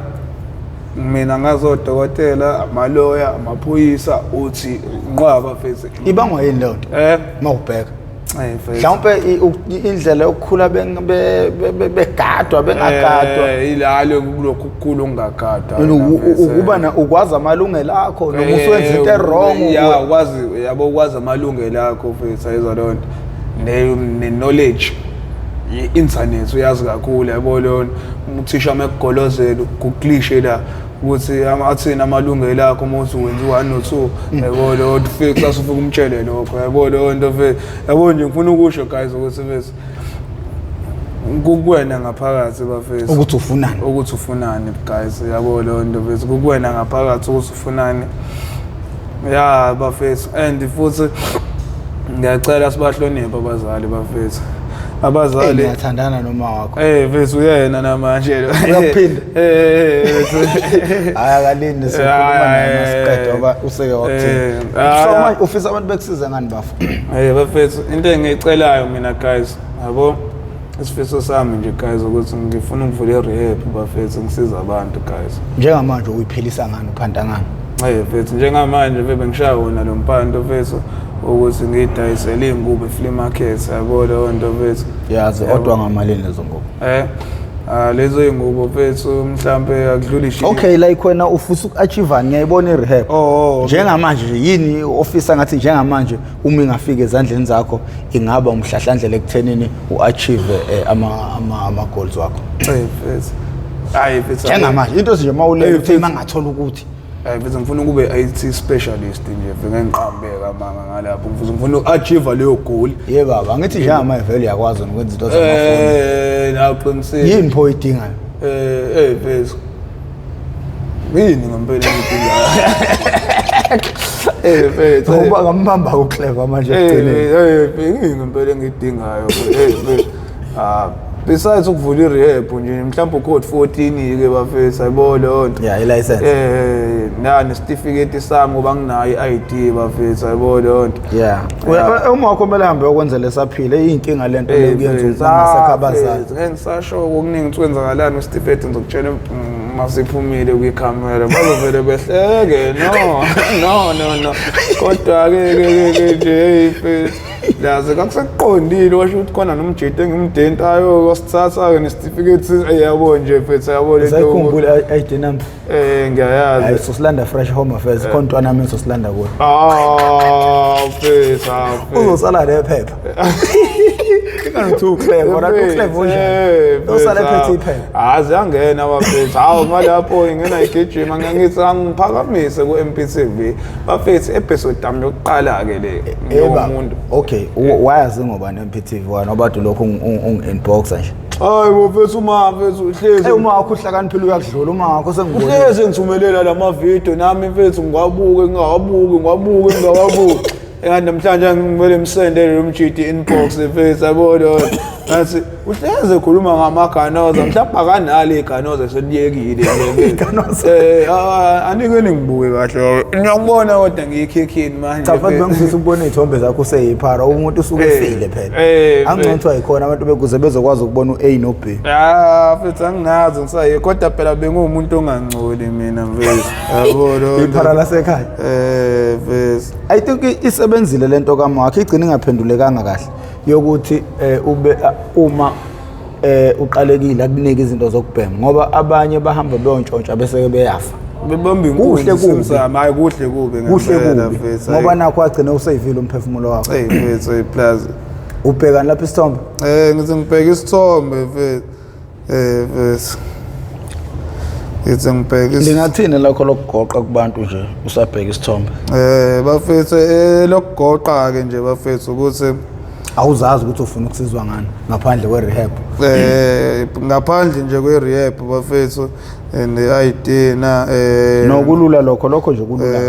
mina ngazodokotela, amaloya, amaphoyisa, uthi nqwaba mfethu. Ibangwa yini leyo nto? Mawubheka. Mfethu. Mhlawumbe indlela yokukhula begadwa, bengagadwa. Ilalo kulokhu ukukhula ungagadwa. Wena Wena mfethu, ukuba ukwazi amalungelo akho noma usuwenza into wrong, Ya, ukwazi, yabo, ukwazi amalungelo akho mfethu, ayizwa leyo nto. Ne knowledge ye-internet uyazi kakhulu, yabo leyo nto. Uthisha mekugolozela ukuglishe la ukuthi athini amalungelo akho uma uthi wenza u-1 no-2, yabo leyo nto, ufike kusasa ufike umtshele lokho, yabo leyo nto mfethu. Yabo nje ngifuna ukusho guys ukuthi mfethu kukuwena ngaphakathi bafethu ukuthi ufunani, ukuthi ufunani guys, yabo leyo nto mfethu, kukuwena ngaphakathi ukuthi ufunani, ya bafethu. And futhi ngiyacela sibahloniphe abazali bafethu, abazali. Ngiyathandana noma wakho. Mfethu uyena namanje lo. Uyakuphinda? Mfethu. Hayi, akalindi, sikhuluma naye masiqeda ngoba useke wakuthini. So manje ufisa abantu bekusize ngani bafo? Bafethu, into engiyicelayo mina guys, yabo, isifiso sami nje guys ukuthi ngifuna ukuvula i-rehab bafethu, ngisiza abantu guys. Njengamanje uyiphilisa ngani, uphanda ngani? Mfethu, njengamanje bebe ngishaya wona lo mpanto mfethu ukuthi ngidayisele iy'ngubo e-flea market, yabo leyo nto mfethu. Yazi odwa ngamalini lezo ngubo? Lezo iy'ngubo mfethu mhlampe akudluli Okay, like wena ufisa uku-achieve, ngiyayibona i-rehab. Oh, okay. Njengamanje nje yini ofisa ngathi njengamanje uma ingafika ezandleni zakho ingaba umhlahlandlela ekuthenini u-achieve ama goals wakho? Mfethu. Hayi mfethu. Njengamanje into nje mawulele uthi mfethu. mangathola ukuthi Hayi mfethu, ngifuna ukube IT specialist nje, ngeke ngiqambe kamanga ngalapho. Ngifuna uku-achieve leyo goal. Ye baba, ngithi njengamanje vele uyakwazi ukwenza izinto zamafoni. Nawuqinisile. Yini pho oyidingayo? Mfethu. Yini ngempela engidingayo? Mfethu. Ngoba ngambamba uclever manje ekugcineni. Yini ngempela engidingayo? Mfethu. Besides ukuvula i-rehab nje mhlawumbe ucode 14 ke bafethu, ayibo leyo nto. Yeah, i-license. Na nesitifiketi sami ngoba nginayo i-ID bafethu, ayibo leyo nto. Yeah. Yeah. Uma wakho kumele ahambe uyokwenza lesaphile, iyinkinga lento le kuyenza ukuthi angasekho abazali. Ngeke ngisasho okuningi ukuthi kwenzakalani kwisitifiketi, ngizokutshela masiphumile kwikhamera bazovele behleke. No, no, no, no, kodwa ke ke ke nje, hey mfethu, laze kakusekuqondile washo ukuthi khona nomjito engimdentayo wasithatha ke nesitifiketi, yabo nje mfethu, yabo lento. Usayikhumbula i-ID number? Ngiyayazi. Hayi, sosilanda fresh home affairs, khona ntwana nami sosilanda kuyo. Ah mfethu, ah mfethu. Uzosala nephepha. Ingani uclever, kodwa uclever unjani? Uzosala ephethe iphepha. Hayi, ziyangena bafethu. Hawu, ngalapho ingena igijima, ngithi angiphakamise ku MPTV. Bafethu, episode yami yokuqala ke le Eba. yomuntu. Okay, wayazi ngoba ne-MPTV wena obade lokho ungi-inboxa nje. Hayi bafethu, uma mfethu uhlezi. Hey, uma wakho uhlakaniphile uyakudlula, uma wakho sengibonile. Uhlezi ngithumelela lama video nami mfethu, ngiwabuke ngingawabuki, ngiwabuke ngingawabuki. Engathi namhlanje ngivele ngisendele lo mjidi inbox mfethu, yabo lo. Ngathi uhleze ekhuluma ngamaganoza mhlawumbe akanalo iganoza seliyekile nje. Iganoza. Anike ningibuke kahle. Ngiyakubona kodwa ngiyikhikhini manje. Cha mfethu, bengifisa ukubona iy'thombe zakho useyiphara, umuntu usuke efile phela. Angcono kuthiwa yikhona abantu bekuze bezokwazi ukubona u-A no-B. Ah, mfethu, anginazo ngisaye, kodwa phela benguwumuntu ongangcoli mina, mfethu. Yabo lo. Iphara lasekhaya. Mfethu. I think isebenzile lento kaMakhe, igcina ingaphendulekanga kahle yokuthi ube uma uqalekile akunike izinto zokubhema, ngoba abanye bahamba beyontshontsha bese beyafa. Bebamba Kuhle inkunzi kubi. simsami, hayi, kuhle kube Kuhle ngempela, kubi mfethu. Ngoba nakho agcine useyivile umphefumulo wakho. Hey mfethu, hey plus. Ubhekani lapha isithombe? Ngithi ngibheka isithombe, mfethu. Mfethu. Ngithi ngibheka Lingathini lakho lokugoqa kubantu nje usabheka isithombe? Bafethu, lokugoqa ke nje bafethu ukuthi Awuzazi ukuthi ufuna ukusizwa ngani ngaphandle kwe-rehab. Ngaphandle nje kwe-rehab bafethu and ID na Nokulula lokho nje kulula.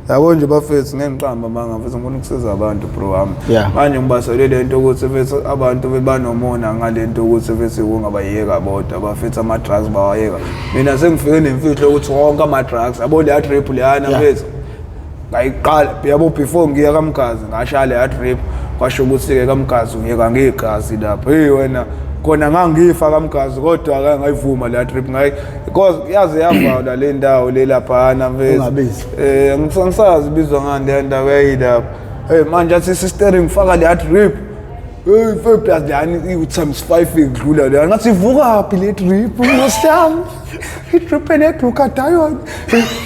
Yabo nje bafethu, ngeke ngiqamba manga mfethu, ngifuna ukusiza abantu, bro wami. Manje ngibasele lento ukuthi mfethu abantu bebanomona ngalento ukuthi mfethu kungabayeka bodwa bafethu, ama-drugs bawayeka. Mina sengifike nemfihlo ukuthi wonke ama-drugs, yabo, leya drip leyana, mfethu, ngayiqala, yabo, before ngiya kaMgazi ngashaya leya drip, kwasho ukuthi-ke kaMgazi ngiyeka ngegazi lapho. Hey wena, khona ngangifa kaMgazi, kodwa ake ngayivuma leya drip ngayi because yaze yavalwa le ndawo le laphana, mfethu. Ungabizi. Ngisazi ibizwa ngani leya ndawo yayilapho. Hey, manje athi sister ngifaka leya drip. Hey mfethu, plus leyani i-times 5 ikudlula leyani. Ngathi ivukaphi le drip ngosami? I-drip ene-glutathione.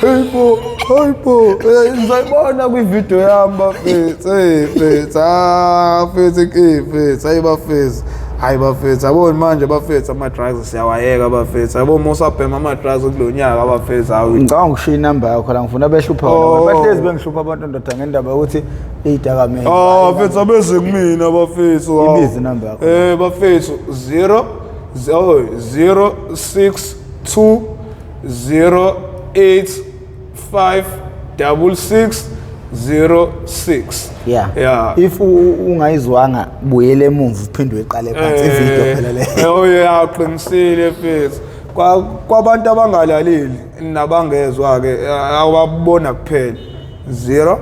Hey bo, hey bo. Ngizayibona kwi-video yami bafethu. Hey mfethu, ah mfethu, mfethu, hayi bafethu. Hayi bafethu, yabona manje bafethu, ama-drugs siyawayeka bafethu. Yabo uma usabhema ama-drugs kulo nyaka bafethu, hawu. Ngicabanga ukushiya inamba yakho la, ngifuna behlupha Oh. wena. Bahlezi bengihlupha abantu, ndoda, ngendaba yokuthi iy'dakamizwa. Oh mfethu, abeze kumina bafethu. Hawu. Ibize inamba yakho. Bafethu, 0 0 0 6 2 0 8 5 6 6 0 6. If ungayizwanga, buyele emuva uphinde uyiqale phansi ividiyo phela le. Oh yeah, uqinisile mfethu. Kwabantu abangalaleli nabangezwa ke, awabona kuphela 0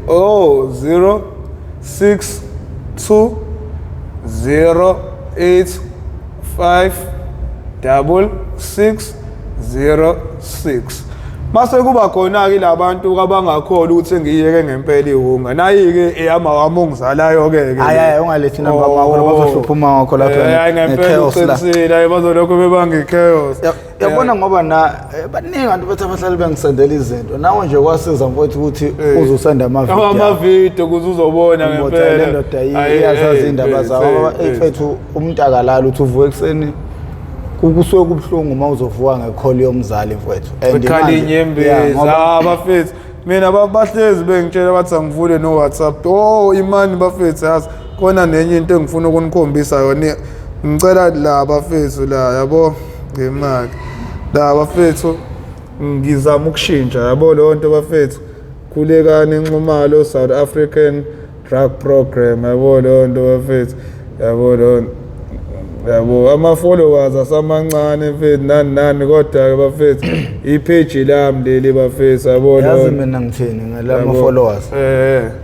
oh 0 6 2 0 8 5 6 6 0 6. Mase kuba khona ke labantu abangakholwa ukuthi ngiyeke ngempela iwunga, nayi ke eyama wami ongizalayo ke ke. Hayi hayi, ungalethi inamba wakho, bazohlupha uma wakho lapha. Hayi ngempela. Ne-chaos la. Uqinisile, hayi, bazolokhu bebanga i-chaos. Yabona ngoba na baningi abantu bethi abahlali bengisendela izinto, nawe nje kwasiza mfowethu ukuthi uzosenda amavidiyo. Amavidiyo ukuze uzobona Ngempela ngempela. le ndoda Hayi, iyazazi iy'ndaba zawo. Ngoba mfethu, umuntu akalali, uthi uvuka ekuseni, kusuke kubuhlungu uma uzovuka ngekholi yomzali, mfowethu. And Ekhala manje- inyembezi. Yeah, ngoba Ah bafethu, mina bahlezi bengitshela bathi angivule no WhatsApp. Oh imani bafethu, yazi khona nenye into engifuna ukunikhombisa yona, ngicela la bafethu la, yabo, ngemali la bafethu, ngizama ukushintsha, yabo leyo nto bafethu. Khulekani Nxumalo South African Drug Program, yabo leyo nto bafethu, yabo leyo nto, yabo, ama-followers asamancane mfethu, nani nani, kodwa-ke bafethu i-page lami leli bafethu, yabo Yazi leyo nto. mina ngithini ngala Yabo. ma-followers?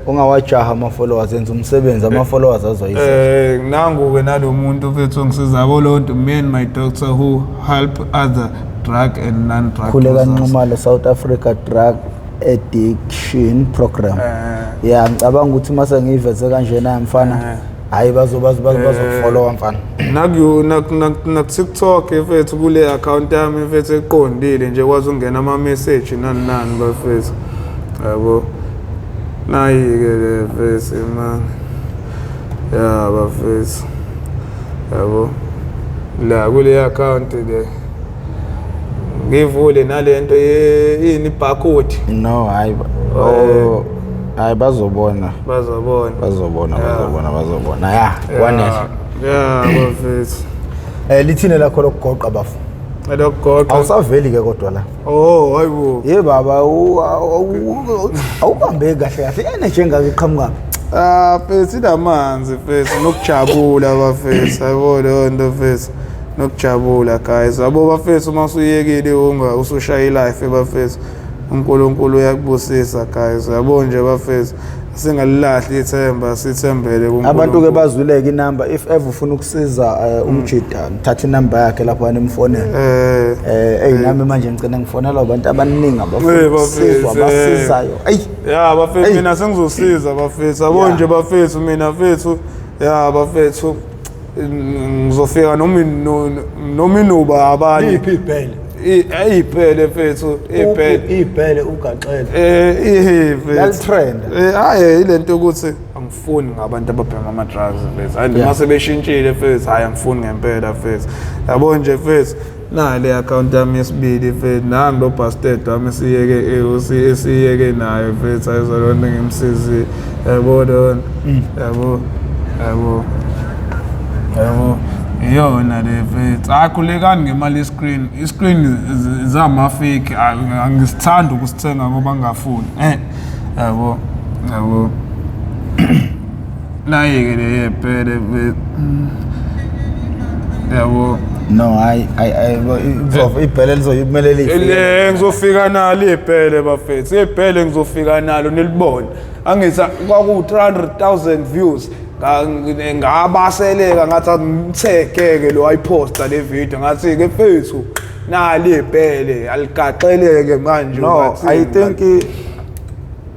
Ungawajaha ama-followers, enza umsebenzi, ama-followers azoyisa. Nangu-ke nalo muntu mfethu ongisiza, yabo leyo nto, me and my doctor who help other drug and non-drug Khuleka users. Nxumalo South Africa Drug Addiction Program. Ya, ngicabanga ukuthi uma sengiyiveze kanjena mfana, hayi, bazokufollowa mfana. Naku-TikTok mfethu, kule account yami mfethu eqondile nje, kwazi ukungena ama-message nani nani bafethu, yabo, nayi-ke le mfethu man, ya bafethu, yabo, la kule account le ngivule nalento yini, barcode. No, hayi, oh hayi, bazobona. Bazobona. Bazobona. Bazobona, bazobona, ya, kwanele. Ya bafethu. Lithini lakho lokugoqa, bafu? Elokugoqa. Awusaveli ke kodwa la. Oh hayibo. Ye baba, awubambeki kahle kahle, energy engaka iqhamukaphi? Ah, mfethu inamanzi mfethu nokujabula bafethu, yabo leyo nto mfethu. Nokujabula guys. Yabo bafethu uma usuyekile unga usushaya ilife bafethu. uNkulunkulu uyakubusisa guys. Yabo nje bafethu singalilahli ithemba sithembele kuNkulunkulu. Abantu ke bazwileke inamba if ever ufuna ukusiza umjida thatha inamba yakhe lapha nimfonele. Ey nami manje ngicela ngifonela abantu abaningi abafuna ukusizwa abasizayo. Ey ya bafethu mina sengizosiza bafethu. Yabo nje bafethu mina mfethu ya bafethu ngizofika noma inuba abanye. Iphi ibhele? Ibhele mfethu, ibhele. Ibhele ugaxele. Mfethu. Yalitrend. Hayi ilento ukuthi angifuni ngabantu ababhema ama drugs mfethu. Hayi noma sebeshintshile mfethu, hayi angifuni ngempela mfethu. Yabo nje mfethu, nayi le account yami yesibili mfethu, nangu lo bastard wami esiyeke esiyeke nayo mfethu, ayizolona ngimsizi. Yabo lona. Yabo. Yabo. Yabo. Iyona le mfethu. Hayi khulekani ngemali ye-screen. I-screen zama-fake, angisithandi ukusithenga ngoba ngingafuni. Yabo. Yabo. Nayi-ke le yebhele mfethu. Yabo. No, hayi hayi ibhele lizokumele lifike. Ngizofika nalo ibhele bafethu. Ibhele ngizofika nalo nilibone. Angithi kwaku 300,000 views. Ngabaseleka ngathi angitheke lo ayiposta le video ngathi ke mfethu nali ibhele aligaxeleke manje. No, I think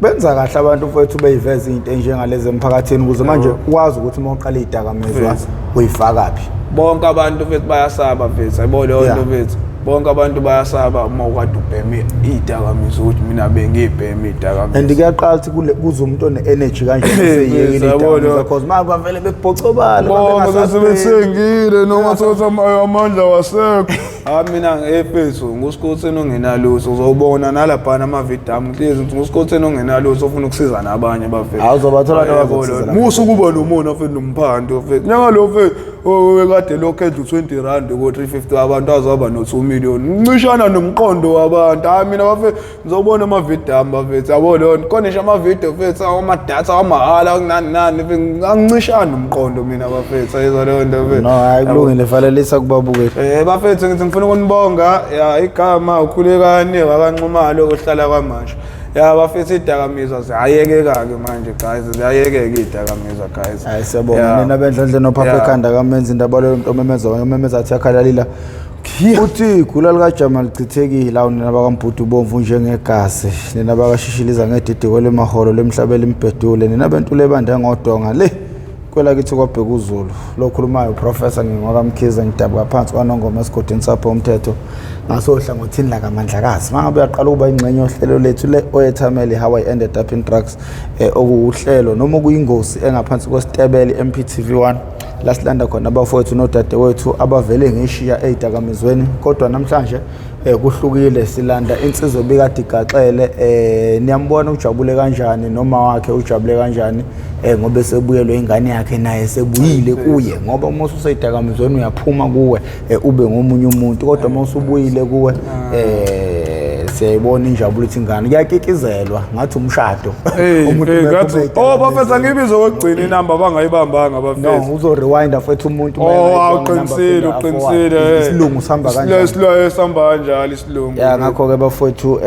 benza kahle abantu mfethu beyiveza izinto enjengalezi emphakathini ukuze manje ukwazi ukuthi uma uqala idakamizwa uyifakaphi. Bonke abantu mfethu bayasaba mfethu, ayibona leyo nto mfethu. Bonke abantu bayasaba uma ukade ubheme idakamizwa ukuthi mina bengibheme idakamizwa. And kuyaqala ukuthi kuze umuntu one-energy kanje useyekile idakamizwa because manje bavele bebhocobala bonke sebethengile noma thothi amandla wasekho. Hayi mina ngefethu nguSikhotheni ongenalutho, uzobona nalaphana amavidiyo ami ngihlezi ngithi nguSikhotheni ongenalutho ofuna ukusiza nabanye bafethu. Awuzobathola nabazokusiza. Musa ukuba nomona mfethu nomphando mfethu. Njengalo mfethu kade lokho edla u-20 rand ko-350 abantu azoba no-2 million. Ncishana nomqondo wabantu. Hayi mina bafethu ngizobona amavidiyo ami bafethu. Yabo leyo nto. Khona ngisho amavidiyo mfethu amadatha amahhala nani nani angincishana nomqondo mina bafethu. Ayizwa leyo nto mfethu. No, hayi kulungile valelisa kubabukeli. Bafethu ngithi ngifuna ukunibonga ya igama uKhulekani wakaNxumalo ohlala kwaMashu. Ya bafethu idakamizwa ziyayekeka-ke manje guys, ziyayekeka idakamizwa guys. Hayi siyabonga nina bendlondle nophapha ekhanda kamenzi indaba leyo mntu omemeza omemeza athi yakhalalila. Uthi igula likaJama lichithekile awu nina bakaMbhudu bomvu njengegazi, nina bakashishiliza ngedidiko lemaholo lemhlaba elimbhedule, nina bentule ebande ngodonga le kwelakithi kwaBheka uZulu. Lo khulumayo uProfessor ngingwakamkhize ngidabuka phansi kwaNongoma esigodini sapho umthetho ngasohlangothini lakaMandlakazi. Mangabe uyaqala ukuba ingxenye yohlelo lethu le oyethamele How I Ended Up in Drugs, okuwuhlelo noma okuyingozi engaphansi kwesitebele MPTV1 la silanda khona abafowethu nodadewethu abavele ngeshiya ezidakamizweni, kodwa namhlanje kuhlukile, silanda insizwa ebikade igaxele. Niyambona ujabule kanjani noma wakhe ujabule kanjani ngoba esebuyelwe ingane yakhe naye sebuyile kuye, ngoba uma ususeyidakamizweni uyaphuma kuwe ube ngomunye umuntu, kodwa uma usubuyile kuwe siyayibona injabulo ukuthi ingane kuyakikizelwa ngathi umshado. Umuntu oh bafethu angibizo kokugcina inamba bangayibambanga bafethu. No, uzo rewinda futhi umuntu. Oh uqinisile uqinisile. Isilungu sihamba kanjani? Isilungu sihamba kanjalo isilungu. Ya ngakho ke bafethu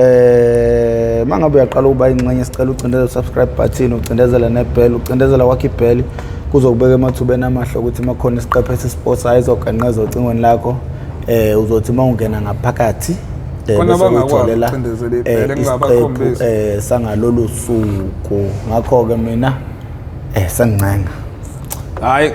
mangabe uyaqala ukuba ingxenye sicela ucindezele subscribe button, ucindezele nebell, ucindezela kwakho ibell kuzokubeka emathubeni amahle ukuthi makhona isiqephu esisports ayizoganqeza ocingweni lakho. Uzothi mawungena ngaphakathi khona abangakwazi ukucindezela ibhele ngingabakhombisi sangalolu suku. Ngakho ke mina sengincenga. Hayi.